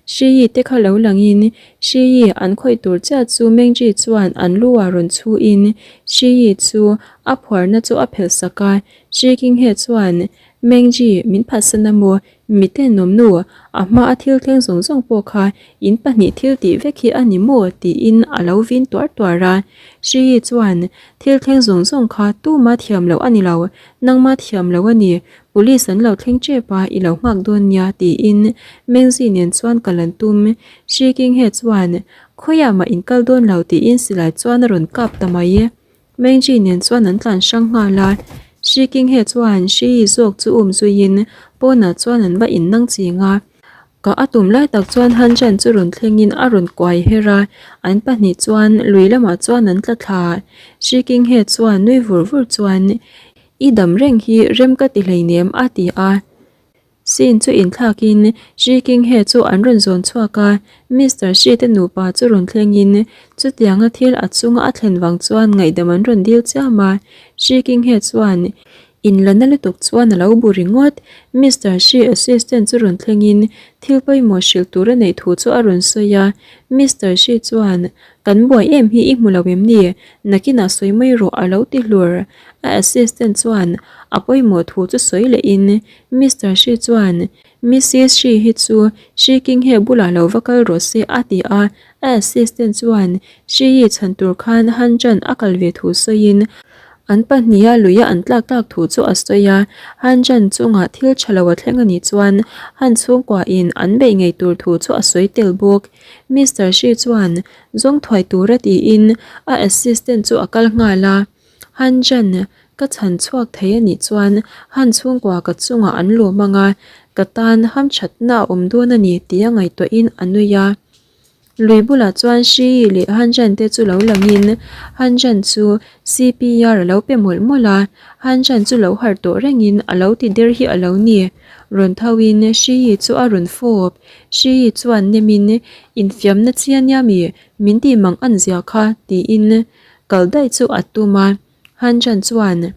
Shi Yi te kha lo langin Shi Yi an khawih tur chiah chu Meng Ji chuan an lu ah rawn chhuin Shi Yi chu a phuarna chu a phelh sak a, Shi Qinghe chuan Meng Ji min phatsan a maw Mite nawmnu, a hma a thil thleng zawng zawng pawh kha in pahnih thil tih vek hi a ni maw? tiin a lo vin tuar tuar a. Hriyi chuan, Thil thleng zawng zawng kha tuma thiam loh a ni lo, nangma thiam loh a ni, police an lo thleng tep a, i lo nghak dawn nia, tiin Mengzi nen chuan kal an tum. Hri Kinghe chuan, Khawiah mah in kal dawn lo, tiin silai chuan a rawn kap ta mai. Mengji nen chuan an tlan hrang nghal a, Shi Qinghe chuan Shi Yi zawk chu um zuiin pawnah chuan an va in nang ching a. Ka a tum lai tak chuan Han Zhan chu rawn thlengin a rawn kuai her a, an pahnih chuan lui lamah chuan an tla thla. Shi Qinghe chuan nui vur vur chuan, I dam reng hi rem ka ti hleinem a ti a. Scene chu inthlakin Shi Qinghe chu an rawn zawn chhuak a, Mister Shi te nupa chu rawn thlengin chutianga thil a chunga a thlen vang chuan ngaihdam an rawn dil chiam a, Shi Qinghe chuan inla na lutuk chuan a lo bu ringawt. Mister Shi assistant chu rawn thlengin thil pawimawh hrilh tur a neih thu chu a rawn sawi a, Mister Shi chuan Kan buai em hi i hmu lo em ni? Nakinah sawi mai rawh a lo ti hlur. A assistant chuan a pawimawh thu chu sawi lehin Mister Shi chuan, Missis Shi hi chu Shi King he bulah lo va kal rawh se a ti a, a assistant chuan Shi Yi chhan tur khan Han Zhan a kal ve thu sawiin an pahniha luia an tlak tlak thu chu a sawi a, Han Zhan chungah thil tha lo a thleng a nih chuan Han chhungkua in an beih ngei tur thu chu a sawi tel bawk. Mister Shi chuan zawng thuai tura tiin a assistant chu a kal nghal a. Han Zhan, ka chhan chhuak thei a nih chuan Han chhungkua ka chungah an lawm ang a, ka tan hamthatna a awm dawn a ni tia ngaihtuahin a nui a. Lui bulah chuan Shi Yi leh Han Zhan te chu lo langin Han Zhan chu CPR a lo pe mawlh mawlh a, Han Zhan chu lo harh tawh rengin a lo ti der hi a lo ni. Rawn thoin Shi Yi chu a rawn fawp. Shi Yi chuan nemin, Infiamna chi a nia mi, min tih mang an zia kha, tiin Kal daih chu a tum a, Han Zhan chuan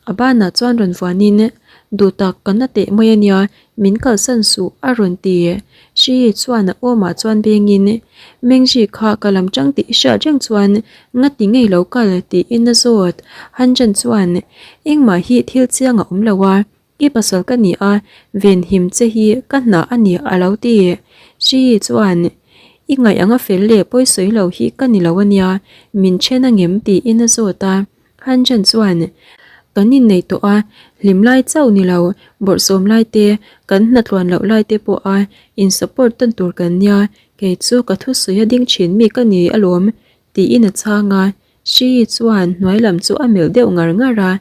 a banah chuan rawn vuanin, Duh tak ka na teh mai a nia, min kalsan suh a rawn ti. Shi Yi chuan a awmah chuan bengin, Mengji kha ka lam tang tih i hriat reng chuan ngati ngei lo kal tiin a zawt. Han Zhan chuan, Engmah hi thil chiang a awm lo a, I pasal ka ni a, venhim che hi ka hna a ni a lo ti. Shi Yi chuan, I ngaih anga fel leh pawi sawi lo hi ka ni lo a nia, min then a ngem tiin a zawt a. Han Zhen chuan, Kan innei tawh a, hlim lai chauh ni lo, bawrhsawm lai te, kan hna tluan loh lai te pawh a in support tawn tur kan nia, kei chu ka thusawi a ding thin mi ka ni alawm tiin a chhang a. Shi chuan hnuai lam chu a melh deuh ngar ngar a,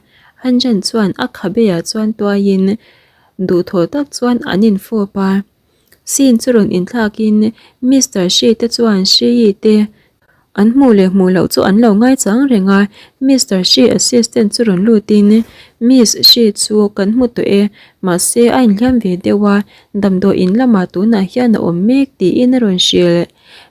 Han Zhen chuan a khabeah chuan tuaiin duhthawh tak chuan an infawp a. Scene chu rawn inthlakin Mister Shi te chuan Shi Yi te an hmuh leh hmuh loh chu an lo ngaichang reng a, Mister Shi assistant chu rawn lutin Miss Shi chu kan hmu tawh e, mahse a inhliam ve deuh a, damdawiin lamah tunah hian a awm mek tiin a rawn hrilh.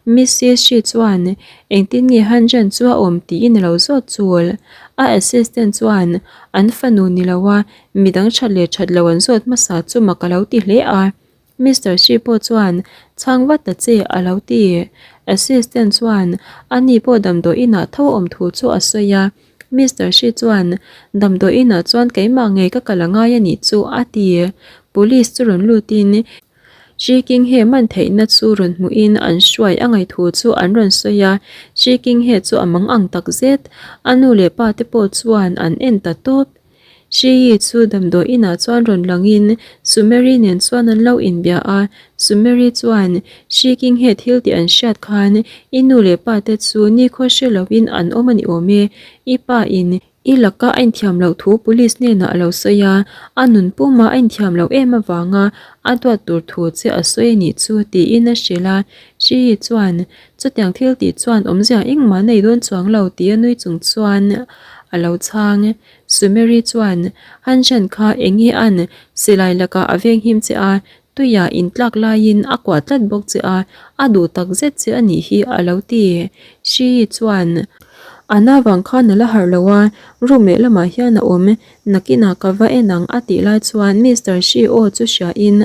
Missis Shi chuan engtin nge Han Zhen chu a awm tiin a lo zawt chul. A assistant chuan an fanu ni lo a, midang that leh that lo an zawt hmasa chu mak a lo ti hle a. Mister Shi pawh chuan chhang vat ta che a lo ti. Assistant chuan ani pawh damdawi inah tho a awm thu chu a sawi a. Mister Shi chuan damdawi inah chuan keimah ngei ka kal a ngai a nih chu a ti. Police chu rawn lutin Shi Qinghe man theihna chu rawn hmuhin an hruai a ngaih thu chu an rawn sawi a, Shi Qinghe chu a mang ang tak zet. A nu leh pa te pawh chuan an en ta tawp. Shi Yi chu damdawi inah chuan rawn langin Sumeri nen chuan an lo inbia a, Sumeri chuan Shi Qinghe thil tih an hriat khan i nu leh pa te chu nikhaw hre loin an awm a ni awm e, i pa in I laka a inthiam loh thu police hnenah a lo sawi a, a nun puma a inthiam loh em avanga a duat tur thu che a sawi a nih chu tiin a hrilh a. Hriyi chuan, Chutiang thil tih chuan awmzia engmah nei dawn chuang lo tia nui chung chuan a lo chhang. Sumeri chuan, Hanshan kha eng nge an silai lakah a venghim che a? Tuiah intlak laiin a kuah tlat bawk che a, a duh tak zet che a nih hi a lo ti. Hri chuan a na vang khan a la harh lo a, room lehlamah hian a awm, nakinah ka va en ang a tih lai chuan Mister Hri aw chu hriain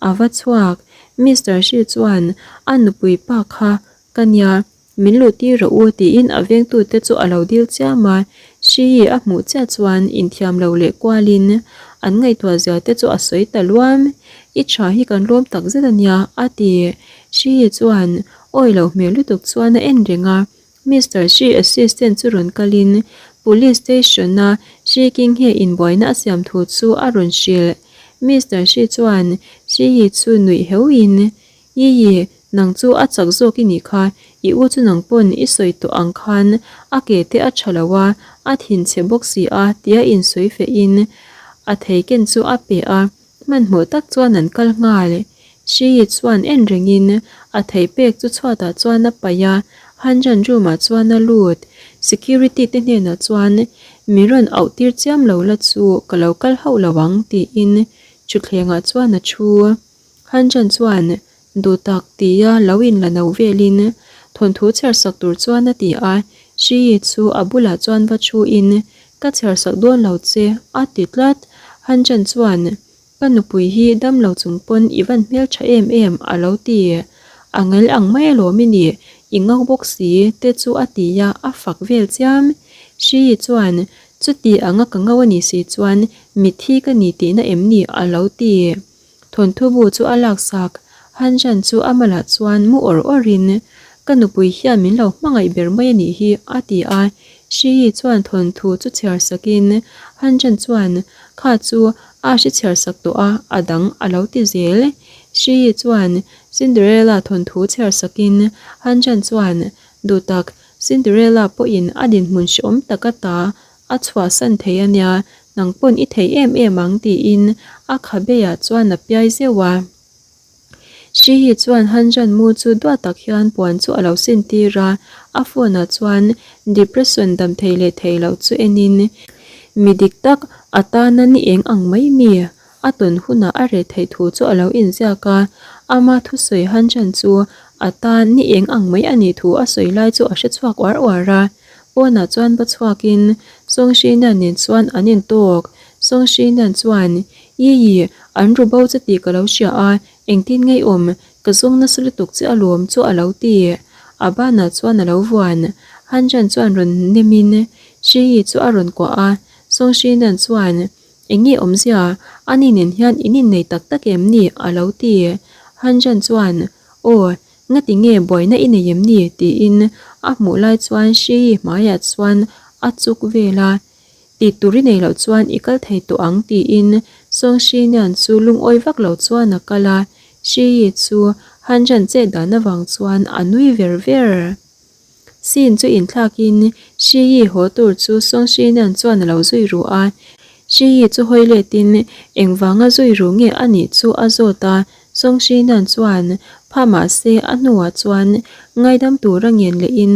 a va chhuak. Mister Hri chuan a nupui pa kha ka nia. Min luh tir rawh u tiin a vengtute chu a lo dil chiam a, Hri a hmuh chiah chuan inthiam lo leh kualin an ngaihtuah zia te chu a sawi ta luam. I tha hi kan lawm tak zet a nia, a ti. Hri chuan awi lo hmel lutuk chuan a en reng a, Mister Hri assistant chu rawn kalin Police station-a Hri Kinghe inbuaina a siam thu chu a rawn hrilh. Mister Hri chuan Hri chu nuih heuhin Yiyi, nang chu a chak zawk i nih kha, i u chu nang pawn i sawi tawh ang khan a ke te a tha lo a, a thin chhe bawk si a tia insawi feh in a thei ken chu a pe a, hmanhmawh tak chuan an kal nghal. Shiyi chuan en reng in a thei pek chu chhuat ah chuan a paih a, Hanjan room ah chuan a lut. Security te hnenah chuan mi rawn auh tir chiam lo la chu ka lo kal hauh lo ang tiin thutthleng ah chuan a thu. Hanjan chuan duh tak tia lo inla no velin thawnthu chhiarsak tur chuan a ti a, Hri chu a bulah chuan va thuin ka chhiarsak dawn lo che a ti tlat. Hanjan chuan ka nupui hi dam lo chung pawn i van hmeltha em em a lo ti. A ngel ang mai alawm i nih, i ngau bawk si te chu a ti a, a fak vel chiam. Hri chuan chuti anga ka ngau a nih si chuan mitthi ka ni tihna em ni a lo ti. Thawnthu bu chu a laksak, Hanjan chu a malah chuan mu awr awrin, Ka nupui hian min lo hmangaih ber mai a nih hi, a ti a. Hri chuan thawnthu chu chhiar sakin, Hanjan chuan, Kha chu a hri chhiar sak tawh a, a dang a lo ti zel. Hri chuan Cinderella thawnthu chhiar sakin, Hanjan chuan, Duhtak, Cinderella pawhin a dinhmun hrehawm tak ata A chhuahsan thei a nia, nang pawn i thei em em ang tiin a khabeah chuan a piai zeuh a. Hrihi chuan Hanjan mu chu duat tak hian puan chu a lo sin tir a, a phone ah chuan depression dam thei leh thei loh chu enin mi dik tak a tana ni eng ang mai mi a tawn hunah a reh theih thu chu a lo inziak a, ama thusawi Hanjan chu a tan ni eng ang mai a nih thu a sawi lai chu a hre chhuak uar uar a. Pawnah chuan va chhuakin Sawngshina nen chuan an intawk. Sawngshina chuan, Yiyi, an ru bo che tih ka lo hria a, engtin ngeiawm, ka zawng nasa lutuk che alawm chu a lo ti. A banah chuan a lo vuan. Hanjan chuan rawn nemin Shiyi chu a rawn kuah a. Sawngshina chuan, Enge awmzia, ani nen hian in innei tak tak em ni? a lo ti. Hanjan chuan, Aw, Ngati nge buaina i nei em ni? tiin a hmuh lai chuan Hri hmaiah chuan a chuk vel a, Tih tur i nei loh chuan i kal thei tawh ang tiin Song Hri Nian chu lungawi vak lo chuan a kal a, Hri chu Han Ran chet dan avang chuan a nui ver ver. Sin chu inthlakin Hri haw tur chu Song Hri Nian chuan a lo zui ru a, Hri chu hawi letin engvanga zui ru nge a nih chu a zawt a, Sawngsinan chuan pha mahse a hnuah chuan ngaidam tura ngen lehin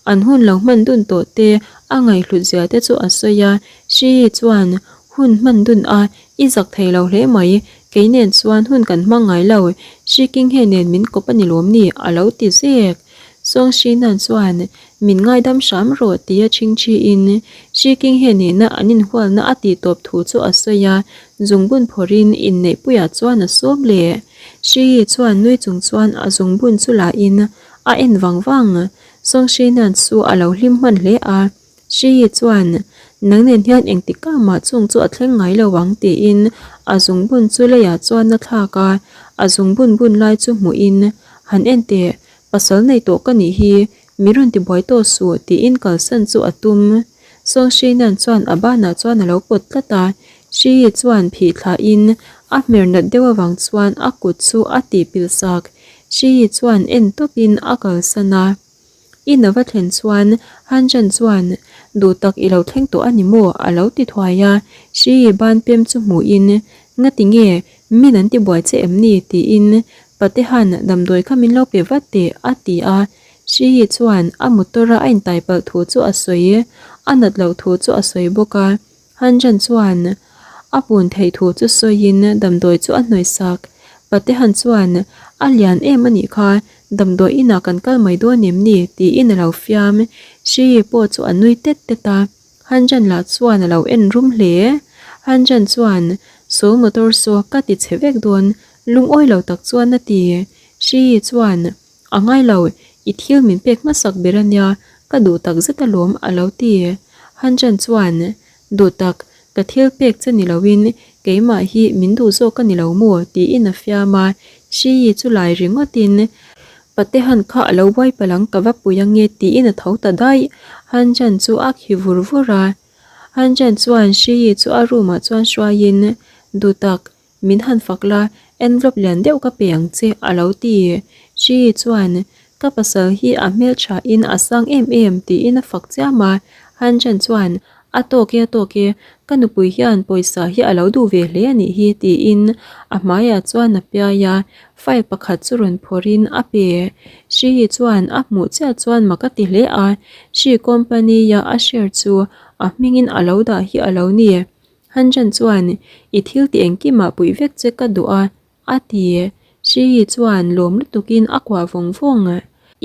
an hun lo hman dun tawh te a ngaihhlut zia te chu a sawi a, Hri chuan hun hman dun a i zak thei lo hle mai, kei nen chuan hun kan hmang ngai lo, Hri Kinghe nen min kawp a ni lawm ni a lo ti zek. Sawngsinan chuan min ngaidam hram rawh tia chhingchhiin Hri Kinghe nena an inhualna a tih tawp thu chu a sawi a, Zungbun phawrhin inneihpuiah chuan a sawm leh. Hri chuan nui chung chuan a zungbun chu lahin a en vang vang. Sawngsinan chu a lo hlim hman hle a. Hri chuan, Nang nen hian engtik ka mah chung chu a thleng ngai lo ang tiin a zungbun chu leiah chuan a thlak a. A zungbun bun lai chu hmuhin, Han en teh, pasal nei tawh ka nih hi, mi rawn ti buai tawh suh tiin kalsan chu a tum. Sawngsinan chuan a banah chuan a lo pawt tlat a, Hri chuan phih thlahin a hmer nat deuh avang chuan a kut chu a tih pilh sak. Hri chuan en tawpin a kalsan a. In a va thlen chuan Hanjan chuan duh tak i lo thleng tawh a ni maw? a lo ti thuai a. Hri ban pem chu hmuhin Ngati nge min an ti buai che em ni? tiin Patehan damdawi kha min lo pe vat teh a ti a. Hri chuan a motor a a intai palh thu chu a sawi, a nat loh thu chu a sawi bawk a. Hanjan chuan a pun theih thu chu sawiin damdawi chu a hnawih sak. Patehan chuan, A lian em a nih kha, damdawi inah kan kal mai dawn em ni? tiin a lo fiam. Hrii pawh chu a nui tet tet a, Hanjan lah chuan a lo en rum hle. Hanjan chuan, Saw motor saw ka ti chhe vek dawn, lungawi lo tak chuan a ti. Hrii chuan, A ngai lo, i thil min pek hmasak ber a nia, ka duh tak zet alawm, a lo ti. Hanjan chuan, Duh tak, ka thil pek che ni loin keimah hi min duh zawk a ni lo maw? tiin a fiam a, Hrii chu lai ringawtin Patehan kha a lo buai palh ang ka va pui ange tiin a tho ta daih. Hanjan chu a khi vur vur a. Hanjan chuan Hrii chu a room ah chuan hruaiin, Duh tak, Min han fak la, envelope lian deuh ka pe ang che, a lo ti. Hrii chuan, Ka pasal hi a hmeltha in a sang em em, tiin a fak chiam a. Hanjan chuan, A tawk e, a tawk e, ka nupui hian pawisa hi a lo duh ve hle a nih hi, tiin a hmaiah chuan a piai a, file pakhat chu rawn phawrhin a pe. Hrii chuan a hmuh chiah chuan mak a ti hle a, Hrii company-a a share chu a hmingin a lo dah hi a lo ni. Hanjan chuan, I thil ti engkimah puih vek che ka duh a, a ti. Hrii chuan lawm lutukin a kuah vawng vawng.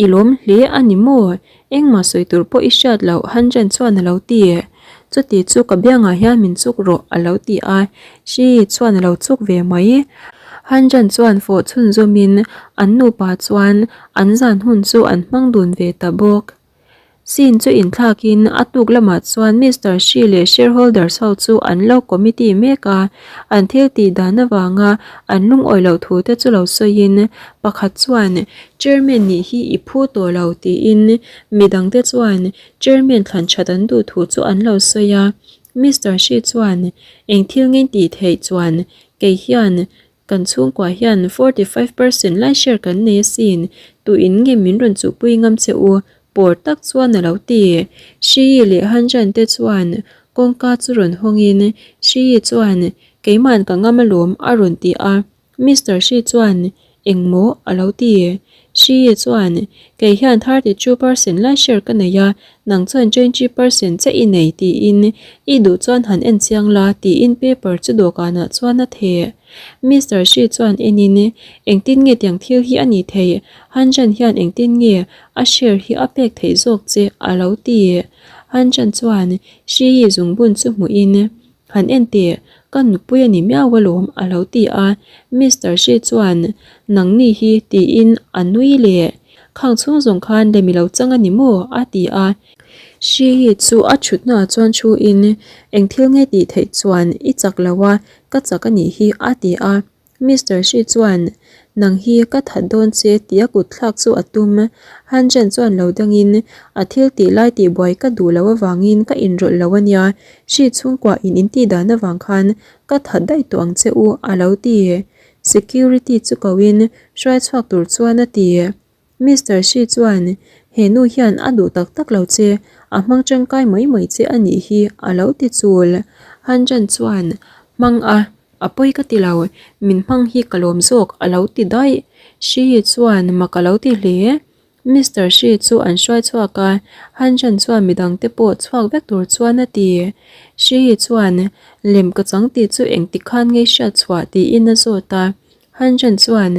I lawm hle a ni maw? Engmah sawi tur pawh i hriat loh, Hanjan chuan a lo ti. Chuti chu ka biangah hian min chuk rawh, a lo ti a. Hrii chuan a lo chuk ve mai. Hanjan chuan fawh chhunzawmin an nupa chuan an zan hun chu an hmang dun ve ta bawk. Scene chu inthlakin a tuk lamah chuan Mister Shi leh shareholders ho chu an lo committee mek a, an thil tih dan avanga an lungawi loh thu te chu lo sawiin pakhat chuan Chairman nih hi i phu tawh lo tiin midangte chuan Chairman thlan that an duh thu chu an lo sawi a. Mister Shi chuan eng thil ngei tih theih chuan kei hian Kan chhungkua hian 45 percent lai share kan nei asin, tuin nge min rawn chuhpui ngam che u? Pawr tak chuan a lo ti. Hrii leh Hanjan te chuan kawngka chu rawn hawngin Hrii chuan, Keima'n ka ngam alawm a rawn ti a. Mister Hrii chuan, Engmaw? a lo ti. Hrii chuan, Kei hian 32 percent lai share ka nei a, nang chuan 20 percent che i nei tiin i duh chuan han en chiang la tiin paper chu dawhkanah chuan a theh. Mister Hrii chuan enin, Engtin nge tiang thil hi a nih theih? Hanjan hian engtin nge a share hi a pek theih zawk che? a lo ti. Hanjan chuan Hrii zungbun chu hmuhin, Han en teh, ka nupui a ni miau alawm a lo ti a, Mister Hri chuan Nangni hi tiin a nui leh. Khang chhung zawng khan lemi lo chang a ni maw? a ti a. Hri hi chu a thutnaah chuan thu in eng thil nge tih theih chuan i chak lo a, ka chak a nih hi a ti a. Mister Shi chuan, Nang hi ka that dawn che tih a kut thlak chu a tum. Han Zhen chuan lo dangin, A thil tih lai tih buai ka duh loh avangin ka inrawlh lo a nia, Shi chhungkua in in tih dan avang khan ka that daih tawh ang che u, a lo ti. Security chu koin hruai chhuak tur chuan a ti. Mister Shi chuan, He nu hian a duh tak tak lo che, a hmang tangkai mai mai che a nih hi, a lo ti chul. Han Zhen chuan, Hmang a, a pawi ka ti lo, min hmang hi ka lawm zawk, a lo ti daih. Shi chuan mak a lo ti hle. Mister Shi chu an hruai chhuak a, Han Zhen chuan midangte pawh chhuak vek tur chuan a ti. Shi chuan, Lem ka chang tih chu engtik khan ngei hriat chhuah tiin a zawt a. Hanjan chuan,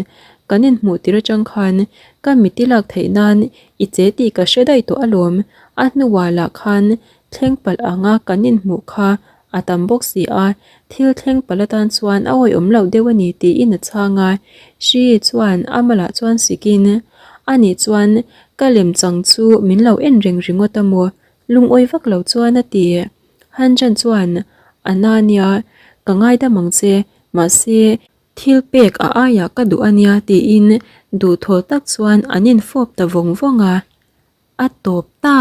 Kan inhmuh tir atang khan ka mit i lak theih nan i che tih ka hre daih tawh alawm. A hnuah lah khan thleng palh anga kan inhmuh kha a tam bawk si a, thil thleng palh atan chuan a awihawm loh deuh a ni tiin a chhang a. Hri chuan a malah chuan sikin, Anih chuan ka lem chang chu min lo en reng ringawt a maw? Lungawi vak lo chuan a ti. Hanjan chuan, A na nia, ka ngaidam ang che, mahse, thil pek a aiah ka duh a nia tiin duhthawh tak chuan an infawp ta vawng vawng a, a tawp ta.